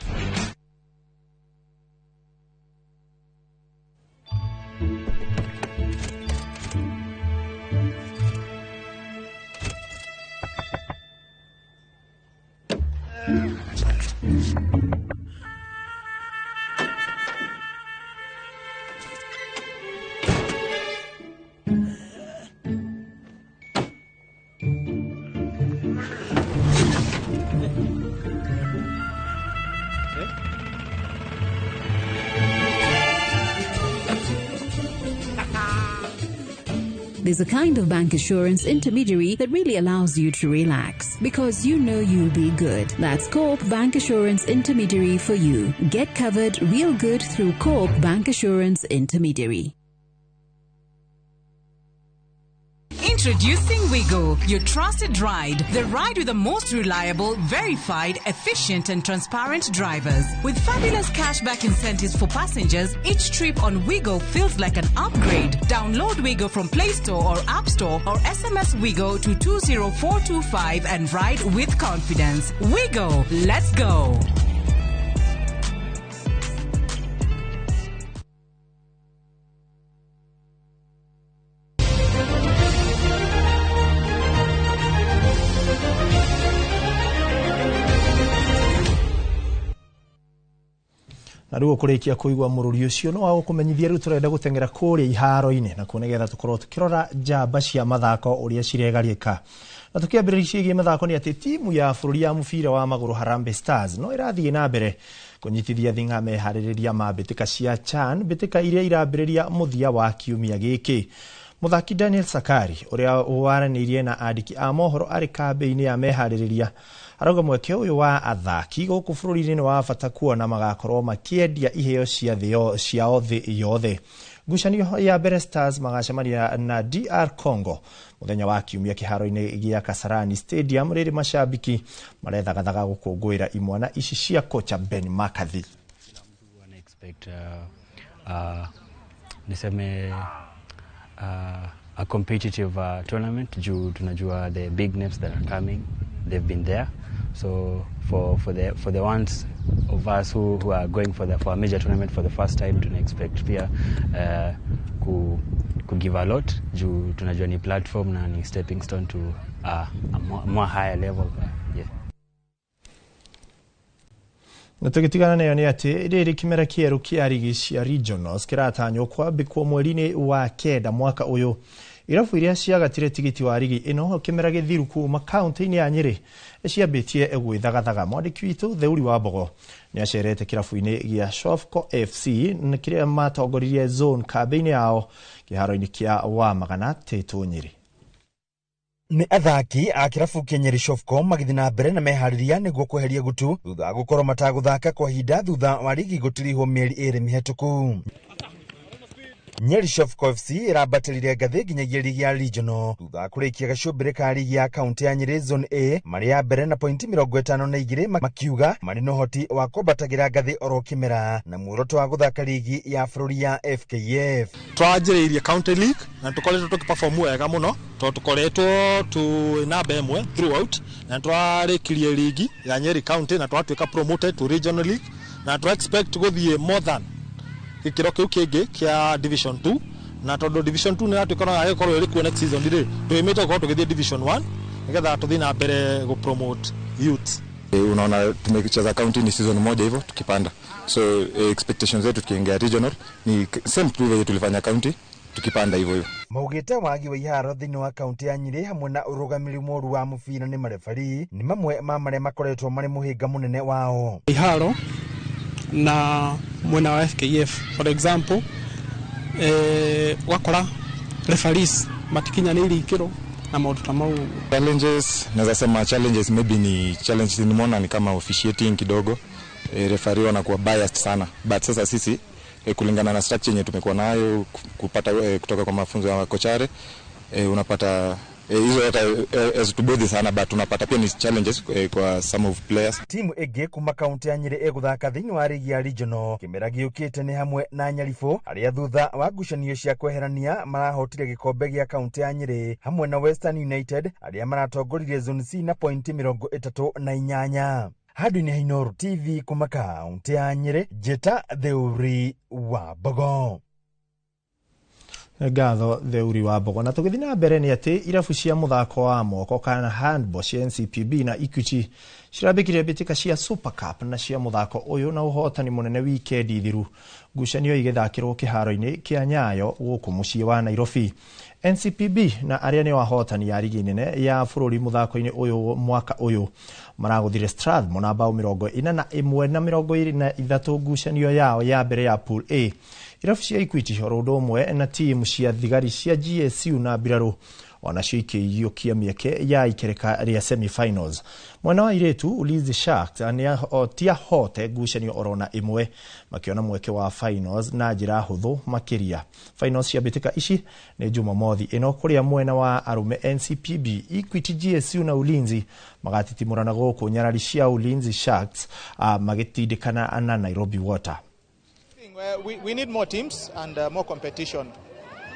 There's a kind of bank assurance intermediary that really allows you to relax because you know you'll be good. That's Co-op Bank Assurance Intermediary for you. Get covered real good through Co-op Bank Assurance Intermediary. Introducing Wigo, your trusted ride. The ride with the most reliable, verified, efficient and transparent drivers. With fabulous cashback incentives for passengers, each trip on Wigo feels like an upgrade. Download Wigo from Play Store or App Store or SMS Wigo to 20425 and ride with confidence. Wigo, let's go. Na rĩu ũkũrĩkia kũigua mũrũri ũcio no wagũkũmenyithia rĩu tũrenda gũteng'era kũrĩa iharo-inĩ na kuo nĩgetha tũkorwo tũkĩrora njamba cia mathako ũrĩa ciregarĩka. Na tũkĩambĩrĩria ciĩgiĩ mathako nĩ atĩ timu ya bũrũri ya mũbira wa magũrũ Harambee Stars no ĩrathiĩ na mbere kũnyitithia thing'a meharĩrĩria ma mbĩtĩka cia CHAN, mbĩtĩka iria irambĩrĩria mũthia wa kiumia gĩkĩ. Mũthaki Daniel Sakari ũrĩa waranĩirie na andĩki a mohoro arĩ kambĩ-inĩ ya meharĩrĩria arauga mweke ũyũ wa athaki gũkũ bũrũri-inĩ nĩ wa bata kuona magakorwo makĩendia iheo cia ciao thĩ yothe. Ngucanio ya mbere Stars magacemania na DR Congo mũthenya wa kiumia kĩharo-inĩ gĩa Kasarani Stadium rĩrĩ mashabiki marethagathaga gũkũngũĩra imwana ici cia kocha Ben McCarthy. Niseme a competitive tournament juu tunajua the big names that are coming, they've been there, so for the ones of us who are going for a major tournament for the first time, tuna expect pia ku give a lot juu tunajua ni platform na ni stepping stone to a more higher level. Yeah. Na tũgĩtigana nayo nĩ atĩ rĩrĩ kĩmera kĩerũ kĩa rigi cia regionals kĩratanywo kwambĩkwo mweri-inĩ wa 9 mwaka ũyũ. Irabu iria ciagatire tigiti wa rigi ĩno kĩmera gĩthiru kuma kaunti-inĩ ya Nyĩrĩ ciambĩtie gwĩthagathaga. Mwandĩki witũ Theuri wa Mbogo nĩ acerete kĩrabu-inĩ gĩa Shofco FC kĩrĩa matongoririe zone kambĩ-inĩ yao kĩharo-inĩ kĩa Wamagana Tĩtũ Nyĩrĩ. Nĩ athaki a kĩrabu kĩa Nyeri Shofco magĩthiĩ na mbere na meharĩria nĩguo kweheria gutu thutha wa gũkorwo matagũthaka kwa ihinda thutha wa rigi gũtirihwo mĩeri 2 mĩhetũku. Nyeri Shofco FC ĩrambatĩrire ngathĩ nginyagia rigi ya regional thutha wa kũrĩkia gacũmbĩrĩ ka rigi ya kaunti ya Nyeri Zone A marĩ ya mbere na pointi 52 makiuga marĩ na ũhoti wa kwambatagĩra ngathĩ oro kĩmera na muoroto wa gũthaka rigi ya bũrũri ya FKF. Twanjĩrĩirie county league na tũkoretwo tũkĩperform wega mũno tondũ tũkoretwo twĩ namba ĩmwe throughout na twarĩkirie rigi ya Nyeri County na twatuĩka promoted to regional league na twa expect gũthiĩ more than gĩkĩro kĩu kĩngĩ kĩa division 2 na tondũ division 2 nĩ yatuĩka no yagĩkorwo ĩrĩ kuo next season rĩ twĩmĩte gũkorwo tũgĩthiĩ division 1 nĩgetha tũthiĩ na mbere gũ promote youth. Unaona tumecheza county ni season moja hivyo tukipanda, so expectations zetu tukiingia regional ni same tu vile tulifanya county tukipanda hivyo hivyo. Maugĩte wagi wa iharo thĩinĩ wa kaunti ya Nyĩrĩ hamwe na ũrũgamĩrĩri mũũru wa mũbira nĩ marebari nĩ mamwe ma marĩa makoretwo marĩ mũhĩnga mũnene wao. Iharo na mwena wa FKF for example, Ũgakora referees matikinyanĩirie ikĩro na maũndũ ta mau. Challenges, naweza sema challenges maybe ni challenge nimeona ni kama officiating kidogo. Referee wanakuwa biased sana, but sasa sisi kulingana na structure yenye tumekuwa nayo kupata kutoka kwa mafunzo ya kochare, unapata hizo hata hazitubodhi sana, but unapata pia ni challenges kwa some of players. Timu ĩngĩ kuma kaunti ya Nyĩrĩ ĩgũthaka thĩinĩ wa rigi ya regional kĩmera gĩũkĩte nĩ hamwe na Nyaribũ arĩa thutha wa ngucanio cia kweherania marahotire gĩkombe gĩa kaunti ya Nyĩrĩ, hamwe na Western United arĩa maratongoririe Zone C na pointi 38. Handũ-inĩ ha Inooro TV kuma kaunti ya Nyĩrĩ, njĩta Theuri wa Mbogo. Ngatho Theuri wa Mbogo. Na tũgĩthiĩ na mbere nĩ atĩ irabu cia mũthako wa moko kana handball cia NCPB na Equity cirambĩkire mbĩtĩka cia Super Cup na cia mũthako ũyũ na ũhotani mũnene wikendi thiru, ngucanio igĩthakĩrwo kĩharo-inĩ kĩa Nyayo gũkũ mũciĩ wa Nairobi. NCPB na arĩa nĩo ahotani ya rigi nene ya bũrũri mũthako-inĩ ũyũ mwaka ũyũ maragũthire Strathmore na bao 41 na 23 ngucanio yao ya mbere ya Pool A. Irabu cia Equity oro ũndũ ũmwe na timu cia thigari cia GSU na mbirarũ onacio ikĩiyũkia mĩeke ya ikereka rĩa semi-finals. Mwena wa airĩtu Ulinzi Sharks tiahote ngucanio orona ĩmwe, makĩona mweke wa finals na njĩra hũthũ makĩria. Finals cia mbĩtĩka ici nĩ Jumamothi ĩno kũrĩa mwena wa arũme NCPB, Equity, GSU na Ulinzi magatitimũrana gũkũ nyarari cia Ulinzi Sharks magĩtindĩkana na Nairobi Water. We need more teams and more competition.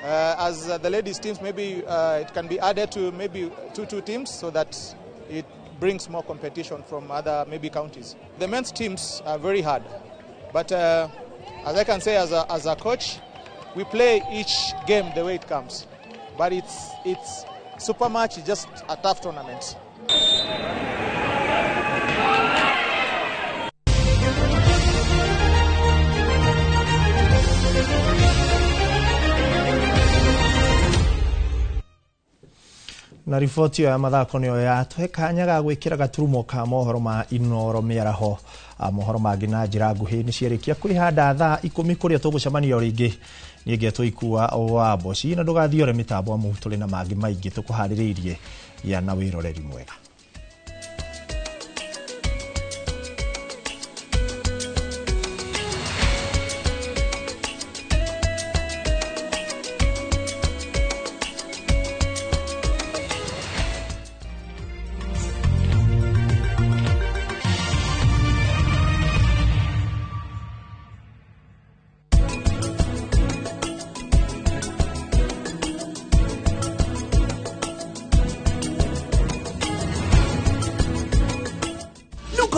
As the ladies teams, maybe it can be added to maybe two teams so that it brings more competition from other maybe counties. The men's teams are very hard, but as I can say as a coach, we play each game the way it comes. But it's super much just a tough tournament. Na riboti ya mathako nĩyo yatũhe kanya ga gwĩkĩra gaturumo ka mohoro ma Inooro mĩaraho. Mohoro mangĩ na njĩra nguhĩ nĩ ciarĩkia kwĩhanda thaa 10 kũrĩa tũgũcemania o rĩngĩ. Niĩ ngetwo Ikua wa Mboci na ndũgathiore mĩtambo amu tũrĩ na mangĩ maingĩ tũkũharĩrĩirie. Gĩa na wĩroreri mwega.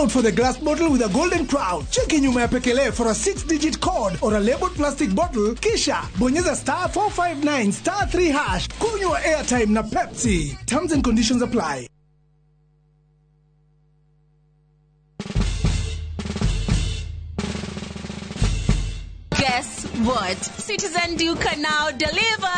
Out for the glass bottle with a golden crown. Cheki nyuma ya pekele for a 6-digit code or a labeled plastic bottle, kisha bonyeza star 459 star 3 hash. Kunywa airtime na Pepsi. Terms and conditions apply. Guess what? Citizen Duka now delivers!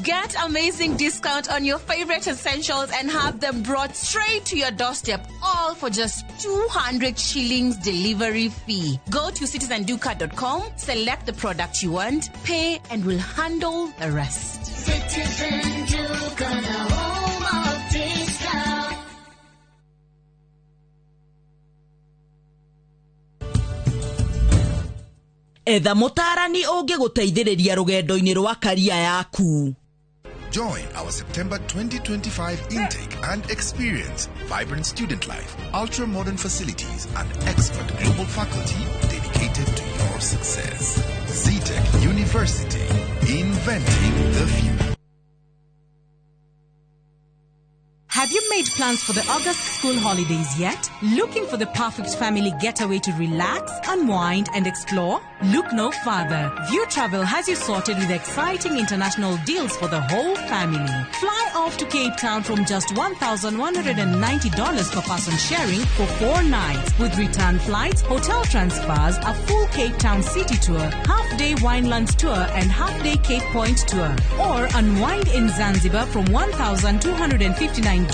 Get amazing discount on your favorite essentials and have them brought straight to your doorstep, all for just 200 shillings delivery fee. Go to citizenduka.com, select the product you want, pay, and we'll handle the rest. Citizen Duka, the home of discount. Etha mũtaarani ũngĩgũteithĩrĩria rũgendo-inĩ rwa karia yaku. Join our September 2025 intake and experience vibrant student life, ultra-modern facilities, and expert global faculty dedicated to your success. Zetech University, inventing the future. Have you made plans for the August school holidays yet? Looking for the perfect family getaway to relax, unwind, and explore? Look no further. View Travel has you sorted with exciting international deals for the whole family. Fly off to Cape Town from just $1,190 per person sharing for 4 nights, with return flights, hotel transfers, a full Cape Town city tour, half-day Winelands tour, and half-day Cape Point tour. Or unwind in Zanzibar from $1,259.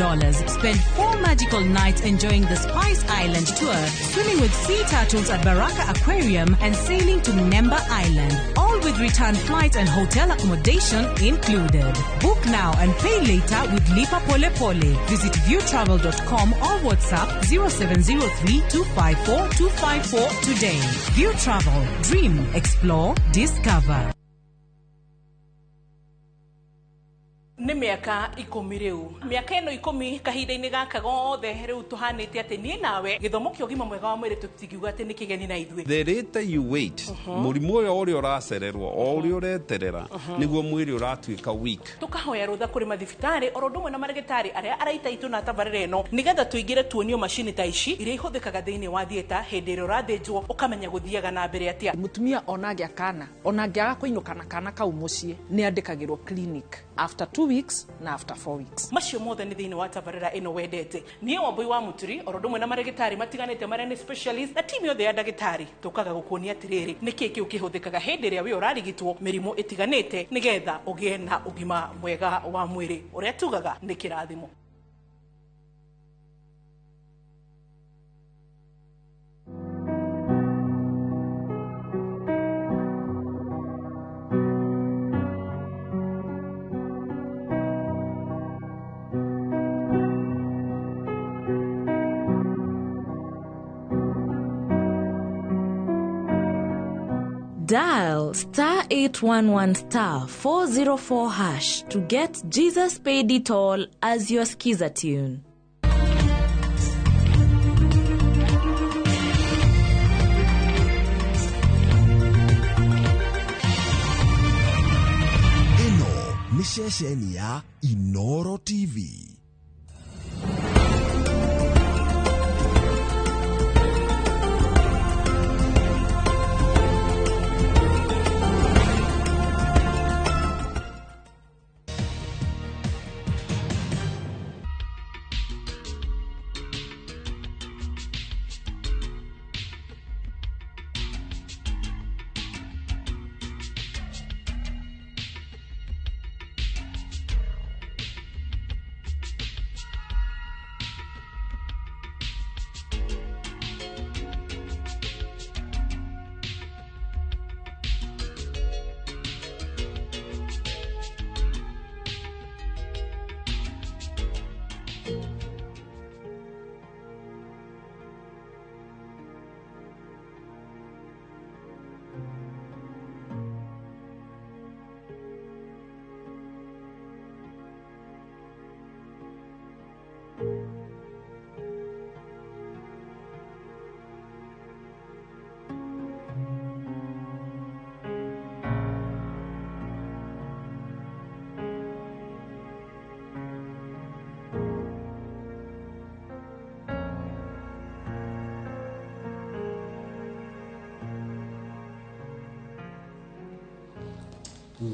Spend 4 magical nights enjoying the Spice Island tour, swimming with sea turtles at Baraka Aquarium, and sailing to Nemba Island. All with return flight and hotel accommodation included. Book now and pay later with Lipa Pole Pole. Visit viewtravel.com or WhatsApp 0703 254 254 today. View Travel. Dream, explore, discover. Nĩ mĩaka 10 rĩu, mĩaka ĩno 10 kahinda-inĩ gaka gothe rĩu tũhanĩte atĩ niĩ nawe gĩthomo kĩa ũgima mwega wa mwĩrĩ tũtingiuga atĩ nĩ kĩgeni na ithuĩ. The later you wait, mũrimũ ũyũ ũrĩa ũracererwo o ũrĩa ũreterera nĩguo mwĩrĩ ũratuĩka weak. Tũkahoya rũtha kũrĩ mathibitarĩ oro ũndũ ũmwe na marĩgĩtarĩ arĩa araita itũ na tabarĩra ĩno nĩgetha tũingĩre tuonio macini ta ici iria ihũthĩkaga thĩinĩ wa theatre hĩndĩ ĩrĩa ũrathĩnjwo ũkamenya gũthiaga na mbere atĩa. Mũtumia ona angĩa kana ona angĩaga kũinũka na kana kau mũciĩ nĩ andĩkagĩrwo clinic after 2 weeks na after 4 weeks. Macio mothe nĩ thĩinĩ wa tabarĩra ĩno wendete. Niĩ Wambui wa Mũturi oro ũndũ ũmwe na marĩgĩtarĩ matiganĩte marĩa nĩ specialist na timu yothe ya ndagĩtarĩ tũkaga gũkuonia atĩrĩrĩ nĩkĩ kĩu kĩhũthĩkaga hĩndĩ ĩrĩa wĩ ũrarigitwo mĩrimũ ĩtiganĩte nĩgetha ũgĩe na ũgima mwega wa mwĩrĩ ũrĩa tugaga nĩ kĩrathimo. Dial star 811 star 404 hash to get Jesus Paid It All as your skiza tune. Ĩno nĩ ceceni ya Inoro TV.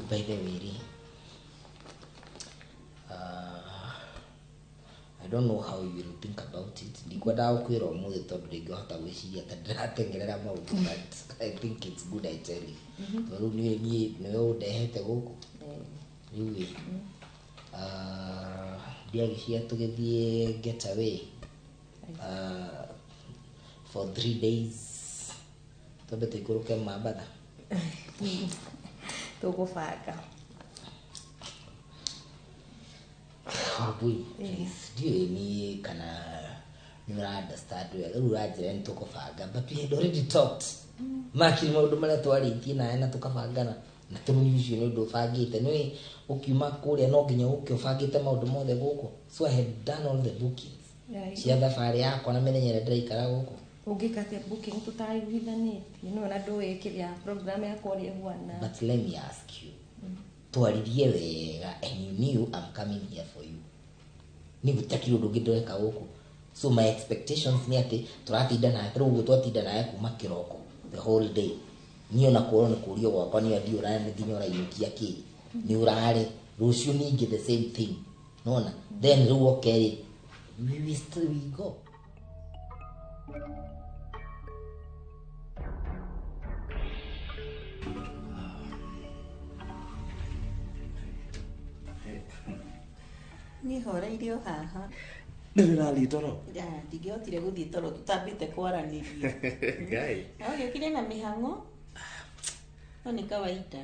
By the way, I don't know how you will think about it. Ndikwendaga gukwira umuthi tondu ndingihota gwiciria ta ndiratengerera maundu, but I think it's good I tell you. Tondu riu niĩ niwe ũndehete gũkũ rĩu ĩ ndiagĩcia tũgĩthiĩ get away for 3 days twambe tũikũrũke Mambatha. Tũgũbanga. Wambui, please, ndiũĩ niĩ kana nĩ ũra understand wega rĩu ũranjĩra nĩ tũkũbanga, but we had already talked. Makiri maũndũ marĩa twarĩtie nawe na tũkabangana na tũrũni ũcio nĩ ũndũ ũbangĩte nĩũĩ ũkiuma kũrĩa no nginya ũke ũbangĩte maũndũ mothe gũkũ, so I had done all the bookings cia thabarĩ yakwa na mĩthenya ĩrĩa ndĩraikara gũkũ. Ũngĩka atĩa booking tũtaiguithanĩtie nĩwe na ndũĩ kĩrĩa program yakwa ũrĩa ĩhuana. But let me ask you, twaririe wega and you knew I'm coming here for you. Nĩ gũtakiri ũndũ ũngĩ ndĩreka gũkũ, so my expectations nĩ atĩ tũratinda nawe rĩu ũguo twatinda nawe kuma kĩroko the whole day. Niĩ ona kũrwo nĩ kũrio gwakwa nĩ athiĩ ũrarĩ nginya ũrainũkia kĩ nĩ ũrarĩ rũciũ ningĩ the same thing nona then rĩu oke rĩ we still we go. Niĩ horeirio haha. Rĩu ũrathiĩ toro? Ndingĩhotire gũthiĩ toro tũtambĩte kwaranĩria. Ngai. Na ũgĩũkire na mĩhang'o. No nĩ kawaida.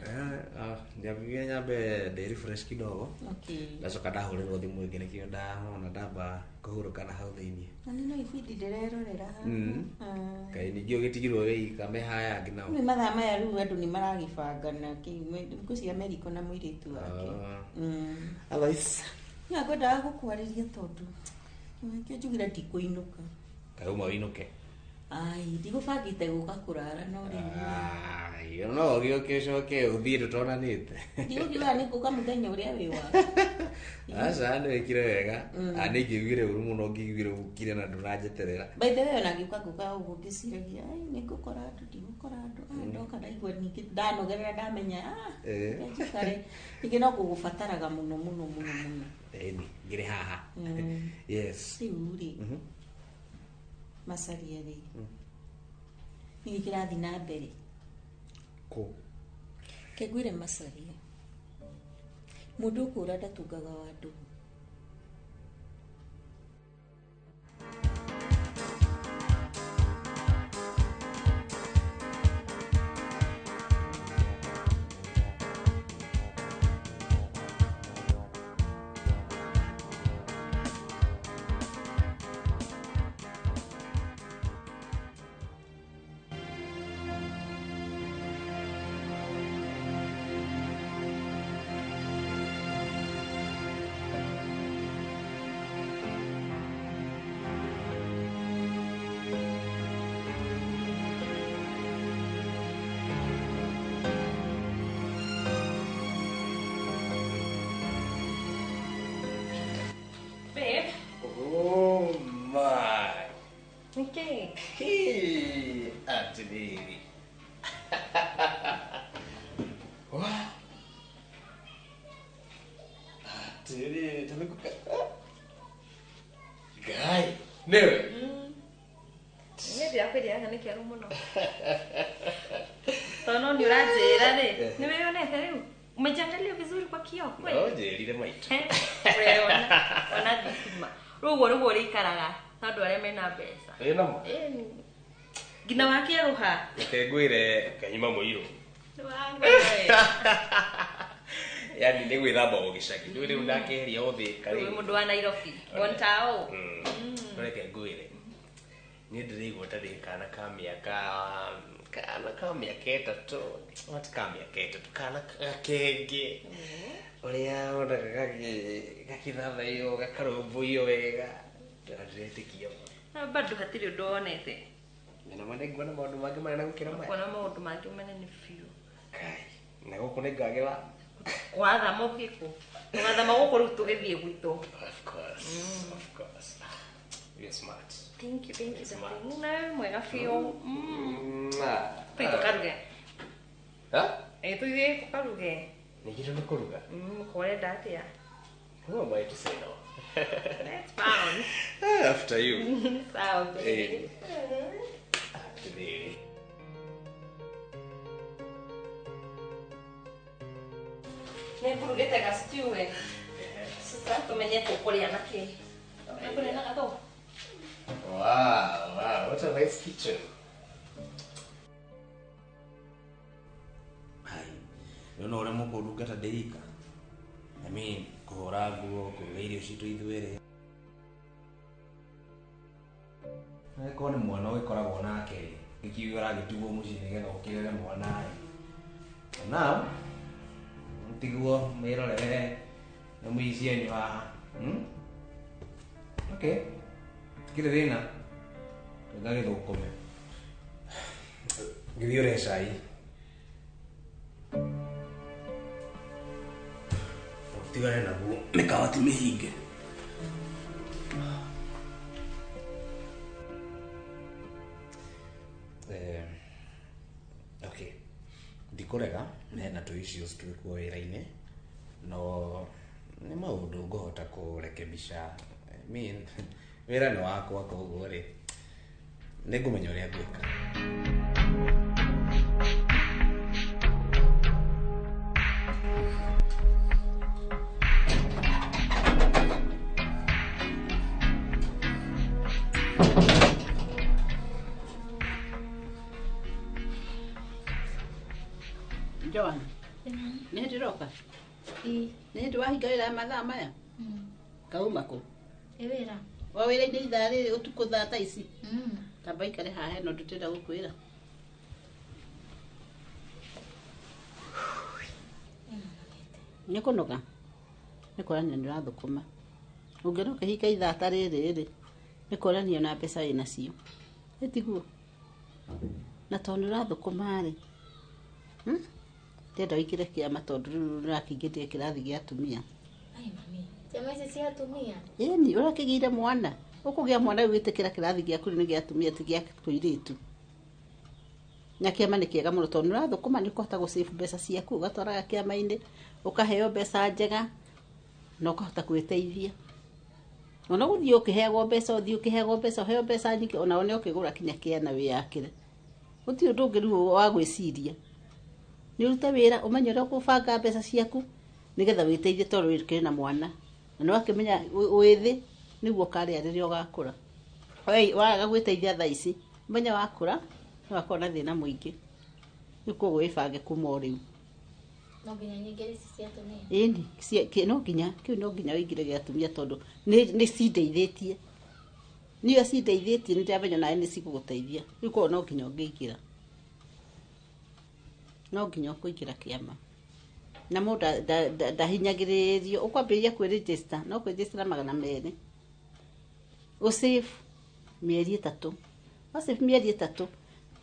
Ndiambire nyambe ndĩ refresh kidogo. Okay. Ndacoka ndahũrĩrwo thimũ ĩngĩ nĩkĩo ndahona ndamba kũhurũka na hau thĩinĩ. Na nĩ no ibindi ndĩrerorera haha. Kaĩ ningĩ ũgĩtigirwo wĩ me haya angĩ nao. Nĩ mathaa maya rĩu andũ nĩ maragĩbangana ngwĩciria Meriko na mũirĩtu wake. Otherwise Nĩ ngwendaga gũkwarĩria tondũ nĩkĩo njugire ndikũinũka. Kaĩ uma ũinũke? Ai, ndigũbangĩte gũka kũrara no rĩu. Ai, no ũgĩũke ũcoke ũthiĩ tũtonanĩte. Ndigũkiuga nĩ ngũka mũthenya ũrĩa wĩ wa. Aca nĩ wĩkire wega. Nĩ ingĩiguire ũru mũno ngĩiguire ũkire na ndũranjeterera. By the way ona ngĩũka ngũka ũguo ngĩciragia ai nĩ ngũkora andũ ndigũkora andũ. Ndoka ndaigua ningĩ ndanogerera ndamenya njikare. Ningĩ no ngũgũbataraga mũno mũno mũno mũno. Ĩni, ngĩrĩ haha. Yes. Rĩu rĩ. Macaria rĩ. Nĩkĩ kĩrathiĩ na mbere? Kũ? Kengwĩre Macaria. Mũndũ ũkũra ndatungaga wa ndũgũ. Oh my. Okay. Hey, Anthony. Wow. Anthony, tumekuka. Guy, newe. Nĩ ndĩrakwĩrĩra nĩ kĩaru mũno. Tondũ nĩ ũranjĩra rĩ, nĩ wĩyonete rĩu? Umejiangalia vizuri kwa kioo kweli? No, njĩrire maitũ. Ũreyona, ona thitima. Rĩu ũguo nĩguo ũrĩikaraga tondũ arĩa mena mbeca. Ĩ namo. Nginya wakĩerũha. Reke ngwĩre kanyuma mũirũ. Nĩwangwĩra. Yaani nĩ gwĩthamba o gĩcagi. Rĩu rĩu ndakĩeheria ũthĩka rĩ. Wĩ mũndũ wa Nairobi. Born tao. No reke ngwĩre. Niĩ ndĩraigua ta ndĩ kana ka mĩaka 3, what ka mĩaka 3, kana gakenge ũrĩa wonaga gakĩthathaiyo gakarũmbũiyo wega ndĩretĩkia. Na bado hatirĩ ũndũ wonete. Na ma nĩnguona maũndũ mangĩ manene gũkĩra maya. Kuona maũndũ mangĩ manene biũ. Kai, na gũkũ nĩngagĩra. Wathama ũthiĩ kũ? Ũgathama gũkũ rĩu tũgĩthiĩ gwitũ. Of course, of course. You're smart. Thank you, darling. Na mwega biũ. Tũthiĩ tũkaruge. Ĩ tũthiĩ tũkaruge. Nĩngĩrwo nĩ kũruga? Ũrenda atĩa? Who am I to say no? That's fine. After you. Sawa, baby. Baby. Nĩngũrugĩte ga stew we. Sasa tũmenye tũkũrĩa na kĩ. Tũkũrĩa na gatũ. Wow, wow, what a nice kitchen. Hai, rĩu no ũremwo kũndungata ndĩ ika. I mean, kũhũra nguo, kũruga irio citũ ithuerĩ. Angĩkorwo nĩ mwana ũgĩkoragwo nake rĩ, gĩkiuga ũragĩtigwo mũciĩ nĩgetha ũkĩrere mwana rĩ. Now, mũtigwo mwĩrorere na mũici cianyu haha. Okay. Tikĩrĩ thĩna. Ngagĩthũkũme. Ngĩthiĩ ũrehe cai. Tigane naguo mĩkawa ti mĩhinge. Okay. Ndikũrega hena tũ issues twĩkuo wĩra-inĩ no nĩ maũndũ ngũhota kũrekebisha. I mean, wĩra nĩ wakwa koguo rĩ nĩngũmenya ũrĩa ngwĩka. Joan, nĩ hĩndĩ ũroka? Ĩĩ. Nĩ hĩndĩ wahinga wĩra mathaa maya? Kauma kũ? Ĩ wĩra. Wa wĩra-inĩ ithaa rĩrĩ ũtukũ thaa ta ici? Tamba ikare haha hena ũndũ ndĩrenda gũkwĩra. Nĩ kũnoga? Nĩ kuonania nĩ ũrathũkũma. Ũngĩona ũkĩhinga ithaa ta rĩrĩ rĩ, nĩ kuonania ona mbeca wĩnacio. Ĩ tiguo? Na tondũ nĩ ũrathũkũma rĩ, ndĩrenda ũingĩre kĩama tondũ rĩu nĩũrakĩingĩrire kĩrathi gĩa atumia. Ai mami, ciama ici cia atumia? Ĩni, ũrakĩgĩire mwana. Ũkũgĩa mwana rĩu wĩtĩkĩra kĩrathi gĩaku rĩu nĩ gĩa atumia ti gĩa tũirĩtu. Na kĩama nĩ kĩega mũno tondũ nĩũrathũkũma nĩ ũkũhota gũ save mbeca ciaku ũgatwaraga kĩama-inĩ, ũkaheo mbeca njega na ũkahota gwĩteithia. Ona gũthiĩ ũkĩheagwo mbeca, ũthiĩ ũkĩheagwo mbeca, ũheo mbeca nyingĩ, ona one ũkĩgũra kinya kĩana wĩyakĩre. Gũtirĩ ũndũ ũngĩ rĩu wa gwĩciria. Nĩ ũrute wĩra, ũmenye ũrĩa ũkũbanga mbeca ciaku nĩgetha wĩteithie tondũ wĩkĩrĩ na mwana. Na nĩwakĩmenya wĩthĩ nĩguo ũkarĩa rĩrĩa ũgakũra. Waga gwĩteithia thaa ici, ũmenye wakũra nĩũgakorwo na thĩna mũingĩ. Rĩu koguo wĩbange kuma o rĩu. No nginya nyingĩre ici cia atumia? Ĩni, no nginya, kĩu no nginya ũingĩre gĩa atumia tondũ nĩ cindeithĩtie. Niĩ cindeithĩtie nĩ ndĩramenya nawe nĩ cigũgũteithia. Rĩu koguo no nginya ũngĩingĩra. No nginya ũkũingĩra kĩama. Na mũndũ ndahinyagĩrĩrio, ũkwambĩrĩria kwĩ-register, no kwĩ-register 200. Ũ save mĩeri 3. Wa save mĩeri 3,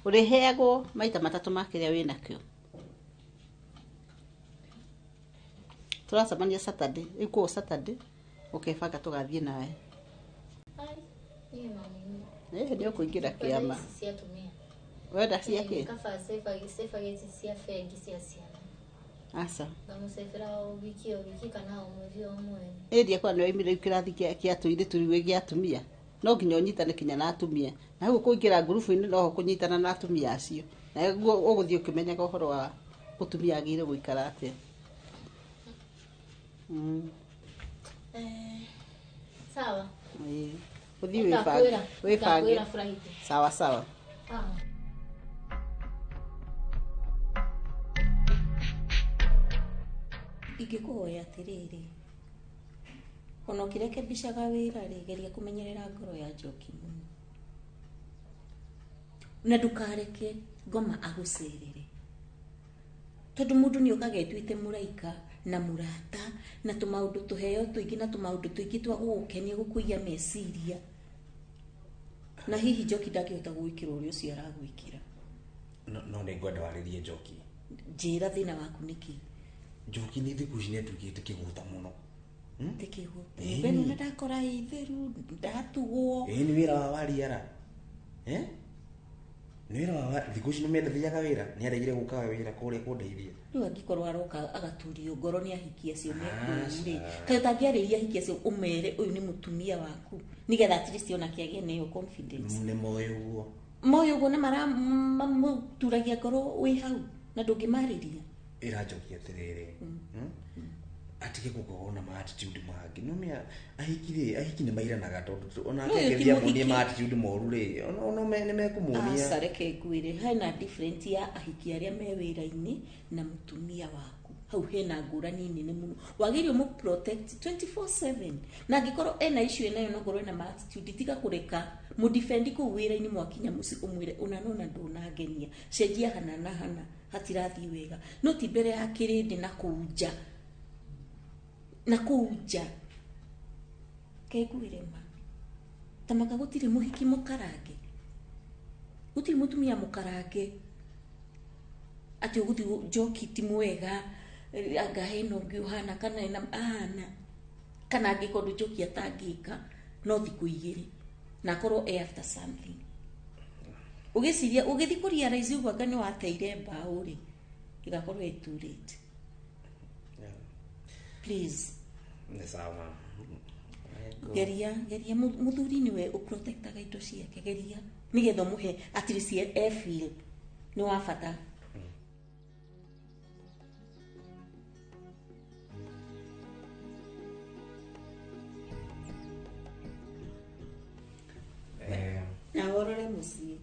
ũrĩheagwo maita 3 ma kĩrĩa wĩnakĩo. Tũracemania Saturday, rĩu koguo Saturday ũkebanga tũgathiĩ nawe. Ai, niĩ mami. Ĩĩ nĩ ũkũingĩra kĩama. Ici cia atumia. Wenda cia kĩ? Kaba save ici cia bengi cia ciana. Aca. Ngamũcebera o wiki o wiki kana o mweri o mweri. Ĩĩ ndiakora nĩ waumire rĩu kĩrathi kĩa tũirĩtu rĩu gĩa atumia. No nginya ũnyitane kinya na atumia. Na hau kũingĩra ngurubu-inĩ noho kũnyitana na atumia acio. Na guo ũgũthiĩ ũkĩmenyaga ũhoro wa mũtumia agĩrĩire gũikara atĩa. Sawa. Ĩĩ. Ũthiĩ wĩbange. Wĩbange. Sawa sawa. Ingĩkũhoya atĩrĩrĩ, ona ũkĩrekebishaga wĩra rĩ, geria kũmenyerera ngoro ya Njoki mũno. Na ndũkareke ngoma agũcerere. Tondũ mũndũ nĩ okaga etuĩte mũraika na mũrata na tũmaũndũ tũheo tũingĩ na tũmaũndũ tũingĩ twa gũgũkenia gũkũiya meciria. Na hihi Njoki ndangĩhota gũgwĩkĩra ũrĩa ũcio aragwĩkĩra. No nĩ ngwenda warĩrie Njoki. Njĩra thĩna waku nĩkĩ? Njoki nĩ thikũ ici nĩ atuĩkĩte kĩgũta mũno. Ti kĩgũta. Nyũmba ĩno nĩ ndakora ĩ theru, ndatugwo. Ĩĩ nĩ wĩra wa wariara. Nĩ wĩra wa thikũ ici nĩ mendathiaga wĩra, nĩ aregire gũkaga wĩra kũrĩa kũndeithia. Rĩu angĩkorwo aroka agaturio ngoro nĩ ahiki acio mekũu rĩ, kaĩ ũtangĩarĩria ahiki acio ũmere ũyũ nĩ mũtumia waku nĩgetha at least onake agĩe na ĩyo confidence. Nĩ moĩ ũguo. Moĩ ũguo na maramũturagia ngoro wĩ hau na ndũngĩmarĩria. Ĩra Njoki atĩrĩrĩ, atige gũkorwo na ma attitude mangĩ. No mĩa ahiki rĩ, ahiki nĩ mairanaga tondũ ona No, ũyũ ti akĩgeria muonie mũhiki. ma attitude moru rĩ, ona nĩ mekũmuonia. Aca, reke ngwĩre, hena different ya ahiki arĩa me wĩra-inĩ na mũtumia waku. Hau hena ngũrani nene mũno. Wagĩrĩirwo mũ protect 24/7. Na angĩkorwo ena issue enayo no ngorwo ena ma attitude, tiga kũreka mũ defend kũu wĩra-inĩ mwakinya mũciĩ ũmwĩre ũna na ũna ndũnangenia. Cenjia hana na hana, hatirathiĩ wega. No ti mbere ya kĩrĩndĩ na kũu nja. Na kũu nja. Kengwĩre ma. Ta maka gũtirĩ mũhiki mũkarange. Gũtirĩ mũtumia mũkarange. Atĩ ũgũthiĩ Njoki ti mwega, anga hena ũngĩ ũhana kana ena ahana. Kana angĩkorwo ũndũ Njoki atangĩka, no thikũ 2. Na akorwo e after something. Ũgĩciria, ũgĩthiĩ kũ realize ũguo anga nĩ wateire mbaũ rĩ, ĩgakorwo ĩ too late. Please. Nĩ sawa. Geria, geria mũthuri nĩwe ũprotectaga indo ciake, geria nĩgetha ũmũhe at least e feel nĩ wa bata. Na ũrore mũciĩ.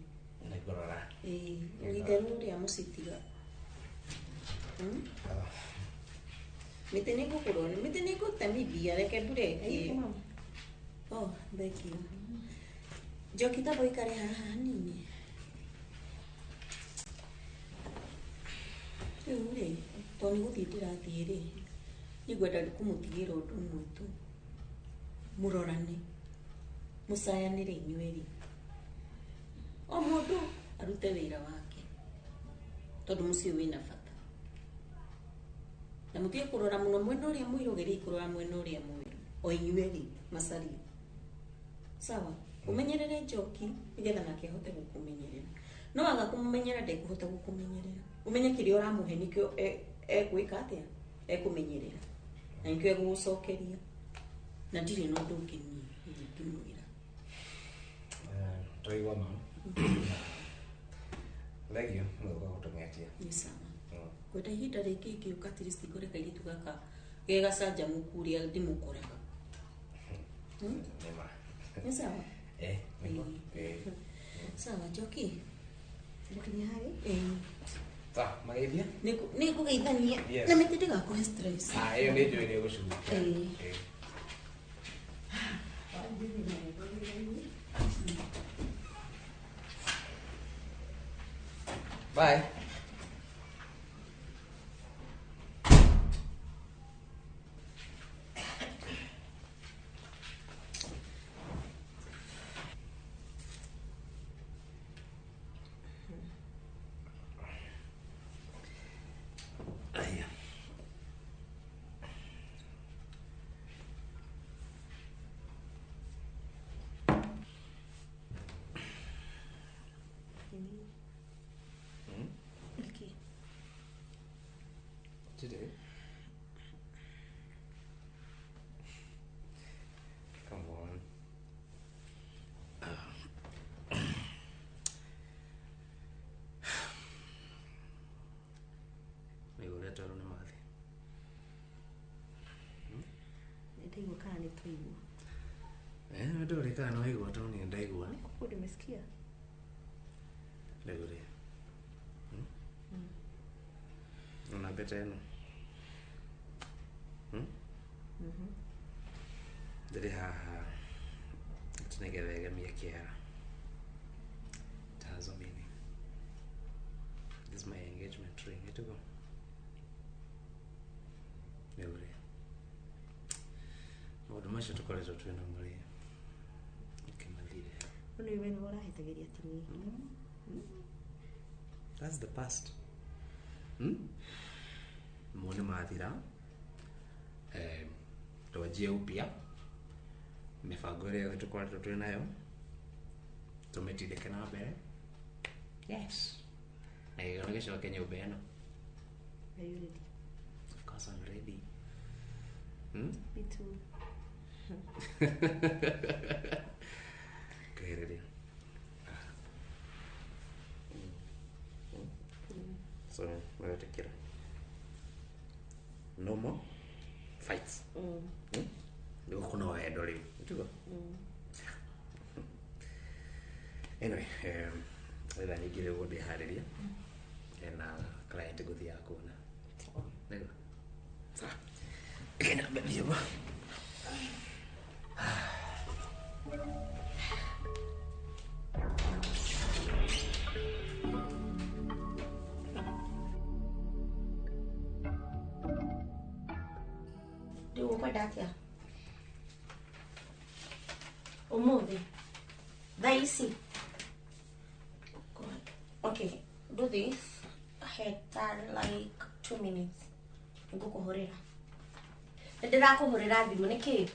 Nĩngũrora. Ĩĩ, ũgitĩri ũrĩa mũciĩ tiga. Mĩtĩ nĩ ĩgũkũrwo, mĩtĩ nĩ ĩgũtemithia, reke mbura ĩkie. Oh, thank you. Njoki tamba ũikare haha hanini. Rĩu rĩ, tondũ nĩ gũthiĩ ndĩrathiĩ rĩ, niĩ ngwenda kũmũtigĩra ũndũ ũmwe tu. Mũrorane, mũcayanĩre inyuerĩ. O mũndũ arute wĩra wake, tondũ mũciĩ wĩna bata. Na mũtige kũrora mũno mwena ũrĩa mũirũ, geriai kũrora mwena ũrĩa mwerũ. O inyuerĩ macarie. Sawa? Ũmenyerere Njoki nĩgetha nake ahote gũkũmenyerera. No aga kũmũmenyerera ndekũhota gũkũmenyerera. Ũmenye kĩrĩa ũramũhe nĩkĩo egwĩka atĩa? Ekũmenyerera. Na nĩkĩo egũgũcokeria. Na ndirĩ na ũndũ ũngĩ niĩ ingĩmwĩra. Twaigua mama. Thank you nĩ gũka gũtũng'etia. Nĩ sawa. Kwenda ihinda rĩngĩ ingĩũka at least ngore kairĩtu gaka ge gacanjamũku ũrĩa ndĩmũkoraga. Nĩ ma. Nĩ sawa? Nĩguo. Sawa, Njoki. Gũkinya harĩ? Sawa, mageithia? Nĩ ngũgeithania. Yes. Na mĩtĩ ndĩgakũhe stress. Ah, ĩyo nĩ njũĩ nĩ ũgũcugũkia. Bye. Today. Come on. Nĩũrĩa twerwo nĩ mathi. Nĩndaigua kana nĩ twaigua. Ndũrĩ kana nĩ waigua tondũ niĩ ndaigua. Nĩkũkũ ndimesikia. Rĩu rĩ. Ona mbete ĩno. Ndĩrĩ haha atĩ nĩgetha ĩgemie kĩara. It has a meaning. This is my engagement ring. Ĩtiguo? Rĩu rĩ. Maũndũ macio tũkoretwo twĩ namo rĩ, ũkĩmathire. Rĩu nĩ we nĩwe ũrahĩtagĩria ti niĩ. That's the past. Mo nĩ mathira. Twanjie upya mĩbango ĩrĩa yothe tũkoretwo twĩ nayo tũmĩtindĩke na mbere. Yes. Na gĩkeno gĩcoke nyũmba ĩno. Are you ready? Of course I'm ready. Me too. Kwĩrĩria. So, wetĩkĩra. No more fights. Nĩ gũkũ no wendo rĩu. Tiguo? Anyway, thaa nyingĩ rĩu ndĩharĩria. Hena client ngũthiaga kuona. Nĩguo? Sawa. Kenda mbere ũguo. Rĩu ũkwenda atĩa? Ũmũthĩ? Thaa ici? God. Okay, do this. Heta like 2 minutes. Nĩngũkũhũrĩra. Nĩ ndĩrakũhũrĩra thimũ nĩkĩ?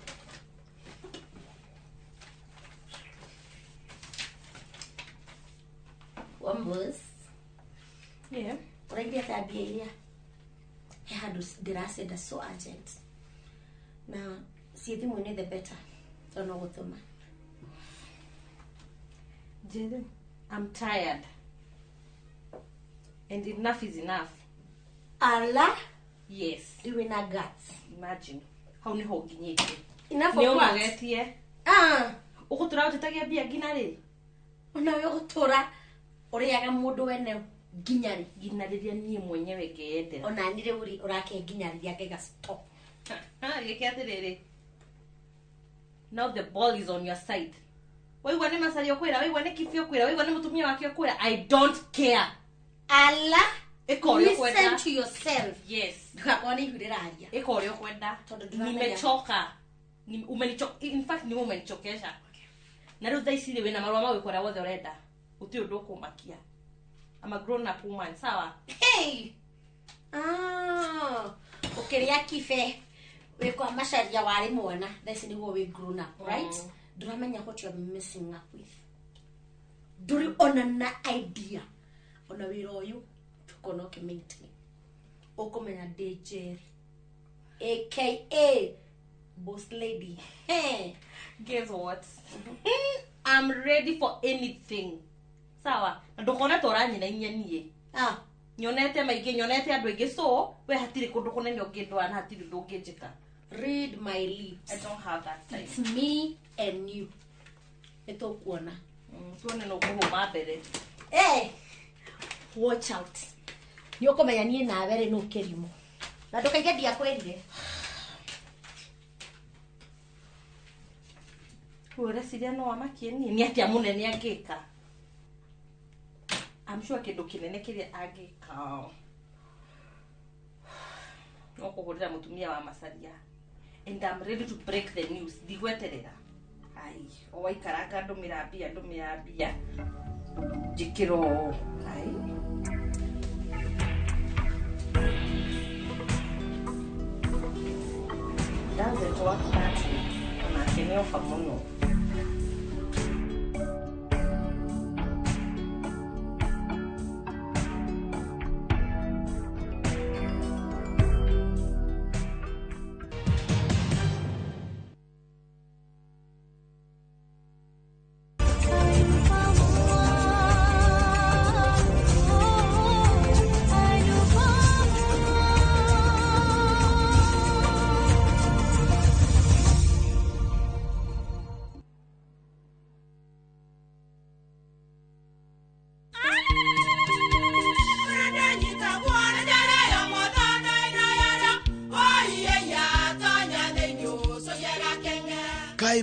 Wambus. Yeah. Ũraigua atĩa mbia iria? He handũ ndĩracenda so urgent. Na ciĩ thimũ-inĩ the better. Tondũ no gũtũma. Jane, I'm tired. And enough is enough. Ala? Yes. Rĩu wĩna guts. Imagine. Hau nĩho nginyĩte. Enough Nĩ of what? ũnogetie. Ah. Ũgũtũra ũtetagia mbia nginya rĩ? Onawe ũgũtũra ũrĩaga mũndũ wene Nginya rĩ? Nginya rĩrĩa niĩ mwenyewe ngeyendera. Ona niĩ rĩu rĩ ũrake nginya rĩrĩa ngaiga stop. Gĩke atĩrĩrĩ. Now the ball is on your side. Waigua nĩ Macaria ũkwĩra, waigua nĩ Kibe ũkwĩra, waigua nĩ mũtumia wake ũkwĩra. I don't care. Ala. Ĩka ũrĩa ũkwenda. Listen to yourself. Yes. Ndũgakorwo nĩ ihu rĩraria. Ĩka ũrĩa ũkwenda. Tondũ ndũramenya. Nimechoka. In fact niwe umenichokesha. Na rĩu thaa ici rĩ wĩna marũa ma gwĩka ũrĩa wothe ũrenda. Gũtirĩ ũndũ ũkũmakia. I'm a grown up woman, sawa? Hey! Ah, ũkĩrĩa Kibe wĩ kwa Macaria warĩ mwana, thaa ici nĩguo wĩ grown up, right? Ndũramenya what you're messing up with. Ndũrĩ ona na idea. Ona wĩra ũyũ tũkona ũkĩ maintain. Ũkũmenya ndĩ Njeri, aka boss lady. Hey. Guess what? I'm ready for anything. Sawa, na ndũkone ta ũranyinainia niĩ. Ah. Nyonete maingĩ, nyonete andũ aingĩ, so we hatirĩ kũndũ kũnene ũngĩndwara na hatirĩ ũndũ ũngĩnjĩka. Read my lips. I don't have that time. It's me and you. Nĩtũkuona. Tuone no kũhũma mbere. Hey, watch out. Nĩ ũkũmenya niĩ nawe rĩ nũ kĩrimũ. Na ndũkaige ndiakwĩrire. Ũreciria no amakie niĩ? Nĩ atĩa mũnene angĩka? I'm sure kĩndũ kĩnene kĩrĩa angĩka no kũhũrĩra mũtumia wa Macaria. And I'm ready to break the news. Ndigweterera. Ai, o waikaranga ndũmĩra mbia, ndũmĩra mbia. Njĩkĩrwo. Ai. Doesn't work that way. Onake nĩ oba mũno.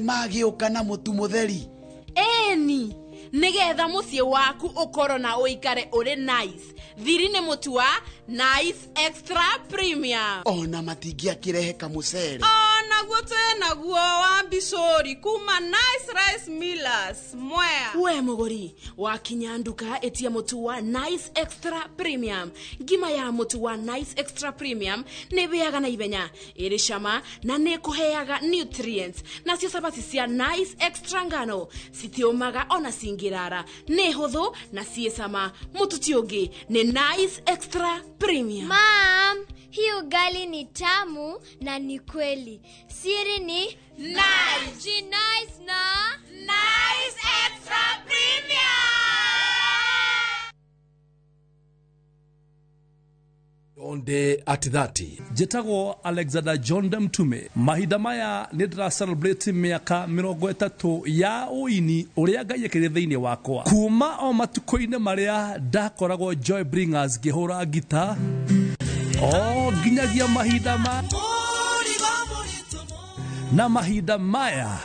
Magĩũka na mũtu mũtheri. Ĩni, nĩgetha mũciĩ waku ũkorwo na ũikare ũrĩ nice. Thiri nĩ mũtu wa Nice Extra Premium. Ona matingĩakĩrehe kamũcere. Onaguo twĩnaguo wa mbicũri kuma Nice Rice Millers Mwea. We mũgũri, wakinya nduka ĩtia mũtu wa Nice Extra Premium. Ngima ya mũtu wa Nice Extra Premium nĩ ĩhĩaga na ihenya, ĩrĩ cama na nĩ ĩkũheaga nutrients. Nacio cabaci cia Nice Extra ngano citiũmaga ona cingĩrara, nĩ hũthũ na ciĩ cama. Mũtu ti ũngĩ nĩ Nice Extra Premium. Mom, hii ugali ni tamu na ni kweli. Siri ni Nice. Nice na Nice Extra Premium. Onde at 30 njĩtagwo Alexander John Mtume. Mahinda maya nĩ ndĩra celebrate mĩaka 30 ya ũini ũrĩa Ngai ekĩrire thĩinĩ wakwa, kuma o matukũ-inĩ marĩa ndakoragwo Joy Bringers ngĩhũra ngita o nginyagia mahinda ma na mahinda maya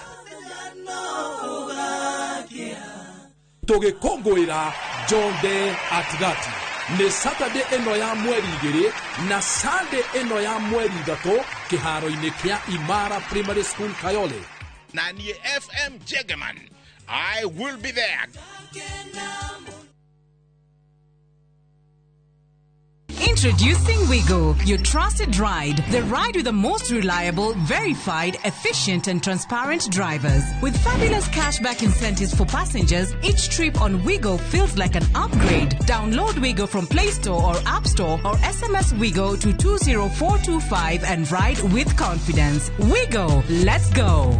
tũgĩkũngũĩra John Day at 30. Nĩ Saturday ĩno ya mweri 2 na Sunday ĩno ya mweri 3 kĩharo-inĩ kĩa Imara Primary School Kayole. Na niĩ FM Jegeman, I will be there. Introducing Wigo, your trusted ride. The ride with the most reliable, verified, efficient and transparent drivers. With fabulous cashback incentives for passengers, each trip on Wigo feels like an upgrade. Download Wigo from Play Store or App Store or SMS Wigo to 20425 and ride with confidence. Wigo, let's go.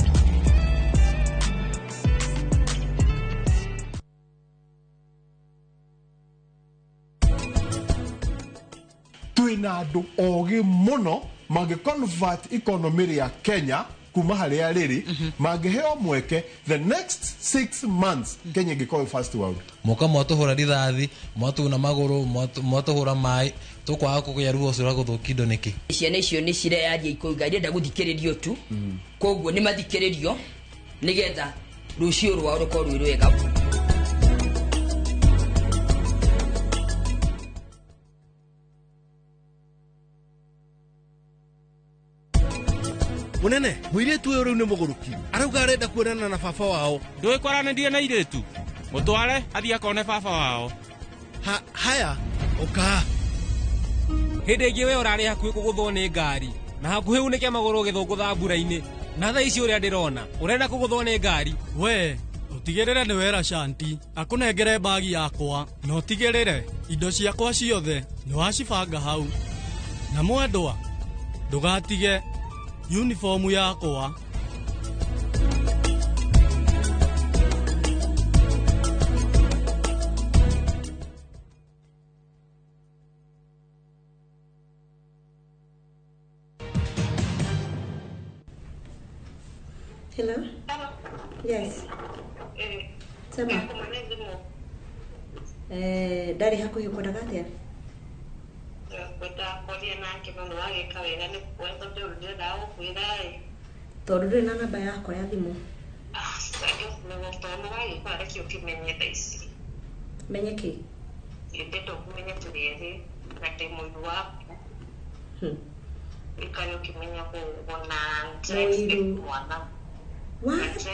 Twina andũ ogĩ mũno mangĩ convert economy ya Kenya kuma harĩa rĩrĩ mangĩheo mweke the next 6 months Kenya ĩngĩkorwo first world. Moka mwatũhũra rithathi, mwatuna magũrũ, mwatũhũra maĩ, tũkwaga kũgĩa ruo ũcio rwa gũthũkia indo nĩkĩ? Ciana icio nĩ cireyaria ikauga irenda gũthikĩrĩrio tu, koguo nĩ mathikĩrĩrio nĩgetha rũciũ rwao rũkorwo rwĩ rwega. Munene, mũirĩtu ũyũ rĩu nĩ mũgũrũki. Arauga arenda kuonana na baba wao. Ndũĩ kwaranĩria na airĩtu? Mũtware athiĩ akone baba wao. Ha, haya, ũka. Hĩndĩ ĩngĩ we ũrarĩ hakuhĩ kũgũthwo nĩ ngari na hakuhĩ unĩke magũrũ ũgĩthũngũtha mbura-inĩ, na thaa ici ũrĩa ndĩrona ũrenda kũgũthwo nĩ ngari. We ũtigĩrĩre nĩ wera Shanti akũnengere bagi yakwa, na ũtigĩrĩre indo ciakwa ciothe nĩ wacibanga hau. Na mwendwa, ndũgatige uniformu yakwa. Hello? Hello. Yes. Sema. Ndari hakuhĩ ũkwendaga atĩa? Tondũ ndũrĩ na namba yakwa ya thimũ. Menye kĩ? Mũiru. What?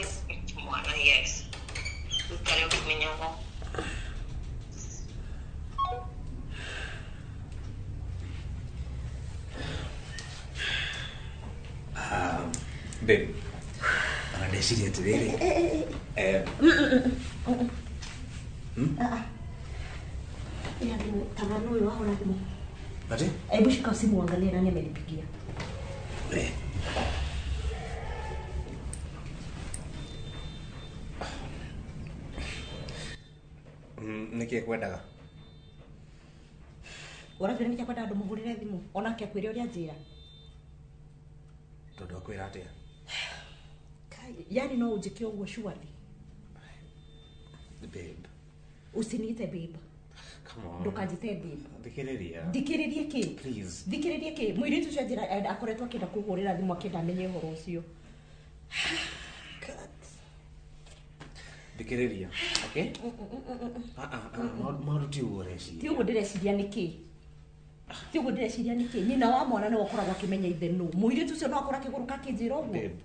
Babe, ona ndeciria atĩrĩrĩ. Tamano ũyũ wahũra thimũ. Ati? Hebu shika simu uangalie nani amenipigia. Nĩkĩ kwendaga? Ũratwĩra nĩkĩ kwenda andũ mũhũrĩre thimũ onake akwĩre ũrĩa njĩra. Tondũ akwĩra atĩa? Yaani no ũnjĩke ũguo surely? Babe. Usiniite babe. Come on. Ndũkanjĩte babe. Thikĩrĩria. Thikĩrĩrie kĩ? Please. Thikĩrĩrie kĩ? Mũirĩtu ũcio anjĩra akoretwo akĩenda kũhũrĩra thimũ akĩenda amenye ũhoro ũcio. Thikĩrĩria. Okay? Maũndũ ti ũguo ũreciria. Ti ũguo ndĩreciria nĩkĩ? Ti ũguo ndĩreciria nĩkĩ? Nyina wa mwana nĩwe ũkoragwo akĩmenya ithe nũ. Mũirĩtu ũcio no akorwo akĩgũrũka akĩnjĩra ũguo. Babe,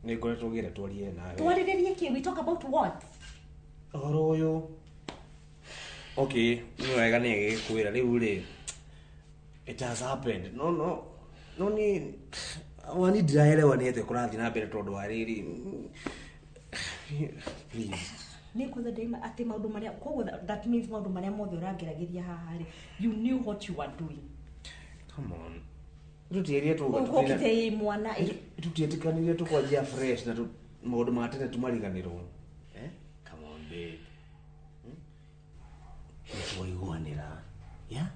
nĩ ngoretwo ngĩenda twarie nawe. Twarĩrĩrie kĩ? We talk about what? Ũhoro ũyũ. Okay, nĩ wega nĩ agĩkwĩra rĩu rĩ. It has happened. No no. No ni wani ndiraelewa nĩ atĩa kũrathiĩ na mbere tondũ wa rĩrĩ. Please. Nĩ kwanza ndaima atĩ maũndũ marĩa koguo that means maũndũ marĩa mothe ũrangeragĩria haha rĩ, you knew what you were doing. Come on. Tũtiĩrie tũgũkĩte ĩ mwana ĩ. Tũtietĩkanire tũkwanjia fresh na maũndũ ma tene tũmariganĩrwo. Eh? Come on babe. Nĩtwaiguanĩra. Yeah?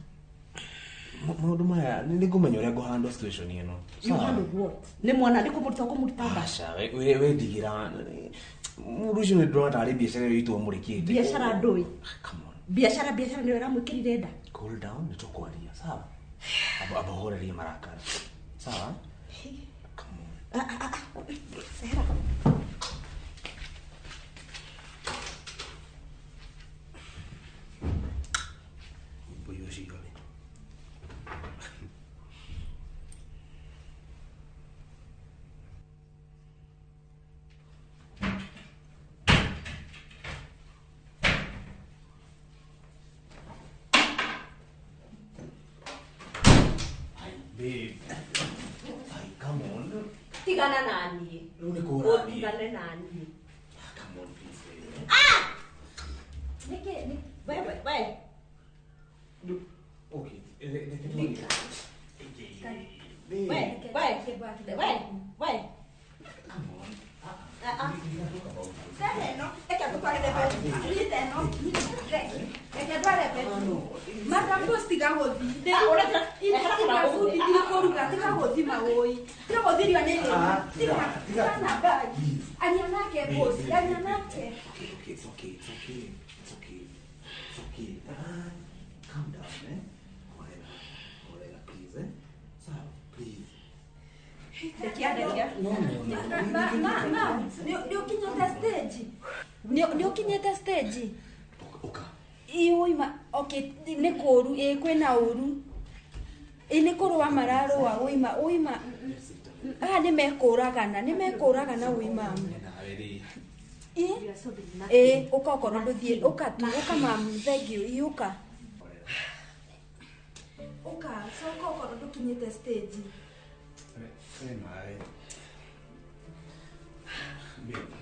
Maũndũ maya nĩ ngũmenya ũrĩa ngũhandle situation ĩno. You handle what? Nĩ mwana nĩ kũmũruta ũkũmũruta nda. Aca, we ndigĩra. Mũndũ ũcio nĩ ndĩrona tarĩ biacara ĩyo itũ amũrĩkĩte. Biacara ndũĩ. Come on. Biacara nĩyo ĩramwĩkĩrire nda. Cool down, nĩ tũkwaria, sawa? Aba horeria marakara. Sawa? Come on. Sehera. Mbũi ũcio rĩ. Babe. Ai, come on. Tigana na niĩ. Rĩu nĩ kũra niĩ. Ũtigane na niĩ. Come on please babe. Ah! Nĩkĩ? We we. Okay. We we we we. Come on. Ah ah. Sasa no, eka tutwarire bedroom. Nyite no. Eka tware bedroom. Madam Boss tiga gũthiĩ. Tiga gũthiĩ, ndikũruga, tiga gũthiĩ mawũi. Tiga gũthiĩ irio nĩ hĩu. Tiga. down, eh? Horera, horera, please, eh? Sawa, please. Ndekia. No, no, no. Ma, nĩ ũkinyĩte stage. Nĩ ũkinyĩte stage. Ũka. Ĩ ũima, okay, nĩ kũũru, ĩ kwĩna ũru. Ĩ nĩ kũrũa mararũa, ũima, ũima. Aya nĩ mekũragana, nĩ mekũragana ũima. Nawe rĩ. Ĩ, ũka okorwo ndũthiĩ, ũka tu, ũka mamu, thank you, ĩ ũka. Ũka, coka okorwo ndũkinyĩte stage. We nawe. Babe,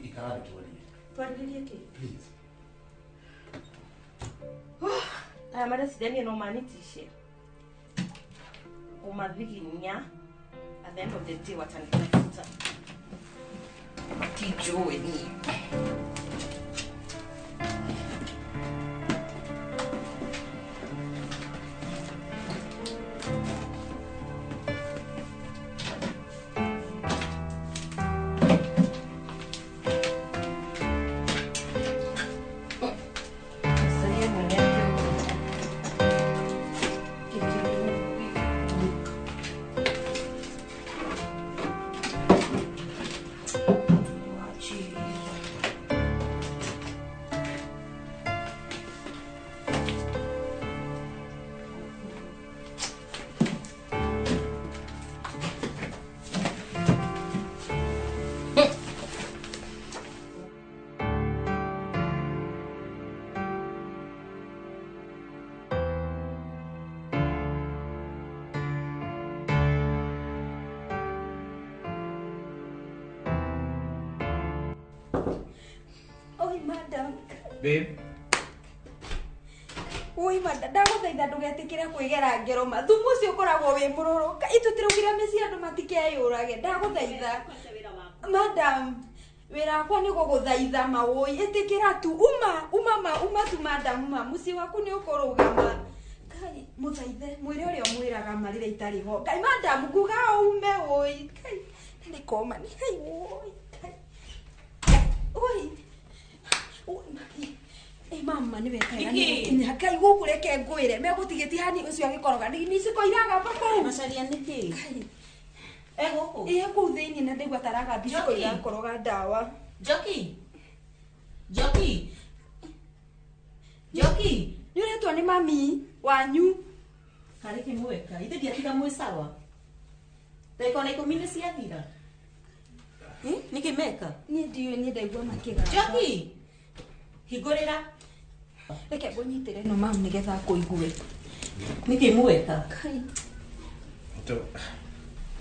ikara thĩ twarie. Twarĩrĩrie kĩ? Please. Aya mareciria niĩ no manitishe kũmathiginya at the end of the day watanitafuta matinjũĩ niĩ. Babe. Oi madam, ndagũthaitha ndũgetĩkĩre kwĩgera ngero ma. Thumu ũcio ũkoragwo wĩ mũrũrũ. Itũtiraugire mĩciĩ andũ matikeyũrage. Ndagũthaitha. Madam, wĩra wakwa nĩ gũgũthaitha ma wũi. Ĩtĩkĩra tu. Uma, uma ma, uma tu madam ma. Mũciĩ waku nĩ ũkũrũgama. Kai, mũthaithe, mwĩre ũrĩa ũmwĩraga ma rĩrĩa itarĩ ho. Kai madam, nguga ume wũi. Kai, nĩ koma nĩ kai wũi. Kai. Oi. Oi, Ĩ mama nĩ wekaga nĩ gũkinya. Kai gũkũ reke ngwĩre megũtigĩtie hani ũcio agĩkoroga nĩ iciko iragamba kũu. Macaria nĩkĩ? E gũkũ? Ĩ kũu thĩinĩ na ndaigua taragamba iciko irakoroga ndawa. Njoki. Njoki. Njoki. Nĩ ũretwo nĩ mami wanyu. Karĩ kĩmweka. Ithe ndiatiga mwĩ sawa. Ndagĩka ona 10 nĩ ciathira. Nĩkĩ meka? Niĩ ndiũĩ, niĩ ndaigua makĩgamba. Njoki. Hingũrĩra. Reke ngũnyitĩre no mamu nĩgetha akũigue. Nĩkĩ mweka? Kai.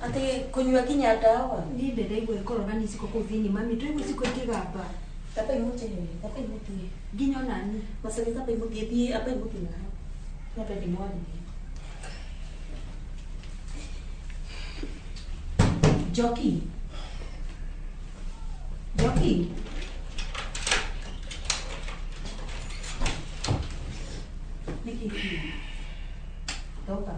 Atĩ kũnyua nginya ndawa. Niĩ ndaigua ĩkoroga nĩ iciko kũu thĩinĩ mami, ndũigua iciko ikĩgamba. Tapai mũthiĩ, tapai mũthiĩ. Nginya ona niĩ. Macaria tapai mũthiĩ, thiĩ apai mũthiĩ na hau. Nyambe ndĩmwarĩrie. Njoki. Njoki. Nĩkĩ kĩu? Toka.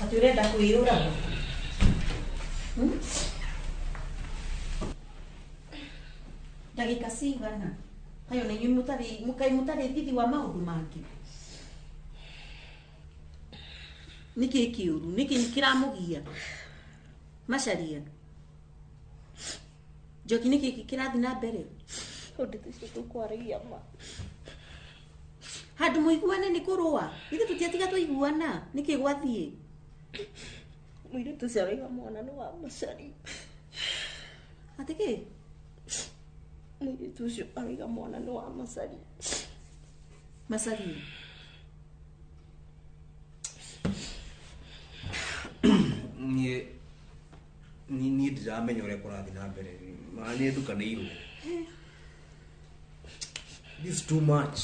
Atĩ ũrenda kwĩyũraga? Ndagĩka cigana? Kaĩ ona inyuĩ mũtarĩ kaĩ mũtarĩ thithi wa maũndũ mangĩ? Nĩkĩ kĩũru? Nĩkĩ kĩramũgia? Macaria. Njoki nĩkĩ kĩrathiĩ na mbere? Ũndũ ũcio tũkwaragia ma. Handũ mũiguane nĩ kũrũa. Ithuĩ tũtiatiga twaiguana. Nĩkĩ gwathiĩ? Mũirĩtu ũcio arauga mwana nĩ wa Macaria. Atĩ kĩ? Mũirĩtu ũcio arauga mwana nĩ wa Macaria. Macaria. Niĩ niĩ ndiramenya ũrĩa kũrathiĩ na mbere. Ma niĩ ndukanĩirwo. This is too much.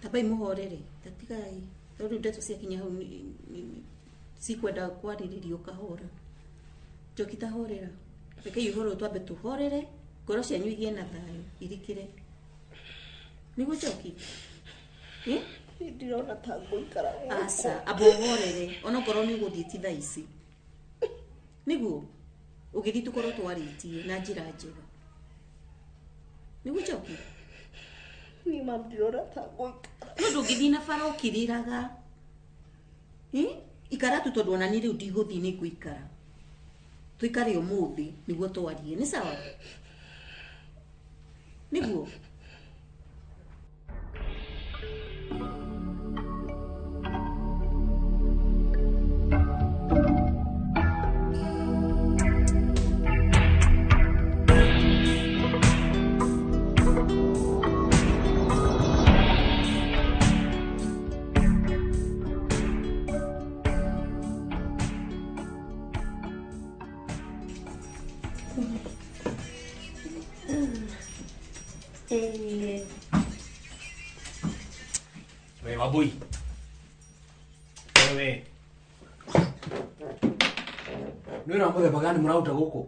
Tabai mũhorere, tatigai. Tondũ ndeto ciakinya hau cikwenda kwarĩrĩrio kahora. Njoki ta horera. Rekei ũhoro twambe tũhorere, ngoro cianyu igĩe na thayũ, irikĩre. Nĩguo Njoki? Ndirona ta ngũikara gũkũ. Aca, amba ũhorere, onokorwo nĩ ũgũthiĩ ti thaa ici. Nĩguo? Ũgĩthiĩ tũkorwo twarĩtie na njĩra njega. Nĩguo Njoki? Ni mam ndirona ta ngũikara. No ndũngĩthiĩ na bara ũkĩrĩraga. Ikara tu tondũ ona niĩ rĩu ndigũthiĩ nĩ ngũikara. Tũikare ũmũthĩ nĩguo twarie. Nĩ sawa? Nĩguo? We Wambui. Wewe. Nĩ wĩra wa mũthemba gani mũraruta gũkũ?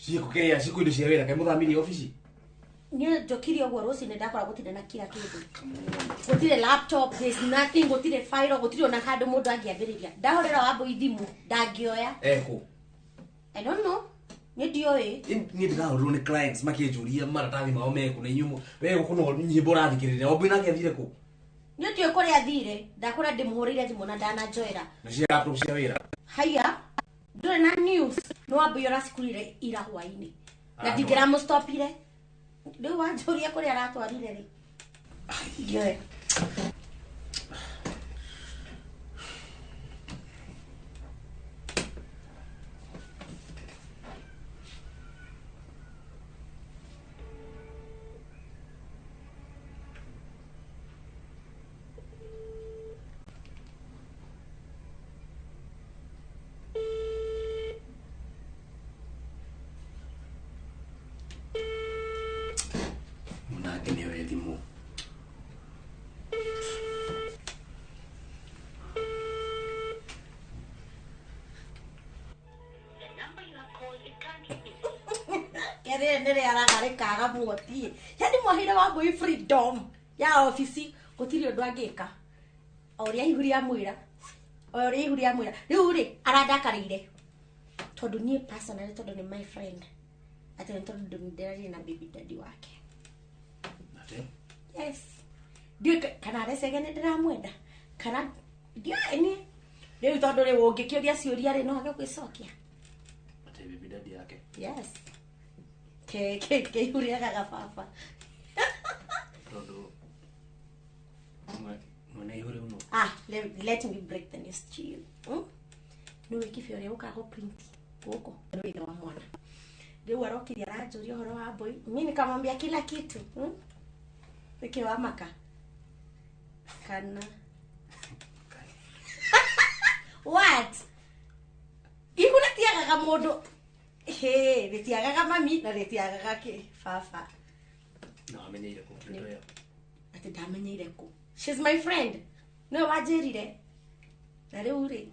Ciĩko kĩrĩa ciĩko indo cia wĩra kaĩ mũthamirie obici? Niĩ njokire ũguo rũcinĩ ndakora gũtirĩ na kira kĩndũ. Gũtirĩ laptop, there's nothing, gũtirĩ file, gũtirĩ ona handũ mũndũ angĩambĩrĩria. Ndahũrĩra Wambui thimũ, ndangĩoya. Ekũ? I don't know. Niĩ ndiũĩ. Niĩ ndĩrahũrĩrwo nĩ clients makĩnjũria maratathi mao mekũ na inyuĩ we gũkũ no nyĩmbo ũrathikĩrĩria. Wambui nake athire kũ? Niĩ ndiũĩ kũrĩa athire. Ndakora ndĩmũhũrĩire thimũ na ndananjoera. Na cia laptop cia wĩra? Haiya, ndũrĩ na news. Nĩ Wambui ũracikurire ira hwaĩ-inĩ. Na ndingĩramũstopire. Rĩu wanjũria kũrĩa aratwarire rĩ. Ndiũĩ. Nĩrĩaraga muotie. Yani mwaheire Wambui freedom ya ofici gũtirĩ ũndũ angĩka. O ũrĩa ihu rĩamwĩra. O ũrĩa ihu rĩamwĩra. Rĩu rĩ arandakarĩire. Tondũ niĩ personally tondũ nĩ my friend. Atĩ nĩ tondũ ndĩraria na baby daddy wake. Atĩ? Yes. Ndiũĩ kana arecege nĩ ndĩramwenda. Kana ndiũĩ niĩ. Rĩu tondũ rĩ ũngĩkĩũria ciũria rĩ no age gwĩcokia. Atĩ baby daddy yake? Yes. Ke ihuriagaga baba. Tondũ mwene ihu rĩu nũ? Let me break the news to you. Nĩũĩ kĩbe ũrĩa ũkaga gũ-print gũkũ nĩ ithe wa mwana. Rĩu arokire aranjũria ũhoro wa Wambui. Mimi nikamwambia kila kitu. Nĩkĩ wamaka? Kana What? Ihu rĩtiagaga mũndũ. Hey, rĩtiagaga mami na rĩtiagaga kĩ baba. Na wamenyeire kũ ndeto ĩyo? Atĩ ndamenyeire kũ. She's my friend. No wanjĩrire. Na rĩu rĩ,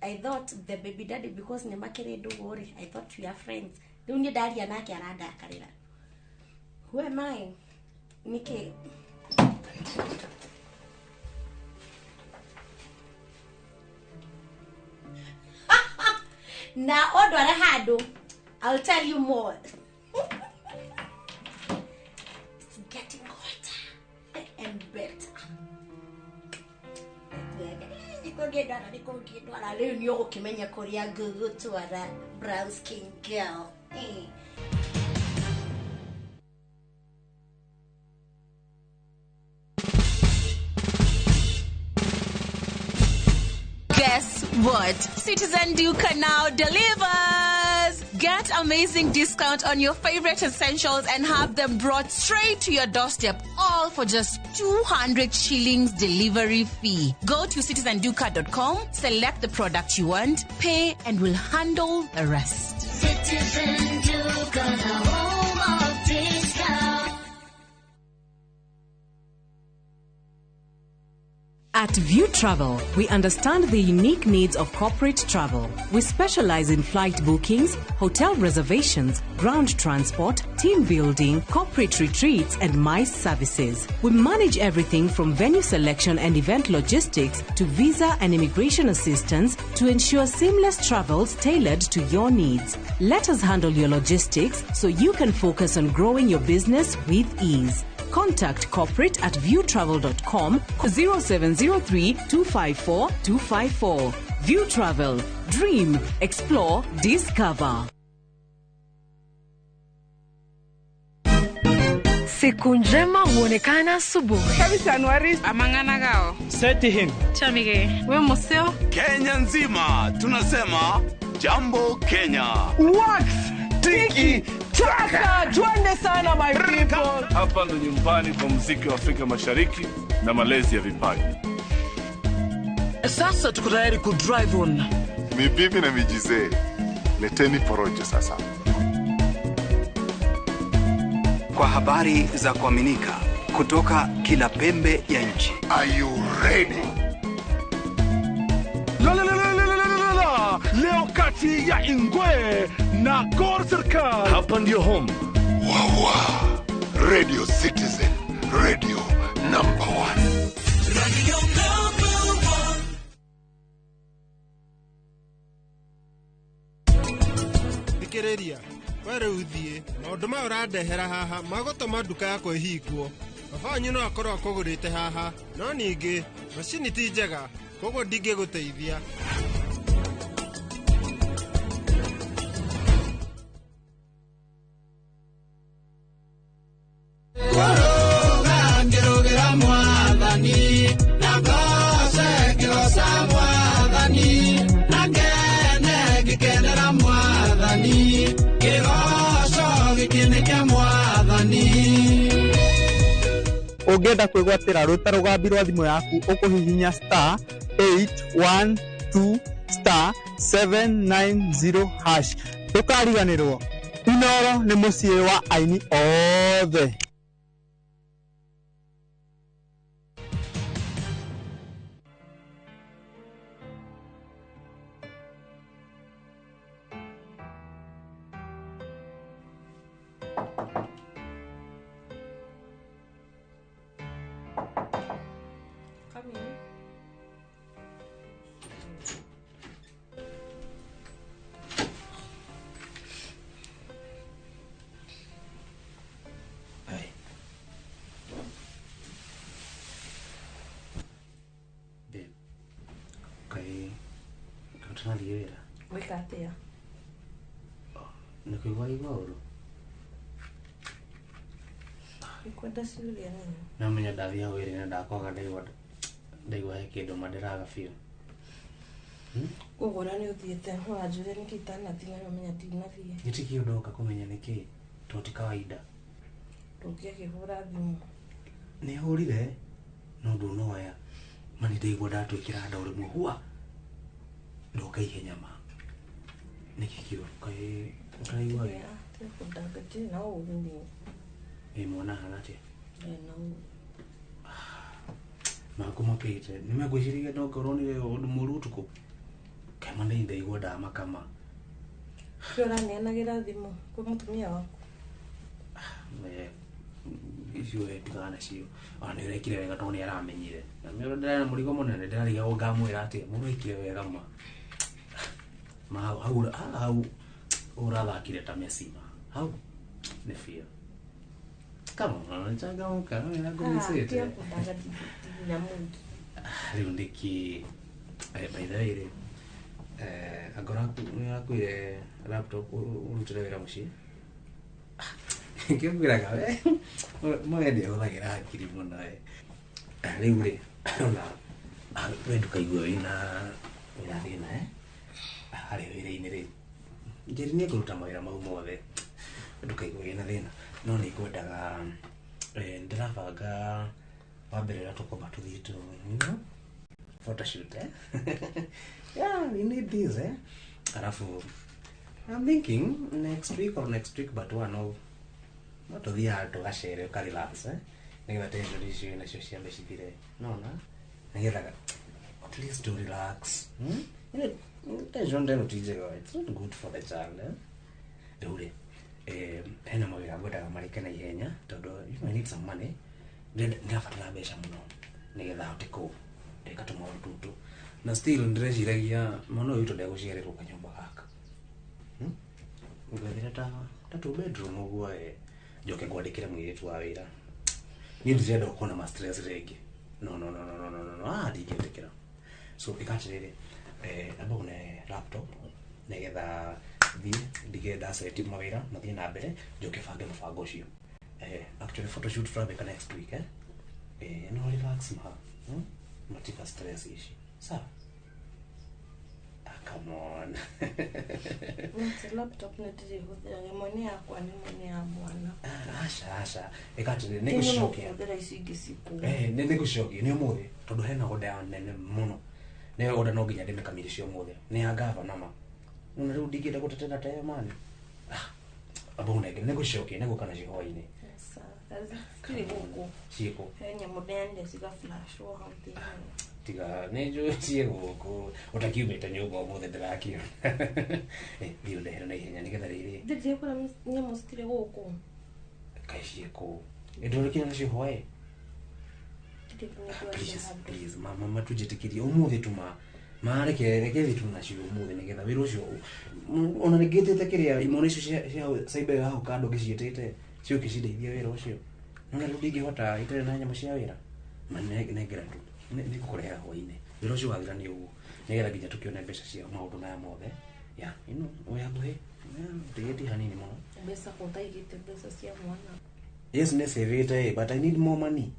I thought the baby daddy because nĩ makĩrĩ ndũgũ rĩ, I thought we are friends. Rĩu niĩ ndaria nake arandakarĩra. Who am I? Nĩkĩ? Na ondware handũ. I'll tell you more. It's getting hotter and better. Rĩu nĩ ũgũkĩmenya kũrĩa ngũgũtwara brown skin girl. Guess what? Citizen Duka now delivers! Get amazing discount on your favorite essentials and have them brought straight to your doorstep, all for just 200 shillings delivery fee. Go to citizenduka.com, select the product you want, pay, and we'll handle the rest. Citizen Duka, the home of discount. At View Travel, we understand the unique needs of corporate travel. We specialize in flight bookings, hotel reservations, ground transport, team building, corporate retreats, and MICE services. We manage everything from venue selection and event logistics to visa and immigration assistance to ensure seamless travels tailored to your needs. Let us handle your logistics so you can focus on growing your business with ease. Contact corporate at viewtravel.com 0703 254 254. View Travel. Dream, explore, discover. Siku njema huonekana asubuhi. Amang'ana gao. Seti him. Chamige. We museo. Kenya nzima tunasema jambo Kenya. Wax tiki taka, twende sana my people. Hapa ndo nyumbani kwa muziki wa Afrika Mashariki na malezi ya vipaji. Sasa tuko tayari ku drive on. Ni bibi na mijizee, leteni porojo sasa. Kwa habari za kuaminika kutoka kila pembe ya nchi. Are you ready? La la la la la la la. Leo kati ya Ingwe na Gor Serikal. Hapa ndio home. Wawa. Radio Citizen, radio number 1. Radio number 1. Thikĩrĩria, we rĩu thiĩ, maũndũ maya ũrandehera haha magũtũma nduka yakwa ĩhingwo. Baba wanyu no akorwo akũgũrĩte haha, no ningĩ macini ti njega, koguo ndingĩgũteithia. Ũngĩenda kwĩgwatĩra rwĩta rũgambi rwa thimũ yaku ũkũhihinya star 812 star 790 hash. Ndũkariganĩrwo, Inoro nĩ mũciĩ wa aini othe. Come in. Hey. Babe. Kai ũtrathiĩ wĩra? Gwĩka atĩa? Nĩ kũigua igua ũru? Nĩkwenda ciũria nini. No menya ndathiĩ hau wĩra-inĩ ndakwaga ndaigua he kĩndũ ma ndĩraga biũ. Koguo ona nĩ ũthiĩte ũranjũria nĩkĩ itanathiĩ na nĩũramenya ndinathiĩ. Gĩtirĩ kĩndũ ndoka kũmenya nĩkĩ tondũ ti kawaida. Ndũngĩakĩhũra thimũ. Nĩ hũrire no ndũnoya. Ma nĩ ndaigua ndatwĩkĩra nda ũrĩmwe hua. Ndoka ihenya ma. Nĩkĩ kĩũru? Kaĩ ũtaraigua wega? Tiga kũndanga ndirĩ na ũũru niĩ. Ĩ mwana ahana atĩa? Ndarĩ na ũũru. Makũmakĩte. Nĩ megwĩciragia no ngorwo nĩ ũndũ mũũru ũtukũ. Kaĩ ma nĩ ndaigua ndamaka ma. Kĩ ũraneanagĩra thimũ kwĩ mũtumia waku? Icio we tigana nacio. Ona nĩ ũrekire wega tondũ nĩ aramenyire. Na nĩ ũrĩa ndĩrarĩ na mũrigo mũnene ndĩrarigagwo ngamwĩra atĩa. Mũndũ ekire wega ma. Ma hau hau ũrathakire ta Messi ma. Hau nĩ biũ. Come on, changamka, wĩra ngũmicĩte. Tiga kũndanga ndirĩ na mood. Rĩu nĩkĩ by the way rĩ angora nĩ ũrakuire laptop ũrutĩre wĩra mũciĩ? Ngĩkwĩraga we mwe nĩ ahũthagĩra hakiri mũno we. Rĩu rĩ ona we ndũkaigue wĩna thĩna harĩa wĩra-inĩ rĩ Njeri nĩ ekũruta mawĩra mau mothe ndũkaigue wĩna thĩna no nĩ ngwendaga ndĩrabanga wambere ũrĩa tũkwamba tũthiĩ tũ photoshoot Yeah, we need this Alafu I'm thinking next week or next week but one of no tũthiĩ handũ gacere ũka relax nĩgetha tension icio nacio ciambe cithire nona Nĩgetha at least to relax. You know, tension ndeno ti njega. It's not good for the child, eh? Rĩu rĩ, hena mawĩra ngwendaga marĩke na ihenya tondũ you know, I need some money. Ndĩrabatara mbeca mũno nĩgetha hote kũrĩka tũmaũndũ tũtũ. Na still ndĩreciragia mwana ũyũ witũ ndegũciarĩrwo kanyũmba gaka. Ngwethire ta two bedroom ũguo njoke ngwandĩkĩre mũirĩtu wa wĩra. Niĩ ndirenda gũkorwo na ma stress rĩngĩ. No no no no no no no no, ndingĩtĩkĩra. So ĩka atĩrĩrĩ, amba ũne laptop nĩgetha thiĩ ndige ndaceti mawĩra mathiĩ na mbere njoke bange mũbango ũcio. Actually photoshoot tũrambĩka next week, eh? No relax ma. Matiga stress ici. Sawa? Ah, come on. Nti laptop nĩ ndĩrĩhũthĩraga ĩmwe nĩ yakwa na ĩmwe nĩ ya mwana. Aca aca. Ĩka atĩrĩrĩ, nĩngũcicokia. Kũhũthĩra ici ingĩ cikũ. Nĩngũcicokia nĩ ũmũthĩ tondũ hena order nene mũno. Nĩ order no nginya ndĩmĩkamilishe ũmũthĩ. Nĩ ya gavana ma. Na rĩu ndingĩenda gũtetera ta ĩyo mani. Amba ũnengere nĩngũcicokia nĩngũka nacio hwaĩ-inĩ. Sawa. Cirĩ gũkũ. Ciĩkũ? He nyamũ ndeanire ciga flash wo hau thĩinĩ. Tiga nĩ njũĩ ciĩ gũkũ ũtakiumĩte nyũmba ũmũthĩ ndĩrakiona. Thiĩ ũndehere na ihenya nĩgetha rĩrĩ. Ndĩrĩ nyamũ citirĩ gũkũ. Kaĩ ciĩkũ? Ndũrĩkire nacio hwaĩ? Please, please, mama tũnjĩtĩkĩrie ũmũthĩ tu ma. Mareke reke thiĩ tu nacio ũmũthĩ nĩgetha wĩra ũcio ona nĩngĩtĩte kĩrĩa imwana icio cia cyber hau kando ngĩciĩtĩte ciũke cindeithie wĩra ũcio. Nona rĩu ndingĩhota itarĩ na nyamũ cia wĩra. Ma nengera tu. Nĩngũkũrehera hwaĩ-inĩ. Wĩra ũcio wathira nĩ ũguo. Nĩgetha nginya tũkĩone mbeca cia maũndũ maya mothe. Yeah, you know, wĩ hakuhĩ. Ndigĩtie hanini mũno. Mbeca ko ũtaigĩte mbeca cia mwana. Yes, nĩ savĩte, but I need more money.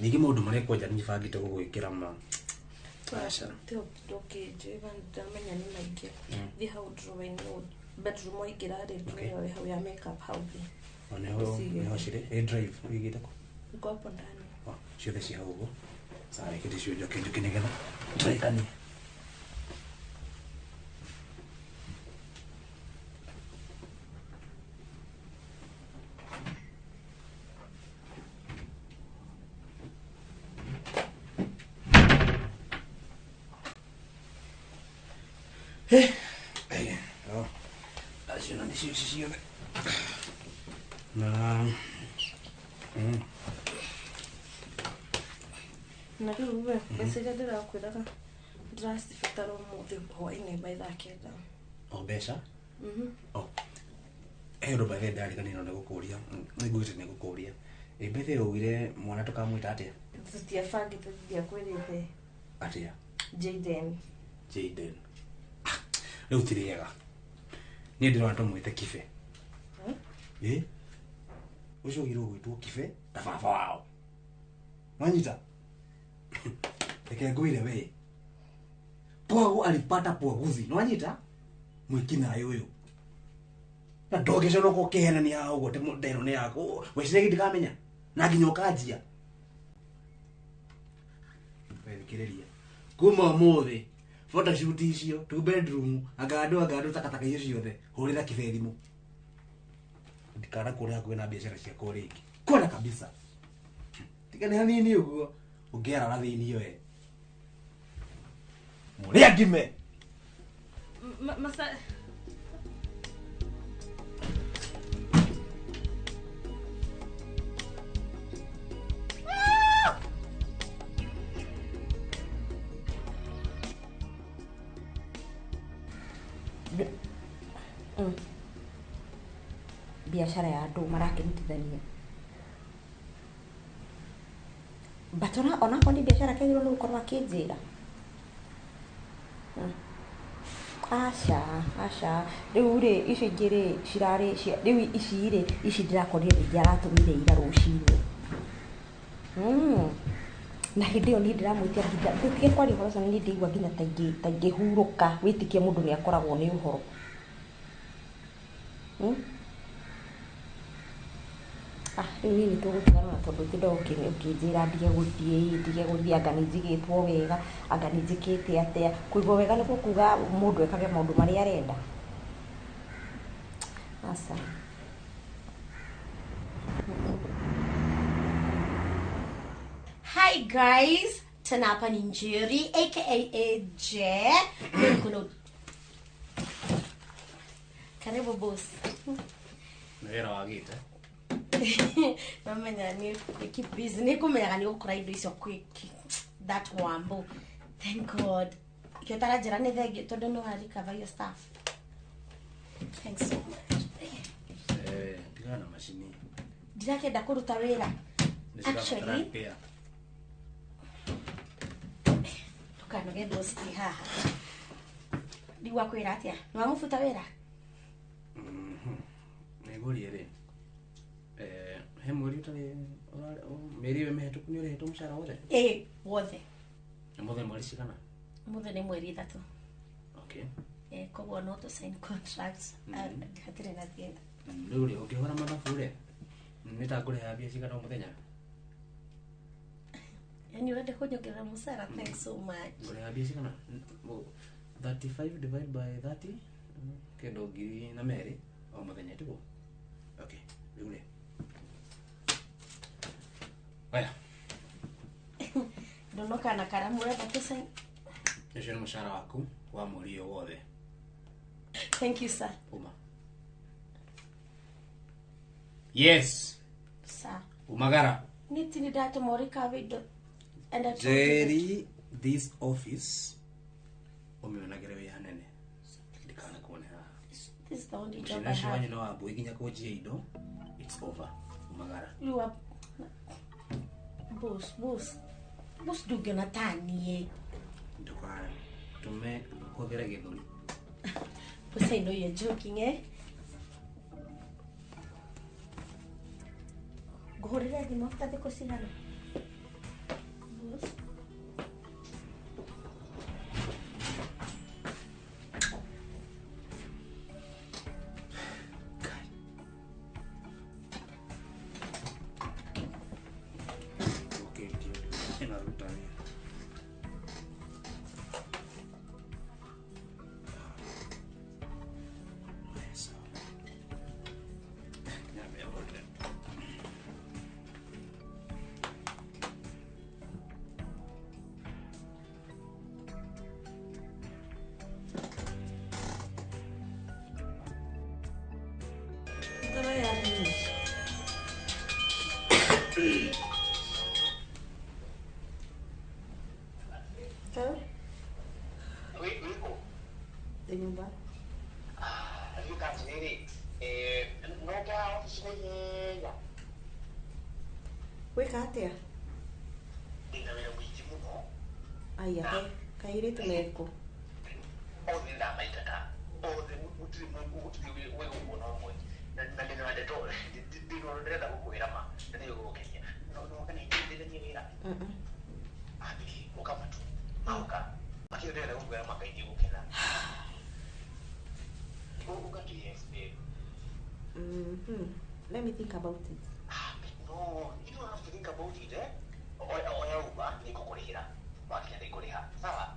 Ningĩ maũndũ marĩa kwanja nĩbangĩte gũgwĩkĩra ma. Aca. Ndũkĩnjĩra ndamenya nĩ maingĩ. Thiĩ hau drawer-inĩ bedroom waingĩra rĩ drawer ĩyo ĩ hau ya makeup hau thĩ. Nĩho nĩho cirĩ. Ĩ drive ũigĩte kũ? Iko hapo ndani. Ciothe ci hau ũguo. Sawa, reke ndĩcio njoke njoke nĩgetha tũrĩkanie. Acio nĩcio ici ciothe. Na Na rĩu we mbeca iria ndĩrakwĩraga ndĩracibatara ũmũthĩ hwaĩ-inĩ by thaa kenda. O mbeca? He ũndũ by the way ndariganĩirwo nĩ gũkũria. Nĩnguĩte nĩ gũkũria. Ĩ by the way ugire mwana tũkamwĩta atĩa? Tũtiabangĩte ndiakwĩrĩte. Atĩa? Jaden. Jaden. Rĩu ti rĩega. Niĩ ndĩrona tũmwĩte Kibe. Ĩ? Ũcio ũgirwo gwĩtwo Kibe ta baba wao. Wanyita? Reke ngwĩre we. Pwagu alipata pwaguzi. Nwanyita? Mwĩkinaĩ ũyũ. Na ndũngĩconoka ũkĩhenania haha ũguo atĩ ndero nĩ yaku. Weciragia ndikamenya? Na nginya ũkanjia. Thikĩrĩria. Kuma ũmũthĩ photoshoot icio, two bedroom, anga andũ takataka icio ciothe, hũrĩra Kibe thimũ. Ndikanakuone hakuhĩ na biacara ciakwa rĩngĩ. Kwenda kabisa. Tiga nĩ hanini ũguo ũngĩarara thĩinĩ we. Mũrĩa ngime. Masa biacara ya andũ marakĩrutithania but onakorwo nĩ biacara kĩagĩrĩirwo nĩ gũkorwo akĩnjĩra. Aca aca rĩu rĩ icio ingĩ rĩ cirarĩ rĩu ici rĩ ici ndĩrakorire rĩngĩ aratũmire ira rũcinĩ. Na hĩndĩ ĩyo niĩ ndĩramwĩtia nginya tũtige kwaria ũhoro ũcio niĩ ndĩigua nginya ta ingĩhurũka wĩtĩkie mũndũ nĩ akoragwo nĩ ũhoro. Rĩu niĩ nĩ tũgũtigana na tondũ ũtinda ũkĩnjĩra ndige gũthiĩ anga nĩ njigĩtwo wega anga nĩ njĩkĩte atĩa. Kũigwo wega nĩkuo kuga mũndũ ekage maũndũ marĩa arenda. Aca. Hi guys, Tena hapa ni Njeri aka AJ. Kuna karibu boss. Nĩ wĩra wagĩte. Namenya ni keep busy. Ni kumenyaga ni gukora indo icio quick. That wambo. Thank God. Ikio tarajira ni thengio tondu no recover your stuff. Thanks so much. Tigana na macini. Ndirakenda kuruta wira. Actually, tukanoge boss ti haha. Ndigwa kwira atia? Ni wamubuta wira? Nĩngũrie rĩ, he mweri ũtarĩ mĩeri ĩyo mĩhetũku nĩ ũrĩhĩtwo mũcara wothe? Ĩĩ, wothe. Ũmũthĩ mweri cigana? Ũmũthĩ nĩ mweri 3. Okay. Koguo no tũ sign contract. Hatirĩ na thĩna. Rĩu rĩ, ũngĩhũra mathabu rĩ, nĩ ta ngũrĩhaga mbia cigana o mũthenya? Yaani ũrenda kũnyongerera mũcara? Thanks so much. Ngũrĩhaga mbia cigana? 35 divided by 30 kĩndũ 2,000 o mũthenya tiguo? Okay, rĩu rĩ. Oya. Ndonoka na karamu ũrenda tũ sign. Ũcio nĩ mũcara waku wa mweri ũyũ wothe. Thank you, sir. Uma. Yes. Sir. Umagara. Niti ni ndatũma ũrĩkawe indo and I Jerry, this office ũmĩonagĩre wĩ hanene. Ndikanakuone haha. This is the only job Mũciĩ I ũcio have. wanyu no wambui nginya kũnjia indo. It's over. Umagara. You are boss, boss. Boss ndũngĩona ta niĩ. Ndũgatũme hũthĩre gĩthũri. Boss, I know you're joking, eh? Ngũhũrĩre thimũ after thikũ cigana? Boss. Ĩnaruta wĩra. Nyambe hũrĩre. Ngoro ya nini? Sawa? Ndĩ nyũmba. Gwĩka atĩa? Aya, he, kairĩtu mekũ? Let me think about it. No, you don't have to think about it, eh? Oya uba nĩngũkũrĩhĩra. Wakinya nĩngũrĩha. Sawa?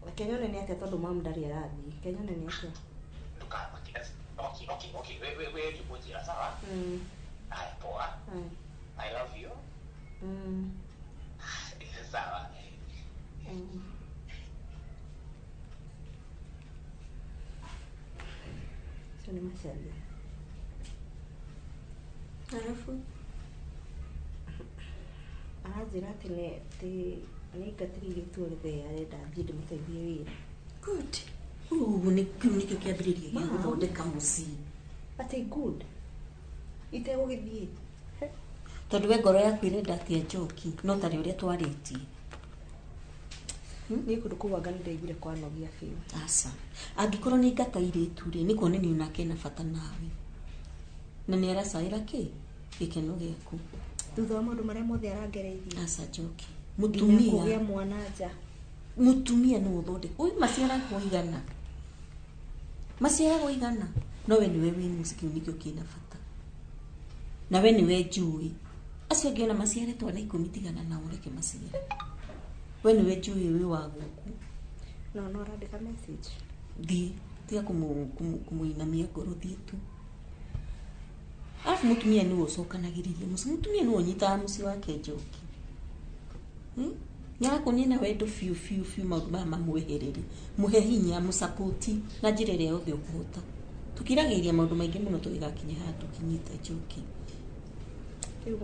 Reke nyone nĩ atĩa tondũ mamu ndarĩ arathiĩ. Reke nyone nĩ atĩa. Ndũkamake. Okay. We nĩ ũkũnjĩra, sawa? Haya, poa. I love you. Sawa. Ũcio nĩ Macharia. Arabu Aranjĩra atĩ nĩ aingatire airĩtu othe arenda thiĩ ndĩmũteithie wĩra. Good. Ũguo nĩ kĩu nĩkĩo kĩambĩrĩria gĩa gũthondeka mũciĩ. Atĩ good. Itegũgĩthiĩ. Tondũ we ngoro yaku ĩrenda atĩa Njoki, no tarĩ ũrĩa twarĩtie. Niĩ kũndũ kũu anga nĩndaiguire kwanogia biũ. Aca. Angĩkorwo nĩ ingata airĩtu rĩ, nĩ kuonania onake ena bata nawe. Na nĩ aracaĩra kĩ? Gĩkeno gĩaku. Thutha wa maũndũ marĩa mothe arangereirie. Aca Njoki. Nginya Mũtumia. kũgĩa mwana nja. Mũtumia nĩwe ũthondeka. Ũyũ maciaragwo igana. Maciaragwo igana. No we nĩwe wĩ mũciĩ, kĩu nĩkĩo kĩna bata. Na we nĩwe njũĩ. Acio angĩ ona maciare twana 10 tigana nao reke maciare. We nĩwe njũĩ wĩ wa gũkũ. No no arandĩka message. Thiĩ, tiga kũmũinamia ngoro, thiĩ tu. Arabu mũtumia nĩwe ũcokanagĩrĩria mũciĩ. Mũtumia nĩwe ũnyitaga mũciĩ wake Njoki. Nĩ arakuonia na wendo biũ biũ biũ maũndũ maya mamweherere. Mũhe hinya, mũsapoti na njĩra ĩrĩa yothe ũkũhota. Tũkiragĩrĩria maũndũ maingĩ mũno tũgĩgakinya haha tũkinyĩte Njoki. Rĩu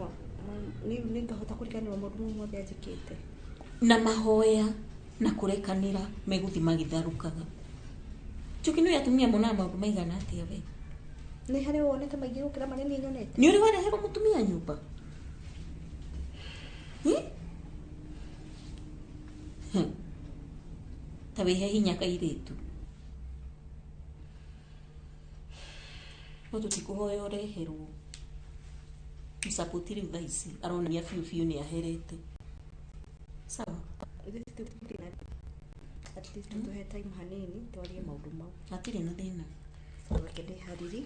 rĩu nĩngahota kũriganĩrwo maũndũ mau mothe anjĩkĩte. Na mahoya na kũrekanĩra megũthiĩ magĩtharũkaga. Njoki nĩ atumia monaga maũndũ maigana atĩa we? Nĩ harĩ wonete maingĩ gũkĩra marĩa niĩ nyonete. Nĩ ũrĩ wareherwo mũtumia nyũmba? Ta wĩhe hinya kairĩtu. No tũtikũhoya ũreherwo. Mũsapoti rĩu thaa ici aronania biũ biũ nĩ aherete. Sawa. At least tũhe time hanini twarie maũndũ mau. Hatirĩ na thĩna. Reke ndĩharĩrie.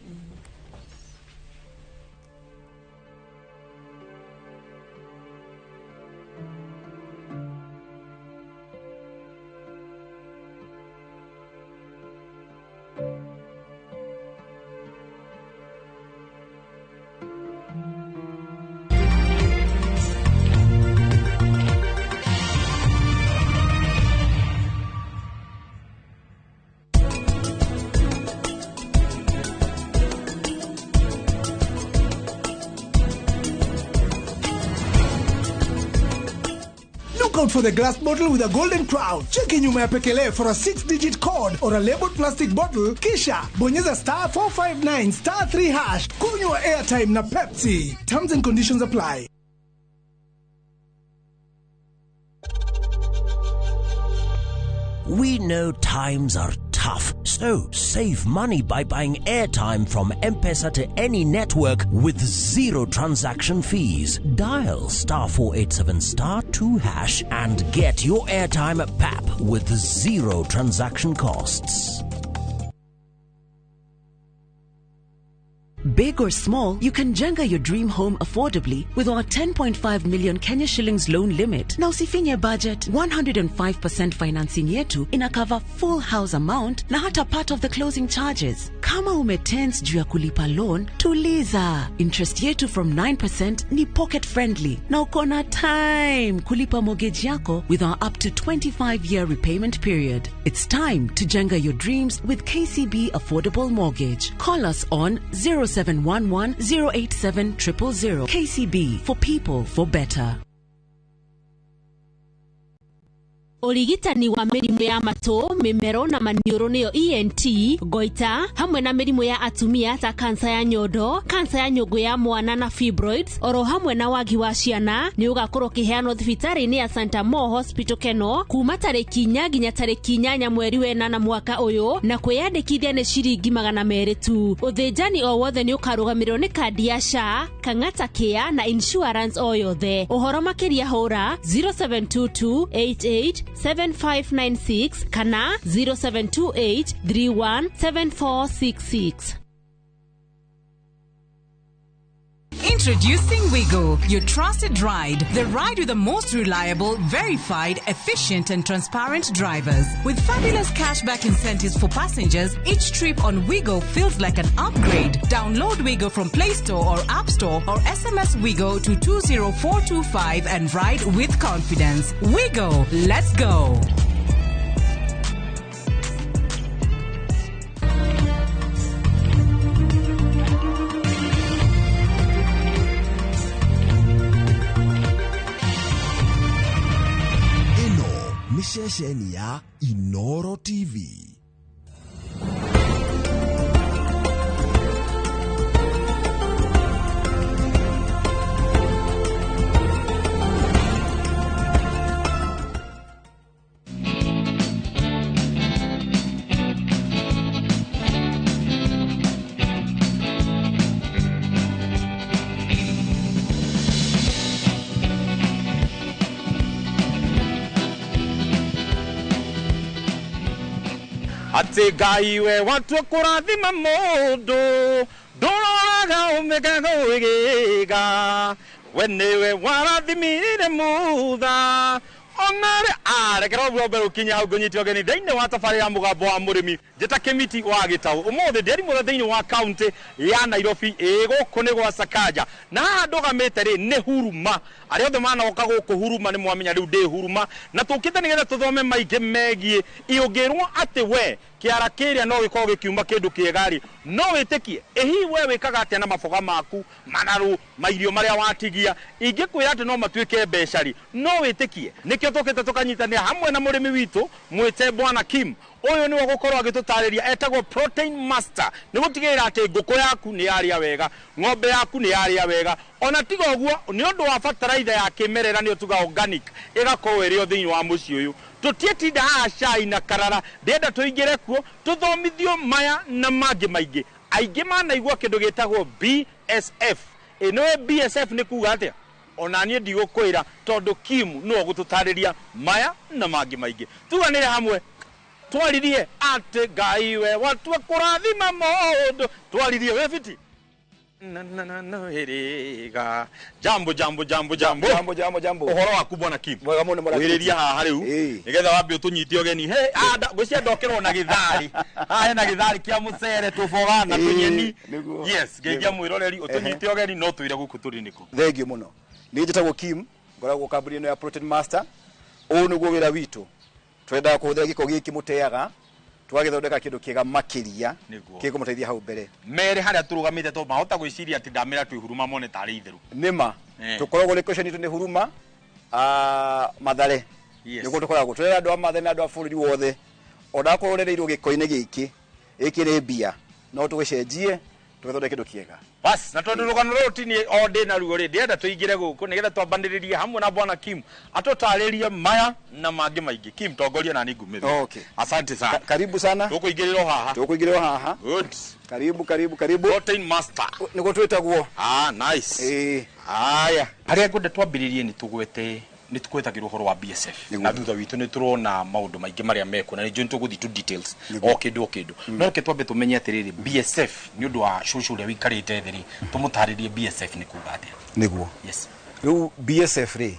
Look out for the glass bottle with a golden crown. Cheki nyuma ya pekele for a 6-digit code or a labeled plastic bottle. Kisha bonyeza star 459 star 3 hash. Kunywa airtime na Pepsi. Terms and conditions apply. We know times are tough, so save money by buying airtime from M-Pesa to any network with zero transaction fees. Dial star 487 star 2 hash and get your airtime at PAP with zero transaction costs. Big or small, you can jenga your dream home affordably with our 10.5 million Kenya shillings loan limit. Na usifinye budget, 105% financing yetu ina cover full house amount na hata part of the closing charges. Kama umetense juu ya kulipa loan, tuliza. Interest yetu from 9% ni pocket friendly. Na uko na time kulipa mortgage yako with our up to 25-year repayment period. It's time to jenga your dreams with KCB Affordable Mortgage. Call us on 0711 087 000. KCB, for people, for better. Ũrigitani wa mĩrimũ ya matũ, mĩmero na maniũrũ nĩyo ENT, goita, hamwe na mĩrimũ ya atumia ta kansa ya nyondo, kansa ya nyũngũ ya mwana na fibroids, oro hamwe na wagi wa ciana, nĩ ũgakorwo ũkĩheanwo thibitarĩ-inĩ ya Santa Mo Hospital Keno kuma tarĩki 4 nginya tarĩki 8 mweri wa 8 mwaka ũyũ, na kwĩyandĩkithia nĩ ciringi 200 tu. Ũthĩnjani o wothe nĩ ũkarũgamĩrĩrwo nĩ kandi ya SHA, Kang'ata Care na insurance o yothe. Ũhoro makĩria hũra 0722 88 7596 kana 0728 317466. Introducing Wigo, your trusted ride. The ride with the most reliable, verified, efficient and transparent drivers. With fabulous cashback incentives for passengers, each trip on Wigo feels like an upgrade. Download Wigo from Play Store or App Store or SMS Wigo to 20425 and ride with confidence. Wigo, let's go. Ceceni ya Inoro TV. Ati Ngai we watua kũrathima mũndũ ndũroraga ũmĩkaga ũgĩga we nĩwe warathimire Mutha onarĩa Rekera ũguo mbere ũkinya hau ngũnyite ũgeni thĩinĩ wa tabarĩra ya mũgambo wa mũrĩmi njĩta Kĩmiti wa Gĩtaũ. Ũmũthĩ ndĩrĩ mũthĩ thĩinĩ wa kaunti ya Nairobi, ĩ gũkũ nĩ gwa Sakaja, na haha ndũgamĩte rĩ nĩ Huruma. Arĩa othe manoka gũkũ Huruma nĩ mwamenya rĩu ndĩ Huruma, na tũkĩte nĩgetha tũthome maingĩ megiĩ ũngĩrwo atĩ we kĩara kĩrĩa no gĩkorwo gĩkiuma kĩndũ kĩega rĩ, no wĩtĩkie. Ĩ hihi we wĩkaga atĩa na maboga maku, manaru, mairio marĩa watigia? Ingĩkwĩra atĩ no matuĩke mbeca rĩ, no wĩtĩkie? Nĩkĩo tũkĩte tũkanyitanĩra hamwe na mũrĩmi witũ mwĩte Bwana Kim. Ũyũ nĩwe ũgũkorwo agĩtũtarĩria, etagwo Protein Master, nĩ gũtigĩrĩra atĩ ngũkũ yaku nĩ yarĩa wega, ng'ombe yaku nĩ yarĩa wega. Ona tiga ũguo, nĩ ũndũ wa bataraitha ya kĩmerera, nĩyo tuga organic, ĩgakorwo ĩrĩ o thĩinĩ wa mũciĩ ũyũ. Tũtiĩtinda haha cai na karara, ndĩrenda tũingĩre kuo tũthomithio maya na mangĩ maingĩ. Aingĩ manaigua kĩndũ gĩtagwo BSF. Ĩ nĩwe BSF nĩ kuga atĩa? Ona niĩ ndigũkwĩra tondũ Kim nĩwe ũgũtũtarĩria maya na mangĩ maingĩ. Tuganĩre hamwe twaririe atĩ Ngai we watua kũrathima mũndũ. Twaririe wĩ fiti na na na na ĩrĩga. Jambo jambo jambo jambo. Jambo jambo jambo. Ũhoro waku Bwana Kim? Mwega mũno mũrata. Wĩrĩria haha rĩu nĩgetha wambe ũtũnyite ũgeni. Hey, ngwĩciria ndokĩrwo na gĩthari. Haha hena gĩthari kĩa mũcere, tũboga na tũnyeni. Yes, ngeithia mwĩroreri ũtũnyite ũgeni no twĩre gũkũ tũrĩ nĩkũ. Thengiũ mũno. Niĩ njĩtagwo Kim, ngoragwo kambuni ĩno ya Protein Master. Ũũ nĩguo wĩra witũ. Twendaga kũhũthĩra gĩko gĩkĩ mũteaga, tũgagĩthondeka kĩndũ kĩega makĩria gĩkũmũteithia hau mbere. Mere harĩa tũrũgamĩte to mahota gwĩciria atĩ ndamĩra twĩ Huruma mone tarĩ itherũ. Nĩma tũkoragwo location itũ nĩ Huruma, Mathare. Nĩguo tũkoragwo tũrera andũ a Mathare na andũ a bũrũri wothe. Ona akorwo ũrereirwo gĩko-inĩ gĩkĩ ĩkĩrĩ mbia, no tũgĩcenjie tũgĩthondeke kĩndũ kĩega. Bas, na tondũ rũgano rũrũ ti niĩ o ndĩ naruo rĩ, ndĩrenda tũingĩre gũkũ nĩgetha twambanĩrĩrie hamwe na Bwana Kim atũtarĩrie maya na mangĩ maingĩ. Kim, tongoria na niĩ ngumĩre. Okay. Asante sana. Karibu sana. Tũkũingĩrĩra o haha. Tũkũingĩrĩra o haha. Good. Karibu karibu karibu. Protein Master. Nĩguo twĩtagwo. Nice. Haya. Harĩa ngwenda twambĩrĩrie nĩ tũgwete nĩ tũkwetagĩrwo ũhoro wa BSF na thutha witũ nĩ tũrona maũndũ maingĩ marĩa mekwo na nĩ njũĩ tũgũthiĩ to details o kĩndũ o kĩndũ, no reke twambe tũmenye atĩrĩrĩ, BSF nĩ ũndũ wa cũcũ ũrĩa wĩikarĩte thĩ rĩ, tũmũtarĩrie BSF nĩ kuga atĩa? Nĩguo. Yes. Rĩu BSF rĩ,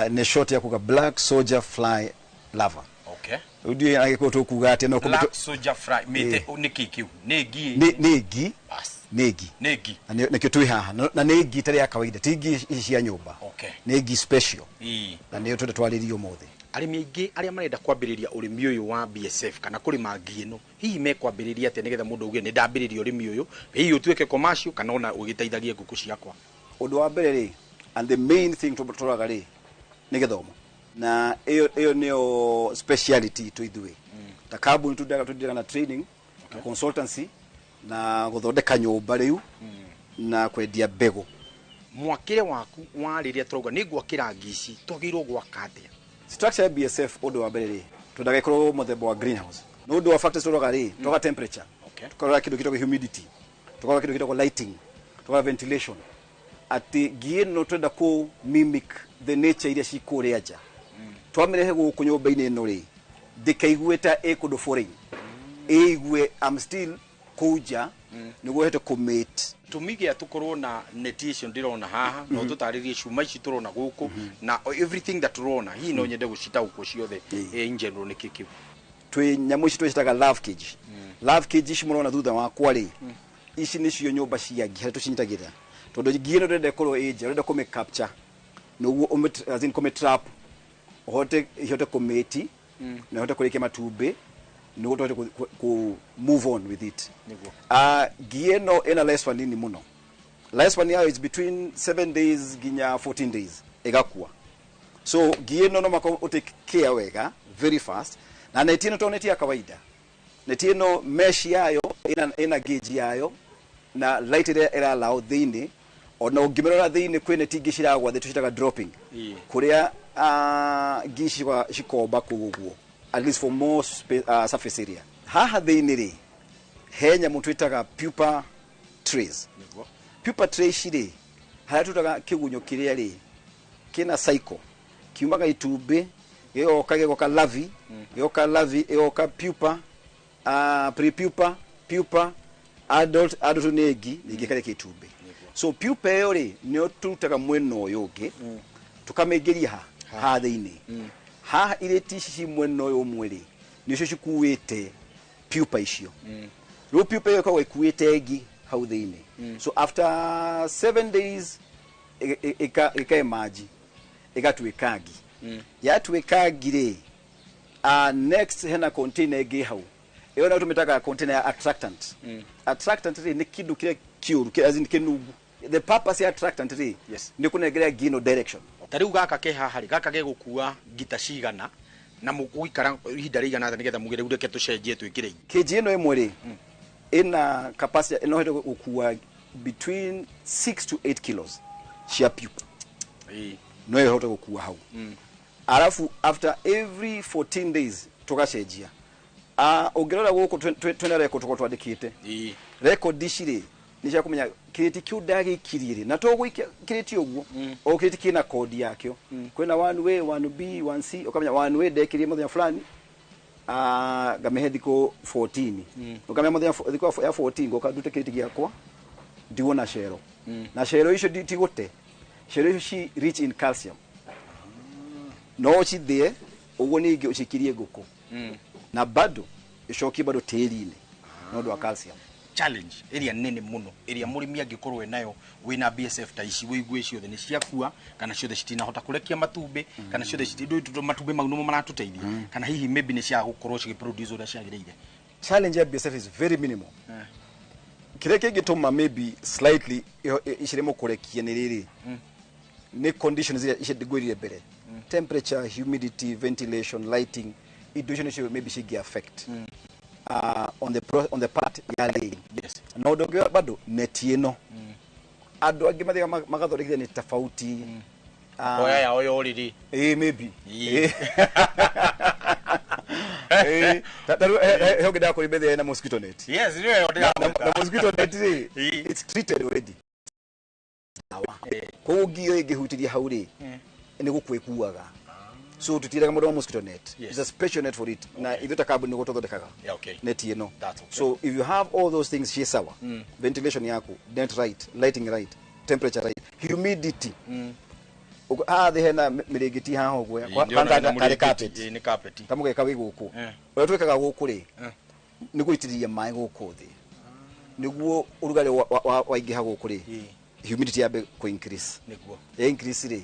nĩ short ya kuga Black Soldier Fly Larva. Okay. Rĩu ndiũĩ angĩkorwo tũkuga atĩa, no Black Soldier Fly mĩte nĩ kĩ kĩu? Nĩ ngi? Nĩ ngi. Nĩ ngi. Nĩ ngi. Na nĩkĩo twĩ haha, na nĩ ngi ĩtarĩ ya kawaida, ti ngi ici cia nyũmba. Okay. Nĩ ngi special. Na nĩyo twenda twarĩrie ũmũthĩ. Arĩmi aingĩ arĩa marenda kwambĩrĩria ũrĩmi ũyũ wa BSF kana kũrĩma ngi ĩno, hihi mekwambĩrĩria atĩa nĩgetha mũndũ auge nĩ ndambĩrĩria ũrĩmi ũyũ, hihi ũtuĩke commercial kana ona ũgĩteithagie ngũkũ ciakwa? Ũndũ wa mbere rĩ, and the main thing tũroraga rĩ, nĩ gĩthomo. Na ĩyo nĩyo speciality itũ ithuĩ. Ta kambuni tũndiraga na training, na consultancy, na gũthondeka nyũmba rĩu, na kwendia mbegũ. Mwakĩre waku wa rĩrĩa tũrauga nĩ ngwakĩra ngi ici, twagĩrĩirwo gwaka atĩa? Structure ya BSF ũndũ wa mbere rĩ, twendaga ĩkorwo mũthemba wa greenhouse. Nĩ ũndũ wa factors tũroraga rĩ, tũroraga temperature, tũkarora kĩndũ gĩtagwo humidity, tũkarora kĩndũ gĩtagwo lighting, tũkarora ventilation. Atĩ ngi ĩno twenda kũ mimic the nature iria ci kũrĩa nja. Twamĩrehe gũkũ nyũmba-inĩ ĩno rĩ, ndĩkaigue ta ĩ kũndũ foreign. Ĩigue I'm still kũu nja, nĩguo ĩhote kũmate. Gĩtũmi gĩa tũkorwo na neti icio ndĩrona haha, no tũtarĩrie cuma ici tũrona gũkũ, na everything that tũrona, hihi no nyende gũcitaũkwo ciothe in general nĩ kĩ kĩu? Twĩ nyamũ ici twĩcitaga love cage. Love cage ici mũrona thutha wakwa rĩ, ici nĩcio nyũmba cia ngi harĩa tũcinyitagĩrĩra. Tondũ ngi ĩno ndĩrenda ĩkorwo ĩ nja, ũrenda kũmĩ capture, nĩguo as in kũmĩ trap, ihote kũmĩti, na ihote kũrĩkia matumbĩ, nĩguo tũhote kũ move on with it. Nĩguo. Ngi ĩno ĩna lifespan nini mũno. Lifespan yayo is between 7 days nginya 14 days ĩgakua. So ngi ĩno no maka ũtake care wega very fast. Na neti ĩno to neti ya kawaida. Neti ĩno mesh yayo ĩna gauge yayo na light ĩrĩa ĩrallow thĩinĩ. Ona ũngĩmĩrora thĩinĩ kwĩ neti ingĩ ciragwa thĩ tũcitaga dropping. Kũrĩa ngi cikomba kũu ũguo, at least for more surface area. Haha thĩinĩ rĩ, he nyamũ twĩtaga pupa trays. Pupa trays rĩ, harĩa tũtaga kĩgunyũ kĩrĩa rĩ, kĩna cycle. Kiumaga itumbĩ, gĩgoka larvae, gĩgoka larvae, ĩgoka pupa, pre-pupa, pupa, adult nĩ ngi, ningĩ ĩkarĩkia itumbĩ. So pupa ĩyo rĩ, nĩyo tũrutaga mwena ũyũ ũngĩ, tũkamĩingĩria haha thĩinĩ. Haha irĩti ici ci mwena ũyũ ũmwe rĩ, nĩcio cikuĩte pupa icio. Rĩu pupa ĩyo ĩkoragwo ĩkuĩte ngi hau thĩinĩ. So after 7 days ĩka emerge, ĩgatuĩka ngi. Yatuĩka ngi rĩ, next hena container ĩngĩ hau, ĩyo nayo tũmĩtaga container ya attractant. Attractant rĩ, nĩ kĩndũ kĩrĩa kĩũru, as in kĩnungu. The purpose ya attractant rĩ, nĩ kũnengera ngi ĩno direction. Ta rĩu gaka ke haha rĩ, gaka gegũkua ngita cigana na mũgũikara ihinda rĩigana atĩa nĩgetha muge rĩu reke tũcenjie twĩkĩre ingĩ? Kĩnji ĩno ĩmwe rĩ, ĩna capacity ĩno ĩhote gũkua between 6 to 8 kilos cia pupa. No ĩhote gũkua hau. Alafu after every 14 days tũgacenjia. Ũngĩrora gũkũ twĩna record tũkorwo twandĩkĩte. Record ici rĩ, nĩ cia kũmenya kĩrĩti kĩu ndagĩikirie rĩ, na to gũikia kĩrĩti ũguo, o kĩrĩti kĩna kodi yakĩo. Kwĩna 1A, 1B, 1C, ũkamenya 1A ndekĩrie mũthenya fulani, ngamĩhe thikũ 14. Ũkamenya mũthenya thikũ ya 14 ngoka ndute kĩrĩti gĩakwa, ndigwo na cero. Na cero icio tigũte. Cero icio ci rich in calcium. No ũcithĩe, ũguo ningĩ ũcikirie ngũkũ. Na bado ĩcokie bado tĩri-inĩ nĩ ũndũ wa calcium. Challenge ĩrĩa nene mũno ĩrĩa mũrĩmi angĩkorwo enayo wĩna BSF ta ici, wĩigue ciothe nĩ ciakua kana ciothe citinahota kũrekia matumbĩ, kana ciothe matumbĩ mau nĩmo maratũteithia, kana hihi maybe nĩ cia gũkorwo cigĩproduce ũrĩa ciagĩrĩire. Challenge ya BSF is very minimal. Kĩrĩa kĩngĩtũma maybe slightly iciremwo kũrekia nĩ rĩrĩ, nĩ conditions iria ici ngwĩrire mbere. Temperature, humidity, ventilation, lighting, indo icio nĩcio maybe cingĩ affect on the part ya laying. Na ũndũ ũngĩ bado net ĩno, andũ angĩ mathiaga magathondekithia nĩ tofauti. Oya yao ya ũrĩrĩ. Ĩĩ, maybe. Ĩĩ. Ta rĩu he ũngĩ ndakũrĩ mbere na mosquito net. Yes, nĩyo ĩyo Na mosquito net rĩ, it's treated already. Koguo ngi ĩyo ĩngĩhutĩria hau rĩ, nĩ gũkua ĩkuaga. So tutiraga mũndũ wa mosquito net. It's a special net for it. Na ithuĩ ta kambuni nĩguo tũthondekaga net ĩno. That's okay. So if you have all those things ciĩ sawa, ventilation yaku, net right, lighting right, temperature right, humidity. Haha thĩ hena mĩrĩngĩti haha ũguo, Ĩĩ, ndĩrona hena karĩ mũrĩngĩti. carpet. Ĩĩ, nĩ carpet. Ta mũgeka wĩ gũkũ. Ũrĩa twĩkaga gũkũ rĩ, nĩ gũitĩrĩria maĩ gũkũ thĩ, nĩguo ũrugarĩ waingĩha gũkũ rĩ, humidity yambe kũ increase. Nĩguo. Ya increase rĩ,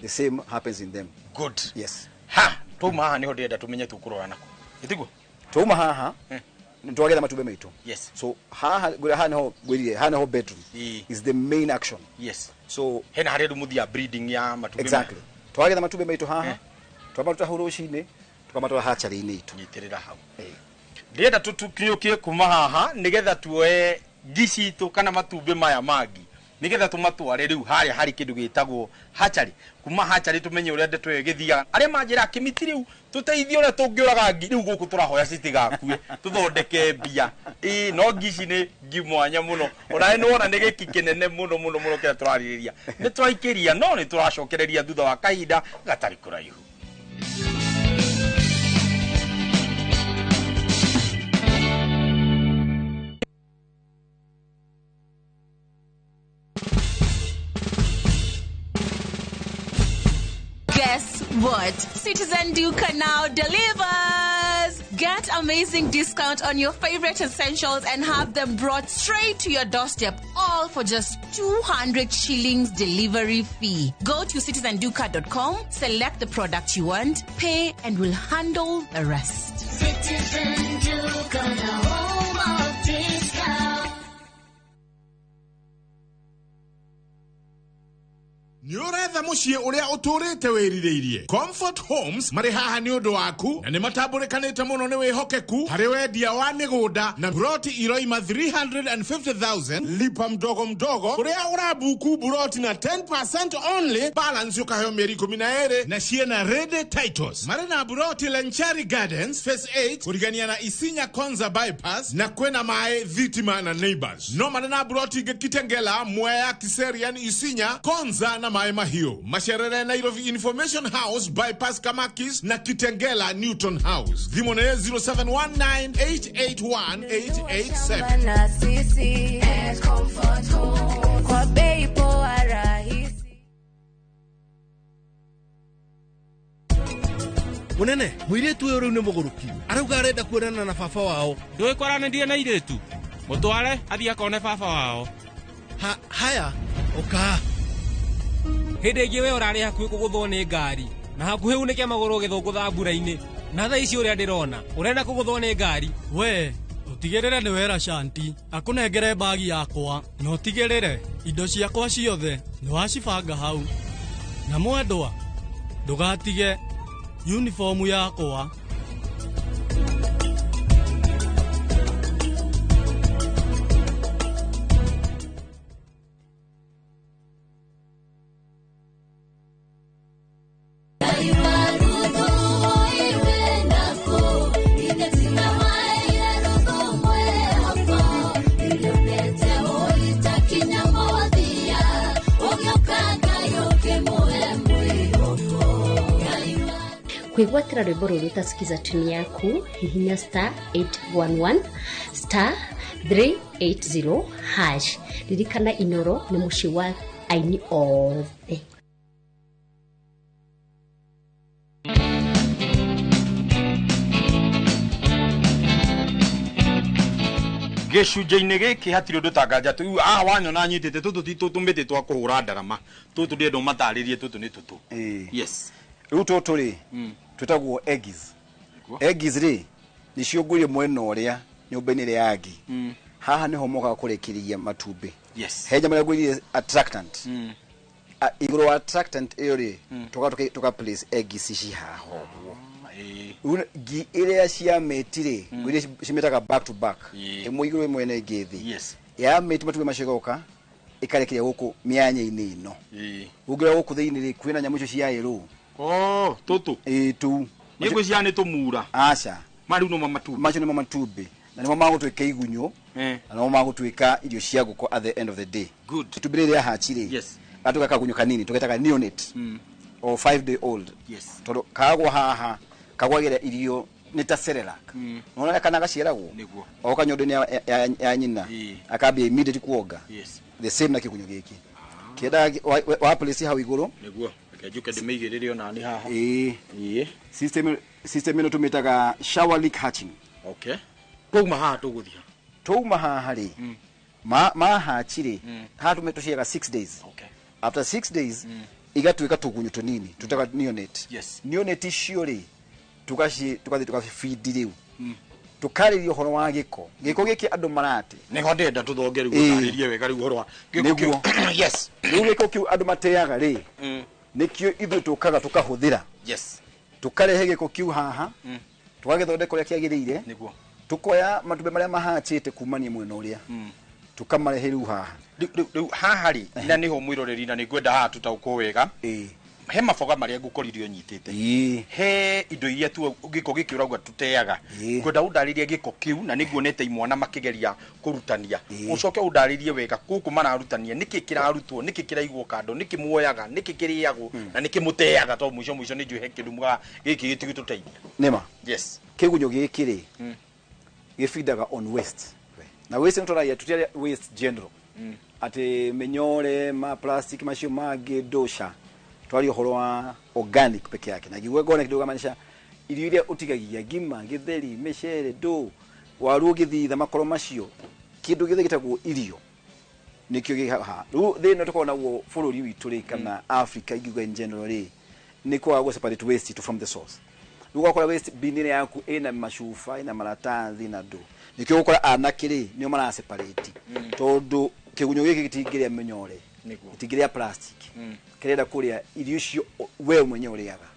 the same happens in them. Good. Yes. Ha, twauma haha nĩho ndĩrenda tũmenye tũkũrora nako. Ĩtiguo? Twauma haha, nĩ twagetha matumbĩ maitũ. So haha ngwĩra haha nĩho ngwĩrire, haha nĩho bedroom is the main action. So hena harĩa rĩu mũthiaga breeding ya matumbĩ. Exactly. Twagetha matumbĩ maitũ haha, twamaruta hau rũcinĩ, tũkamatwara hatchery-inĩ itũ. Nyitĩrĩra hau. Ndĩrenda tũkinyũkie kuma haha nĩgetha tuoe ngi citũ kana matumbĩ maya mangi, nĩgetha tũmatware rĩu harĩa harĩ kĩndũ gĩtagwo hatchery. Kuma hatchery tũmenye ũrĩa ndeto ĩyo ĩgĩthiaga. Arĩa manjĩra kĩmiti rĩu tũteithie ũrĩa tũngĩũraga ngi rĩu gũkũ tũrahoya citigakue, tũthondeke mbia. Ĩĩ, no ngi ici nĩ ngi mwanya mũno. Onawe nĩwona nĩ gĩki kĩnene mũno mũno mũno kĩrĩa tũrarĩrĩria. Nĩ twaikĩria no nĩ tũracokereria thutha wa kahinda gatarĩ kũraihu. Guess what? Citizen Duka now delivers! Get amazing discount on your favorite essentials and have them brought straight to your doorstep, all for just 200 shillings delivery fee. Go to citizenduka.com, select the product you want, pay, and we'll handle the rest. Citizen Duka, the home of discount. Nĩ ũretha mũciĩ ũrĩa ũtũrĩte wĩrirĩirie. Comfort Homes marĩ haha nĩ ũndũ waku na nĩ matambũrĩkanĩte mũno nĩ wĩhokeku harĩ wendia wa mĩgũnda na buroti iroima 350,000 lipa mdogo mdogo, kũrĩa ũrabuku buroti na 10% only, balance ũkaheo mĩeri 12 na ciĩna ready titles. Marĩ na buroti Lenchari Gardens Phase 8 kũrigania na Isinya Konza bypass na kwĩna maĩ, thitima na neighbors. No marĩ na buroti ingĩ Kitengela, Mwea, Kiserian, Isinya, Konza na maĩ mahiũ. Macerere Nairobi Information House bypass Kamakis na Kitengela Newton House. Thimũ nĩ 0719881887. Na sisi at Comfort Home kwa bei poa rahisi. Munene, mũirĩtu ũyũ rĩu nĩ mũgũrũki. Arauga arenda kuonana na baba wao. Ndũĩ kwaranĩria na airĩtu? Mũtware athiĩ akone baba wao. Ha, haya, ũka. Hĩndĩ ĩngĩ we ũrarĩ hakuhĩ kũgũthwo nĩ ngari na hakuhĩ unĩke magũrũ ũgĩthũngũtha mbura-inĩ, na thaa ici ũrĩa ndĩrona ũrenda kũgũthwo nĩ ngari. We ũtigĩrĩre nĩ wera Shanti akũnengere mbagi yakwa, na ũtigĩrĩre indo ciakwa ciothe nĩ wacibanga hau. Na mwendwa, ndũgatige uniformu yakwa. Kwĩgwatĩra rwĩmbo rũrũ utasikiza tuni yaku, hihinya star 811 star 380 hash. Ririkana Inoro nĩ mũciĩ wa aini othe. Gĩcunjĩ-inĩ gĩkĩ hatirĩ ũndũ tanganja tu ah wanyona nyitĩte tũtũ ti tũtũmĩtĩ twa kũhũra ndarama, tũtũ ndĩrenda ũmatarĩrie tũtũ nĩ tũtũ. Yes. Rĩu tũtũ rĩ twĩtagwo eggies. Eggies rĩ nĩcio ngũrie mwena ũrĩa nyũmba-inĩ ĩrĩa ya ngi. Haha nĩho mokaga kũrekereria matumbĩ. Yes. He nyamũ ĩrĩa ngũirie attractant. Igũrũ wa attractant ĩyo rĩ tũka place eggies ici haha ũguo. Rĩu ngi ĩrĩa ciamĩti rĩ, ngũirie cimĩtaga back to back, ĩmwe igũrũ ĩmwe na ĩngĩ thĩ. Yes. Yamĩti matumbĩ macio ĩgoka ĩkarekeria gũkũ mĩanya-inĩ ĩno. Ũngĩrora gũkũ thĩinĩ rĩ kwĩna nyamũ icio cia ĩrũ. Oh, tũtũ. Ĩĩ tũu. Nĩ ngwĩciria nĩ tũmura. Aca. Ma rĩu no matumbĩ. Macio nĩmo matumbĩ. Na nĩmo magũtuĩka igunyũ. Na nĩmo magũtuĩka irio cia ngũkũ at the end of the day. Good. Itumbĩ rĩrĩ rĩa hachi rĩ. Yes. Gatuĩka kagunyũ kanini tũgetaga neonate. O 5 day old. Yes. Tondũ kagwa haha kagwagĩra irio nĩ ta Cerelac. Nĩwona kana gaciaragwo? Nĩguo. Oka nyondo-inĩ ya nyina. Akambia immediately kuonga. Yes. The same na kĩgunyũ gĩkĩ. Kĩendaga wa place hau igũrũ. Nĩguo. Reke njuke ndĩmĩigĩrĩre ona niĩ haha. Ĩĩ. System ĩno tũmĩtaga shower leak hatching. Okay. Twauma haha tũgũthiĩ. Twauma haha rĩ, ma hatch rĩ, haha tũciaga 6 days. Okay. After 6 days igatuĩka tũgunyũ tũnini tũtaga neonate. Yes. Neonate icio rĩ tũgathiĩ tũgacibindi rĩu. Tũkarĩria ũhoro wa gĩko. Gĩko gĩkĩ andũ marate. Nĩho ndĩrenda tũthonge rĩu ũtarĩrie wega rĩu ũhoro wa gĩko kĩu. Yes. Rĩu gĩko kĩu andũ mateaga rĩ, nĩkĩo ithuĩ tũkaga tũkahũthĩra. Yes. Tũkarehe gĩko kĩu haha, tũgagĩthondeka ũrĩa kĩagĩrĩire. Nĩguo. Tũkoya matumbĩ marĩa mahachĩte kumania mwena ũrĩa. Tũkamarehe rĩu haha. Rĩu haha rĩ, na nĩho mwĩroreri na nĩngwenda haha tũtaũkwo wega. He maboga marĩa ngũkorire ũnyitĩte. He indo iria tu gĩko gĩkĩ ũrauga tũteaga. Ngwenda ũndarĩrie gĩko kĩu na nĩnguonete imwana makĩgeria kũrutania. Ũcoke ũndarĩrie wega gũkũ mararutania nĩkĩ kĩrarutwo, nĩkĩ kĩraigwo kando, nĩkĩ muoyaga, nĩkĩ kĩrĩagwo na nĩkĩ mũteaga, tondũ mũico mũico nĩ njũĩ he kĩndũ mugaga gĩkĩ gĩtigũtũteithia. Nĩma. Yes. Kĩgunyũ gĩkĩ rĩ gĩbindaga on waste. Na waste nĩtũragia tũtiaria waste general. Atĩ mĩnyore ma plastic macio mangĩ ndũca. Twaria ũhoro wa organic peke yake. Na ngiuga organic ndũgamaanisha irio iria ũtigagia ngima, gĩtheri, mĩcere, ndũ, waru ũgĩthitha makoro macio, kĩndũ gĩothe gĩtagwo irio nĩkĩo gĩ haha. Rĩu thĩna tũkoragwo naguo bũrũri witũ rĩ kana Africa ingiuga in general rĩ nĩ kwaga gũ separate waste to from the source. Rĩu ũgakora waste bin ĩrĩa yaku ĩna macuba, ĩna maratathi na ndũ. Nĩkĩo ũgũkora anake rĩ nĩo mara separate. Tondũ kĩgunyũ gĩkĩ gĩtingĩrĩa mĩnyore, gĩtingĩrĩa plastic. Kĩrenda kũrĩa irio icio we mwenyewe ũrĩaga.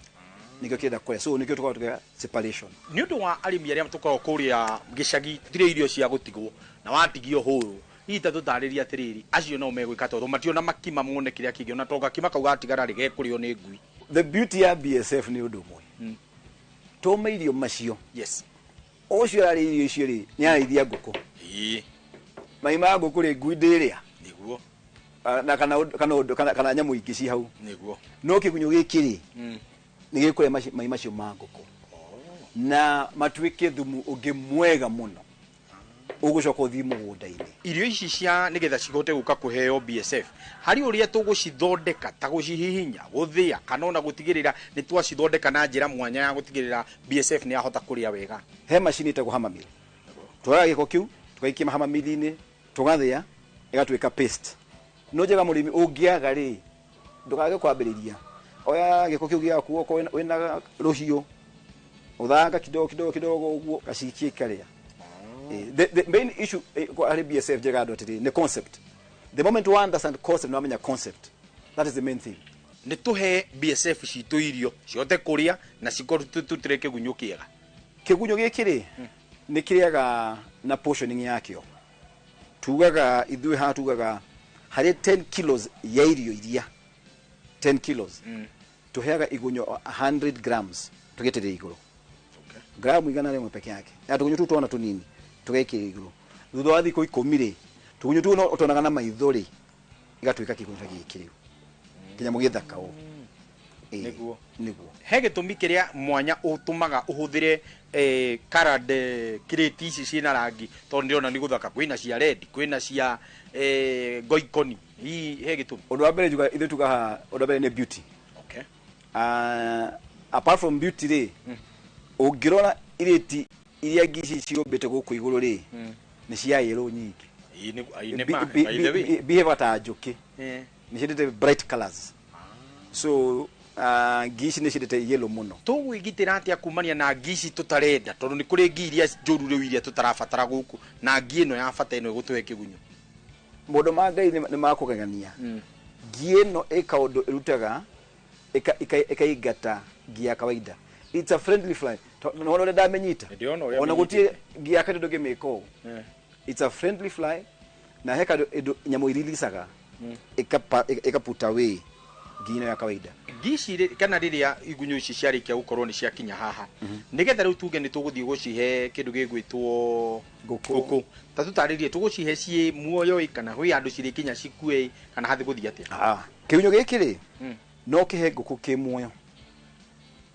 Nĩkĩo kĩrenda kũrĩa. So nĩkĩo tũkoragwo tũkĩra separation. Nĩ ũndũ wa arĩmi arĩa tũkoragwo kũrĩa gĩcagi tirĩ irio cia gũtigwo na watigio hũrũ, hihi ta tũtarĩrie atĩrĩrĩ, acio no megwĩka tondũ mationa makima mone kĩrĩa kĩngĩ, ona to gakima kau gatigara rĩ gekũrĩo nĩ ngui. The beauty ya BSF nĩ ũndũ ũmwe. Tũme irio macio. Yes. Ũcio ararĩa irio icio rĩ, nĩ ararĩithia ngũkũ. Mai ma ngũkũ rĩ, ngui ndĩrĩa. Nĩguo. Na kana nyamũ ingĩ ci hau. Nĩguo. No kĩgunyũ gĩkĩ rĩ, nĩ gĩkũrĩa mai macio ma ngũkũ. Na matuĩke thumu ũngĩ mwega mũno. Ũgũcoka ũthiĩ mũgũnda-inĩ. Irio ici cia nigetha cihote guka kuheo BSF, hari uria tugucithondeka ta gucihihinya, guthia, kana ona gutigirira ni twacithondeka na njira mwanya ya gutigirira BSF ni yahota kuria wega? He macini ĩtagwo hammer mill. Twoyaga gĩko kĩu tũgaikia hammer mill-inĩ, tũgathĩa ĩgatuĩka paste. No njega mũrĩmi ũngĩaga rĩ, ndũkage kwambĩrĩria. Oya gĩko kĩu gĩaku, okorwo wĩna rũhiũ, ũthanga kidogo kidogo kidogo ũguo, gacikie ikarĩa. The main issue harĩ BSF njega andũ atĩrĩ nĩ concept. The moment you understand concept, nĩwamenya concept, that is the main thing. Nĩ tũhe BSF citũ irio cihote kũrĩa na cikorwo tũtũre kĩgunyũ kĩega. Kĩgunyũ gĩkĩ rĩ, nĩ kĩrĩaga na portioning yakĩo. Tugaga ithuĩ haha, tugaga harĩ 10 kilos ya irio iria, 10 kilos, tũheaga igunyũ 100 grams tũgĩtĩrĩria igũrũ, gramu 100 peke yake ya tũgunyũ tũu twana tũnini tũgekĩra igũrũ. Thutha wa thikũ 10 rĩ, tũgunyũ tũu no ũtonaga na maitho rĩ, igatuĩka kĩgunyũ ta gĩkĩ rĩu, kĩnyamũ gĩthaka ũũ. Nĩguo. Nĩguo. He gĩtũmi kĩrĩa mwanya ũtũmaga ũhũthĩre colored crate ici ciĩna rangi, tondũ ndĩrona nĩ gũthaka, kwĩna cia red, kwĩna cia ngoikoni, hihi he gĩtũmi? Ũndũ wa mbere njuga, ithuĩ tugaga ũndũ wa mbere nĩ beauty. Apart from beauty rĩ, ũngĩrora irĩti iria ngi ici ciũmbĩte gũkũ igũrũ rĩ, nĩ cia yellow nyingĩ. Ĩĩ, nĩ ma, by the way. Behave ta njũkĩ. Nĩ ciendete bright colors. So ngi ici nĩ ciendete yellow mũno. Tũgwĩgitĩra atĩa kumania na ngi ici tũtarenda, tondũ nĩ kũrĩ ngi iria njũru rĩu iria tũtarabatara gũkũ, na ngi ĩno ya bata ĩno ĩgũtũhe kĩgunyũ? Maũndũ ma Ngai nĩ makũgegania. Ngi ĩno ĩ kaũndũ ĩrutaga ĩkaingata ngi ya kawaida. It's a friendly fly. Nĩwona ũrĩa ndamĩnyita? Ndĩrona ũrĩa Ona amĩnyitĩte. gũtirĩ ngi ya kawaida ndũngĩmĩka ũũ. It's a friendly fly, na he kandũ nyamũ irilicaga ĩkaputa away ngi ĩno ya kawaida. Ngi ici rĩ, kana rĩrĩa igunyũ ici ciarĩkia gũkorwo nĩ ciakinya haha, nĩgetha rĩu tuge nĩ tũgũthiĩ gũcihe kĩndũ gĩgwĩtwo ngũkũ, ta tũtarĩrie tũgũcihe ciĩ muoyo ĩ, kana kwĩ handũ cirĩkinya cikue ĩ, kana hathi gũthiĩ atĩa? Kĩgunyũ gĩkĩ rĩ, no kĩhe ngũkũ kĩ muoyo,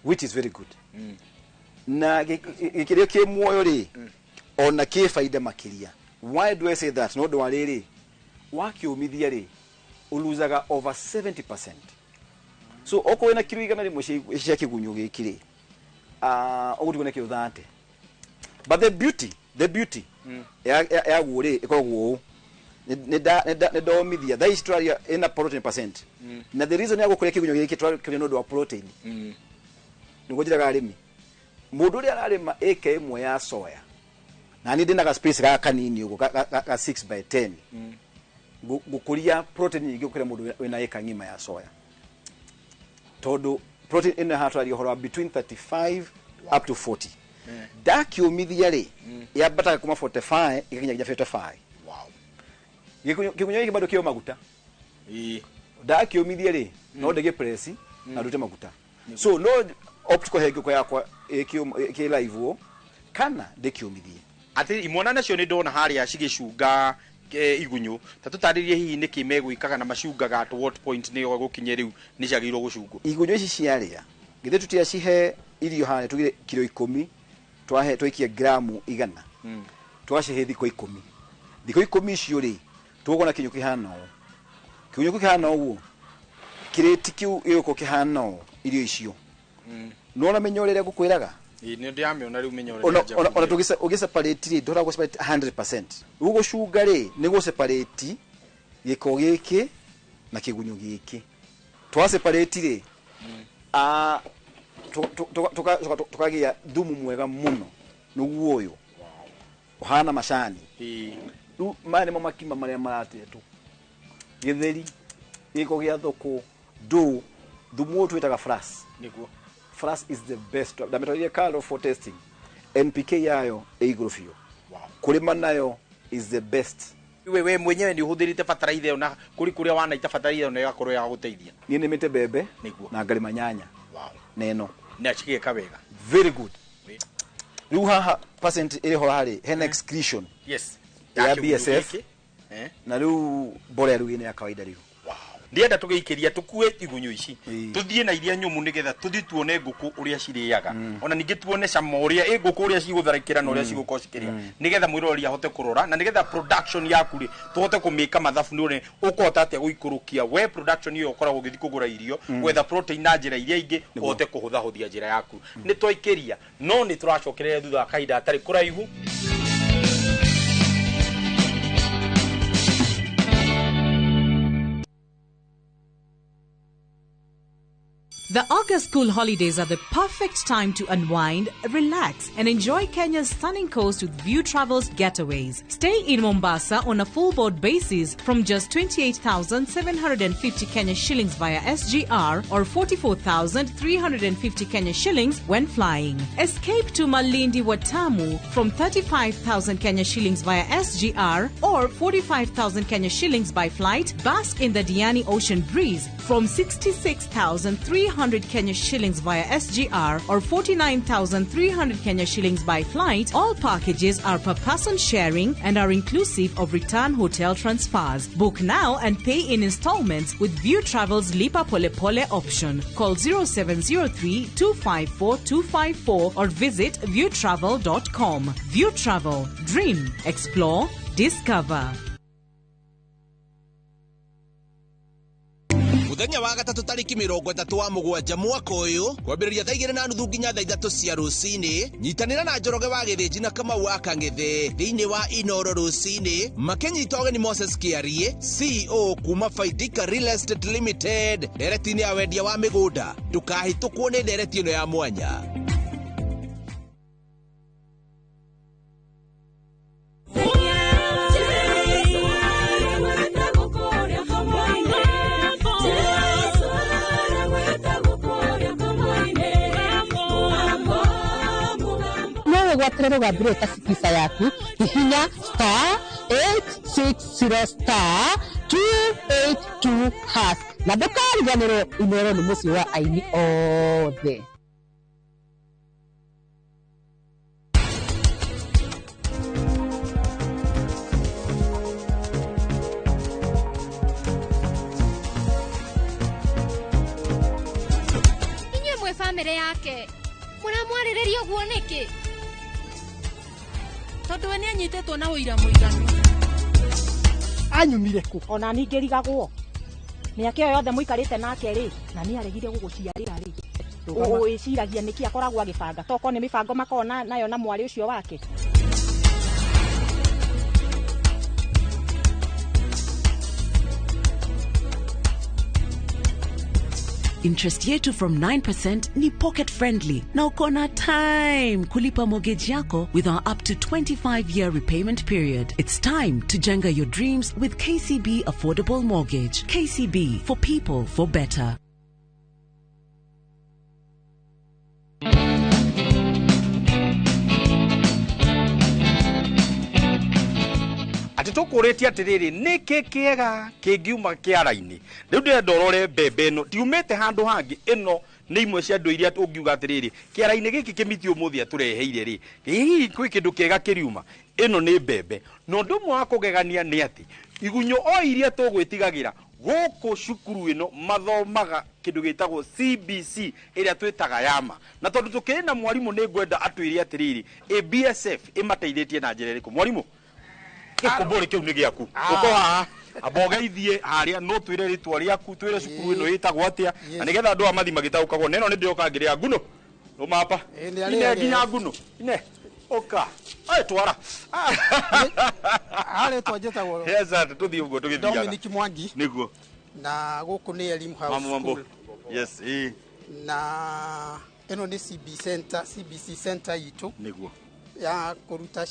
which is very good. Na gĩkĩrĩa kĩ muoyo rĩ, ona kĩ baida makĩria. Why do I say that? No ũndũ wa rĩrĩ, wakĩũmithia rĩ, ũluzaga over 70%. So okorwo wĩna kiro 100 cia kĩgunyũ gĩkĩ rĩ, ũgũtigwo na kiro 30. But the beauty yaguo rĩ, ĩkoragwo ũũ. Nĩ ndomithia thaa ici tũraria ĩna protein percent. Na the reason ya gũkũria kĩgunyũ gĩkĩ tũrakĩũria nĩ ũndũ wa protein. Nĩguo njĩraga arĩmi, mũndũ ũrĩa ararĩma ĩka 1 ya soya, na niĩ ndĩna ga space gaka kanini ũguo ga 6 by 10, ngũkũria protein nyingĩ gũkĩra mũndũ wĩna ĩka ng'ima ya soya, tondũ protein ĩno haha tũraria ũhoro wa between 35 up to 40. Ndakiũmithia rĩ, yambataga kuma 45 ĩgakinya nginya 55. Kĩgunyũ gĩkĩ bado kĩo maguta. Ndakiũmithia rĩ, no ndĩgĩpress na ndute maguta. So no opt kũhe ngũkũ yakwa ĩkĩ live ũũ, kana ndĩkĩũmithie. Atĩ imwana nacio nĩ ndona harĩa cigĩcunga igunyũ, ta tũtarĩrie hihi nĩkĩ megwĩkaga na macungaga at what point nĩyo gũkinye rĩu nĩ ciagĩrĩirwo gũcungwo? Igunyũ ici ciarĩa, githĩ tũtiacihe irio harĩa tugire kiro 10, twahe twaikia gramu 100, twacihe thikũ 10. Thikũ 10 icio rĩ, tũgũkona kĩgunyũ kĩhana ũũ. Kĩgunyũ kĩu kĩhana ũguo, kĩrĩti kĩu gĩgũkorwo kĩhana ũũ irio icio. Nĩwona mĩnyore ĩrĩa ngũkwĩraga? Ĩĩ, nĩ ndĩramĩona rĩu mĩnyore ĩrĩa Ona njagũrire. ũgĩseparate rĩ, ndũhotaga gũseparate 100%. Rĩu gũcunga rĩ, nĩ gũseparate gĩko gĩkĩ na kĩgunyũ gĩkĩ. Twaseparate rĩ, tũkagĩa thumu mwega mũno, nĩguo ũyũ ũhana macani. Rĩu maya nĩmo makima marĩa maratetwo, gĩtheri, gĩko gĩa thoko, ndũ, thumu ũyũ twĩtaga frass. Nĩguo. Frass is the best. Ndametwarire Karo for testing. NPK yayo ĩ igũrũ biũ. Kũrĩma nayo is the best. We mwenyewe nĩ ũhũthĩrĩte bataraitha ĩyo, na kũrĩ kũrĩa wanaita bataraitha ĩyo na ĩgakorwo ya gũteithia? Niĩ nĩmĩte mbembe na ngarĩma nyanya. Na ĩno. Na cigĩka wega. Very good. Rĩu haha percent ĩrĩ ho harĩ hena excretion. Ya Ya kĩgunyũ BSF. gĩkĩ. Na rĩu mbolea rĩu ĩno ya kawaida rĩu. Ndienda tũgĩikĩria tũkue igunyũ ici tũthiĩ na iria nyũmũ nĩgetha tũthiĩ tuone ngũkũ ũrĩa cirĩaga, ona ningĩ tuone cama ũrĩa ĩ ngũkũ ũrĩa cigũtharĩkĩra na ũrĩa cigũkorwo cikĩrĩa, nĩgetha mwĩroreri ahote kũrora na nĩgetha production yaku rĩ tũhote kũmĩka mathabu nĩ ũrĩa ũkũhota atĩa gũikũrũkia we production ĩyo ũkoragwo ũgĩthiĩ kũgũra irio, gwetha protein na njĩra iria ingĩ ũhote kũhũthahũthia njĩra yaku. Nĩ twaikĩria no nĩ tũracokereria thutha wa kahinda gatarĩ kũraihu. The August school holidays are the perfect time to unwind, relax, and enjoy Kenya's stunning coast with View Travels getaways. Stay in Mombasa on a full board basis from just 28,750 Kenya shillings via SGR or 44,350 Kenya shillings when flying. Escape to Malindi Watamu from 35,000 Kenya shillings via SGR or 45,000 Kenya shillings by flight. Bask in the Diani Ocean breeze from 66,300 Kenya shillings via SGR or 49,300 Kenya shillings by flight. All packages are per person sharing and are inclusive of return hotel transfers. Book now and pay in installments with View Travel's Lipa Pole Pole option. Call 0703 254 254 or visit viewtravel.com. View Travel. Dream, explore, discover. Muthenya wa gatatu tariki 37 mwaka uyu kwambĩrĩria thaa 2:30 nginya thaa 3 cia rũcinĩ, nyitanĩra na Njoroge wa Gĩthĩnji na Kamau wa Kang'ethe thĩinĩ wa Inoro rũcinĩ makĩnyita ũgeni Moses Kĩarie CEO kuma Faidika Real Estate Limited ndereti-inĩ ya wendia wa mĩgũnda. Ndũkahĩtũkwo nĩ ndereti ĩno ya mwanya. Gwatĩre rũgambĩ ta Skiza yaku hihinya star 860 star 282 hash na ndũkariganĩrwo Inoro nĩ mũciĩ wa aini othe. Inyuĩ mwĩ bamĩrĩ yake mũramwarĩrĩria ũguo nĩkĩ? Tondu we nĩanyitĩtwo na ũira mũiganu. Anyumire kũ? Ona niĩ ngĩrigagwo mĩaka ĩyo yothe mũikarĩte nake rĩ, na nĩ aregire gũgũciarĩra rĩ, wĩciragia nĩkĩ akoragwo agĩbanga? Tokorwo nĩ mĩbango makoragwo nayo na mwarĩ ũcio wake. Interest yetu from 9% ni pocket friendly na uko na time kulipa mortgage yako with our up to 25-year repayment period. It's time to jenga your dreams with KCB Affordable Mortgage. KCB, for people, for better. Tũkũrĩtie atĩrĩrĩ nĩkĩ kĩega kĩngiuma kĩara-inĩ. Rĩu ndĩrenda ũrore mbembe ĩno ndiumĩte handũ hangĩ, ĩno nĩ imwe cia andũ iria ũngiuga atĩrĩrĩ kĩara-inĩ gĩkĩ kĩmiti ũmũthĩ atũreheire rĩ, hihi kwĩ kĩndũ kĩega kĩriuma? Ĩno nĩ mbembe. Na ũndũ ũmwe wa kũgegania nĩ atĩ igunyũ o iria tũgwĩtigagĩra gũkũ cukuru ĩno mathomaga kĩndũ gĩtagwo CBC ĩrĩa twĩtaga yama, na tondũ tũkĩrĩ na mwarimũ nĩ ngwenda atwĩre atĩrĩrĩ BSF ĩmateithĩtie na njĩra ĩrĩkũ. Mwarimũ, gĩkũmbũrĩ kĩu nĩ gĩaku, ũko haha amba ũgeithie harĩa, no twĩre rĩtwa rĩaku, twĩre cukuru ĩno ĩtagwo atĩa, na nĩgetha andũ aya mathi magĩtaũkagwo. Na ĩno nĩ ndĩroka ngĩrĩa nguno rũmapa ine nginya nguno ine ũka ai twara harĩtwa njĩtagwo yes tũthiĩ ũguo tũgĩthiaga. Dominic Mwangi nĩguo, na gũkũ nĩ Elimu House School. Yes, na ĩno nĩ CBC Center itũ nĩguo ya kũruta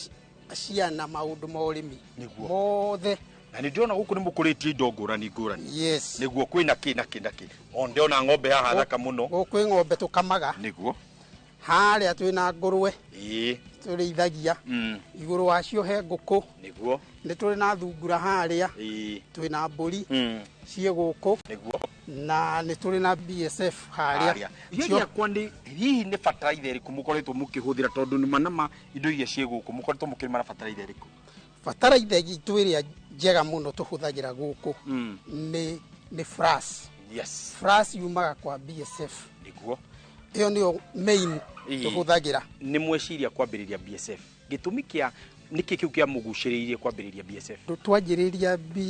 ciana maũndũ ma ũrĩmi mothe. Na nĩ ndĩrona gũkũ nĩ mũkũrĩtie indo ngũrani ngũrani. Yes, nĩguo kwĩna kĩ na kĩ na kĩ. O ndĩrona ng'ombe haha thaka mũno. Gũkũ kwĩ ng'ombe tũkamaga. Nĩguo. Harĩa twĩna ngũrwe tũrĩithagia. Igũrũ wacio he ngũkũ. Nĩguo. Nĩ tũrĩ na thungura harĩa. Twĩna mbũri ciĩ gũkũ. Nĩguo. Na nĩ tũrĩ na BSF harĩa. Gĩakwa nĩ hihi nĩ bataraitha ĩrĩkũ mũkoretwo mũkĩhũthĩra, tondũ nĩ manama indo iria ciĩ gũkũ mũkoretwo mũkĩrĩma na bataraitha ĩrĩkũ? Bataraitha itũ ĩrĩa njega mũno tũhũthagĩra gũkũ nĩ Nĩ frass. Yes. Frass yumaga kwa BSF. Nĩguo. Ĩyo nĩyo main tũhũthagĩra. Nĩ mweciria kwambĩrĩria BSF, gĩtũmi kĩa nĩkĩ kĩu kĩamũgucĩrĩirie kwambĩrĩria BSF? Twanjĩrĩria B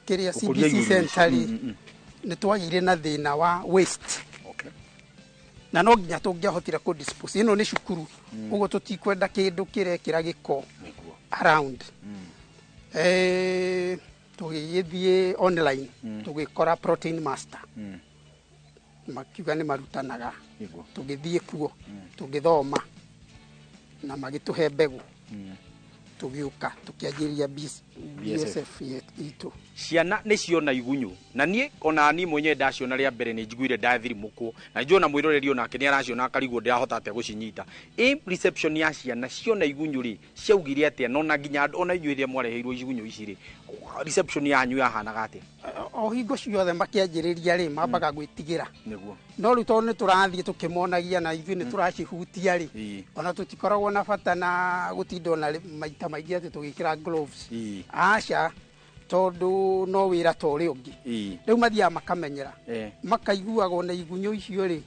kĩrĩa Gũkũria CBC igunyũ ici. center rĩ, nĩ twagĩire na thĩna wa waste. Okay. Na no nginya tũngĩahotire kũ dispose. Ĩno nĩ cukuru, ũguo tũtikwenda kĩndũ kĩrekĩra gĩko around. Tũgĩgĩthiĩ online, tũgĩkora Protein Master, makiuga nĩ marutanaga. Nĩguo. Tũgĩthiĩ kuo, tũgĩthoma na magĩtũhe mbegũ, tũgĩũka tũkĩanjĩrĩria BSF itũ. Ciana nĩ ciona igunyũ, na niĩ ona niĩ mwenyewe ndaciona rĩa mbere nĩ njiguire ndathirimũkwo, na njũĩ ona mwĩroreri onake nĩ araciona akarigwo ndĩrahota atĩa gũcinyita. Ĩ reception ya ciana ciona igunyũ rĩ, ciaugire atĩa? Na ona nginya ona inyuĩ rĩrĩa mwareheirwo igunyũ ici rĩ, reception yanyu yahanaga atĩa? O hingo ciothe makĩanjĩrĩria rĩ, mambaga gwĩtigĩra. Nĩguo. No rĩu tondũ nĩ tũrathiĩ tũkĩmonagia na ithuĩ nĩ tũracihutia rĩ, ona tũtikoragwo na bata na gũtinda ona maita maingĩ atĩ tũgĩkĩra gloves. Aca, tondũ no wĩra ta ũrĩa ũngĩ. Rĩu mathiaga makamenyera, makaiguaga ona igunyũ icio rĩ,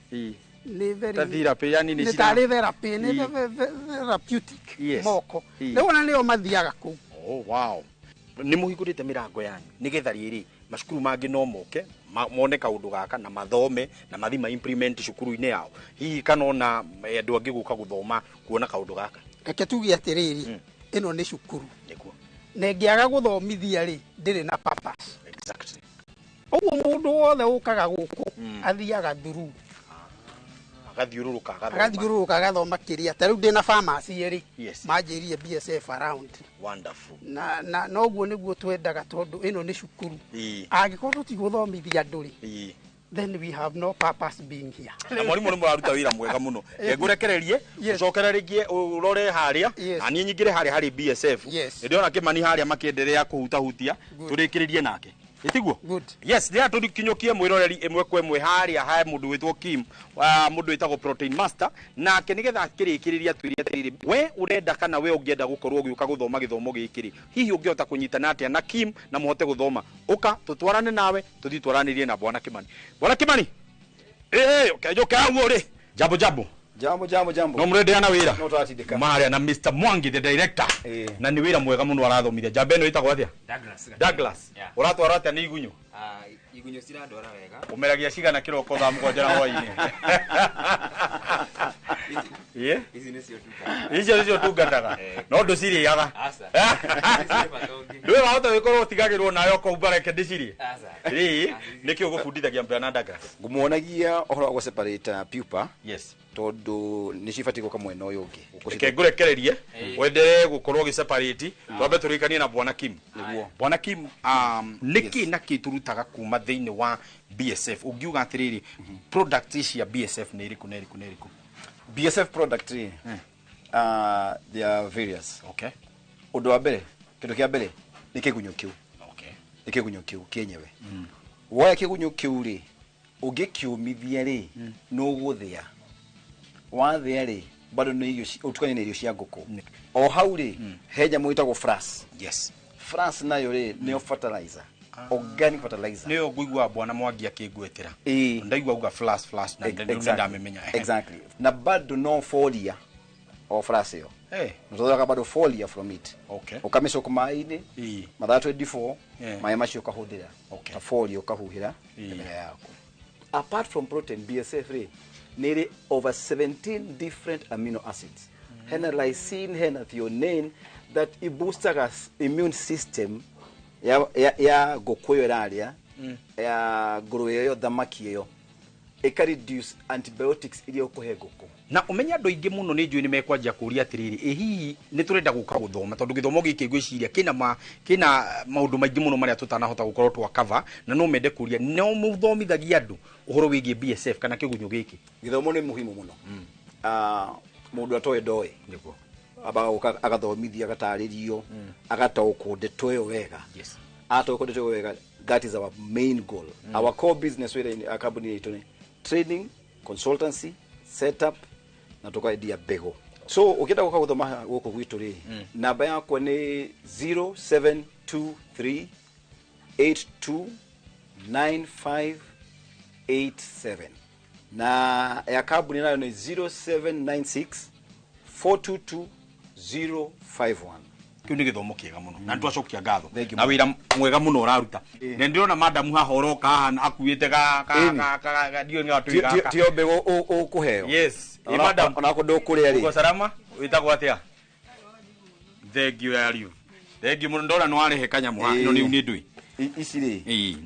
nĩ very Ta therapy, yani nĩ nĩ tarĩ therapy, nĩ therapeutic moko. Rĩu ona nĩo mathiaga kũu. Oh, wow. Nĩ mũhingũrĩte mĩrango yanyu nĩgetha rĩrĩ macukuru mangĩ no moke mone kaũndũ gaka na mathome na mathi ma implement cukuru-inĩ yao, hihi kana ona andũ angĩ gũka gũthoma kuona kaũndũ gaka? Reke tuge atĩrĩrĩ, ĩno nĩ cukuru. Nĩguo. Na ĩngĩaga gũthomithia rĩ, ndĩrĩ na purpose. Exactly. Ũguo mũndũ wothe ũkaga gũkũ athiaga through. Agathiũrũrũka, agathoma. Agathiũrũrũka agathoma kĩrĩa. Ta rĩu ndĩna pharmacy rĩ, Yes. manjĩrire BSF around. Wonderful. Na noguo nĩguo twendaga, tondũ ĩno nĩ cukuru. Angĩkorwo tũtigũthomithia andũ rĩ, then we have no purpose being here. Na mwarimũ nĩ mũraruta wĩra mwega mũno. Ngũrekererie ũcokere rĩngĩ ũrore harĩa, na niĩ nyingĩre harĩa harĩ BSF. Nĩndĩrona Kĩmani harĩa makĩenderea kũhutahutia, tũrĩkĩrĩrie nake. Ĩtiguo? Yes, rĩrĩa tũkinyũkie mwĩroreri ĩmwe kwa ĩmwe harĩa he mũndũ wĩtwo Kim, mũndũ wĩtagwo Protein Master, nake nĩgetha akĩrĩkĩrĩria twĩre atĩrĩrĩ, we ũrenda kana we ũngĩenda gũkorwo ũgĩũka gũthoma gĩthomo gĩkĩ rĩ, hihi ũngĩhota kũnyitana atĩa na Kim na mũhote gũthoma? Ũka tũtwarane nawe, tũthiĩ twaranĩrie na Bwana Kimani. Bwana Kimani, ũkenjũke hau ũrĩ. Jambo jambo. Jambo jambo jambo. No mũrendeana wĩra? No tũratindĩka. Maria na Mr Mwangi the director. Na nĩ wĩra mwega mũno arathomithia. Njamba ĩno ĩtagwo atĩa? Douglas. Douglas. Yeah. Ũratwara atĩa nĩ igunyũ? Igunyũ cirandwara wega. Ũmeragia cigana kĩroko thaa 7 na hwaĩ-inĩ? Ici nĩcio ndungataga. Icio nĩcio ndungataga. No ndũcirĩaga. Aca. Ici bata ũngĩ. Ndũĩ wahota gũkorwo ũtigagĩrwo nawe ũkauga reke ndĩcirĩe. Aca. Rĩ, nĩkĩ ũgũbundithagia Bwana Douglas? Ngũmuonagia ũhoro wa gũ-separate pupa. Yes. Tondũ nĩ cibatiĩ gũka mwena ũyũ ũngĩ. Reke ngũrekererie wenderee gũkorwo ũgĩ-separate, twambe tũrĩkanie na Bwana Kim. Nĩguo. Bwana Kim, nĩkĩ na kĩ tũrutaga kuma thĩinĩ wa BSF? Ũngiuga atĩrĩrĩ, product cia BSF nĩ ĩrĩkũ na ĩrĩkũ na ĩrĩkũ? BSF product rĩ, they are various. Okay. Ũndũ wa mbere, kĩndũ kĩa mbere nĩ kĩgunyũ kĩu. Okay. Nĩ kĩgunyũ kĩu kĩenyewe. Woya kĩgunyũ kĩu rĩ, ũngĩkĩũmithia rĩ, nĩ ũgũthĩa. Wathĩa rĩ, bado nĩ irio ũtukanie na irio cia ngũkũ. O hau rĩ, he nyamũ ĩtagwo frass. Yes. Frass nayo rĩ, nĩyo fertilizer. Organic fertilizer. Nĩyo ngũigua Bwana Mwangi akĩngwetera. Ndaigua auga flash flash na ndamĩmenya. Exactly. Na bado no folia o frass ĩyo. Nĩtũthondekaga bado folia from it. Okay. Ũkamĩcoka maĩ-inĩ mathaa 24, maĩ macio ũkahũthĩra. Okay. Ta folia ũkahuhĩra mĩmera yaku. Apart from protein, BSF rĩ, nĩ ĩrĩ over 17 different amino acids. Hena lysine, hena threonine that iboostaga immune system ya ngũkũ ĩyo ĩrarĩa, ya ngũrũwe ĩyo, thamaki ĩyo, ĩka reduce antibiotics iria ũkũhe ngũkũ. Na ũmenye andũ aingĩ mũno nĩ njũĩ nĩ mekwanjia kũũria atĩrĩrĩ, ĩ hihi nĩ tũrenda gũka gũthoma, tondũ gĩthomo gĩkĩ ngwĩciria kĩna maũndũ maingĩ mũno marĩa tũtanahota gũkorwo twa cover, na no mende kũũria, no mũthomithagia andũ ũhoro wĩgiĩ BSF kana kĩgunyũ gĩkĩ? Gĩthomo nĩ muhimu mũno. Mũndũ atoĩ ndoĩ. Nĩguo. Ambaga gũka agathomithio, agatarĩrio, agataũkwo ndeto ĩyo wega. Yes. Ataũkwo ndeto ĩyo wega, that is our main goal. Our core business wĩra-inĩ, kambuni itũ nĩ training, consultancy, setup na tukaendia mbegũ. So ũkĩenda gũka gũthoma gũkũ gwitũ rĩ, namba yakwa nĩ 0723 82 9587, na ya kambuni nayo nĩ 0796 422 051. Kiu nĩ gĩthomo kĩega mũno na nĩtwacokia ngatho na wĩra mwega mũno ũraruta. Na ndĩrona madamu haha ũroka haha akuĩte ga ga ga ga ndiũĩ nĩ gatũi gaka. Tio mbegũ ũkũheo. Yes. Ĩ madam, onako ndũkũrĩa rĩ. Uko salama? Wĩtagwo atĩa? Thank you ariũ. Thank you mũno, ndona nĩ warehe kanyamũ haha. Ĩno nĩ ndũĩ? Ici rĩ,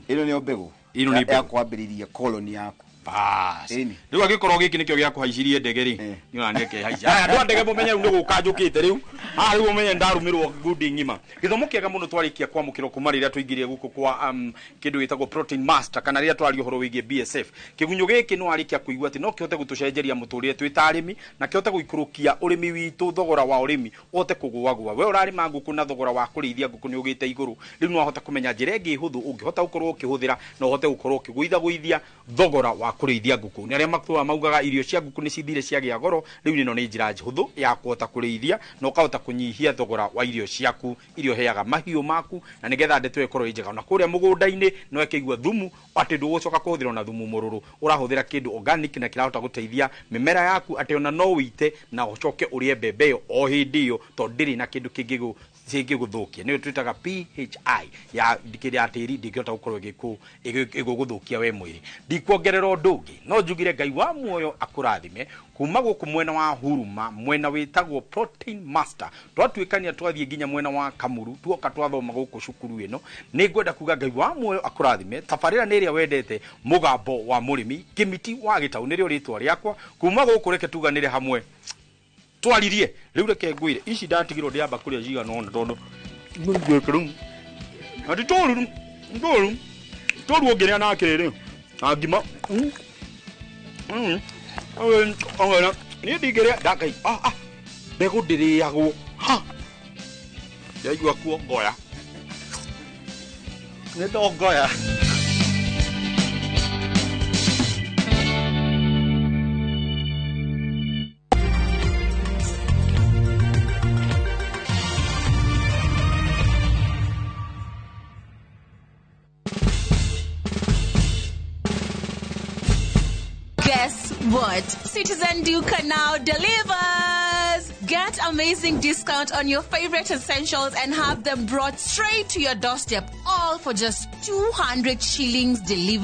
ĩno nĩyo mbegũ Ĩno nĩ ya kwambĩrĩria koloni yaku. Bas. Rĩu angĩkorwo gĩkĩ nĩkĩo gĩa kũhaicirie ndege rĩ, nĩ ona nĩkĩhaicia. Aya andũ a ndege mũmenye rĩu nĩ gũka njũkĩte rĩu. Haha rĩu mũmenye ndarũmĩrwo ngundi ng'ima. Gĩthomo kĩega mũno twarĩkia kwamũkĩrwo kuma rĩrĩa tũingĩrire gũkũ kwa kĩndũ gĩtagwo Protein Master, kana rĩrĩa twaria ũhoro wĩgiĩ BSF. Kĩgunyũ gĩkĩ nĩ warĩkia kũigua atĩ no kĩhote gũtũcenjeria mũtũrĩre twĩ ta arĩmi, na kĩhote gũikũrũkia ũrĩmi witũ, thogora wa ũrĩmi ũhote kũgũagũa. We ũrarĩma ngũkũ na thogora wa kũrĩithia ngũkũ nĩ ũgĩte igũrũ. Rĩu nĩ wahota kũmenya njĩra ĩngĩ hũthũ ũngĩhota gũkorwo ũkĩhũthĩra na ũhote gũkorwo ũkĩgũithagũithia thogora wa kũrĩithia ngũkũ. Nĩ arĩa matũraga maugaga irio cia ngũkũ nĩ cithire ciagĩa goro, rĩu ĩno nĩ njĩra hũthũ ya kũhota kũrĩithia na ũkahota kũnyihia thogora wa irio ciaku iria ũheaga mahiũ maku, na nĩgetha ndeto ĩkorwo ĩ njega. Na kũrĩa mũgũnda-inĩ no ĩkĩigua thumu atĩ ndũgũcoka kũhũthĩra ona thumu mũrũrũ, ũrahũthĩra kĩndũ organic na kĩrahota gũteithia mĩmera yaku atĩ ona no ũite na ũcoke ũrĩe mbembe ĩyo o hĩndĩ ĩyo, tondũ ndĩrĩ na kĩndũ kĩngĩ kĩngĩgũthũkia. Nĩyo twĩtaga PHI ya kĩrĩa tĩri ndĩngĩhota gũkorwo ĩgũgũthũkia we mwĩrĩ. Ndikuongerera ũndũ ũngĩ, no njugire Ngai wa muoyo akũrathime kuma gũkũ mwena wa Huruma, mwena wĩtagwo Protein Master. Twatuĩkania twathiĩ nginya mwena wa Kamuru, tuoka twathoma gũkũ cukuru ĩno. Nĩ ngwenda kuga Ngai wa muoyo akũrathime. Tabarĩra nĩ ĩrĩa wendete, mũgambo wa mũrĩmi, Kĩmiti wa Gĩtaũ nĩrĩo rĩtwa rĩakwa. Kuma gũkũ reke tuganĩre hamwe twaririe. Rĩu reke ngwĩre, ici ndatigirwo ndĩamba kũrĩa cigana ũna tondũ ngwĩkĩrũ ati tũru tũru tũru ũngĩrĩa na kĩrĩrĩ na ngima. Niĩ ndingĩrĩa ndakai mbegũ ndĩrĩagwo. Ndaigua kuongoya, nĩ ndongoya. Guess what? Citizen Duka now delivers! Get amazing discount on your favorite essentials and have them brought straight to your doorstep, all for just 200 shillings delivery.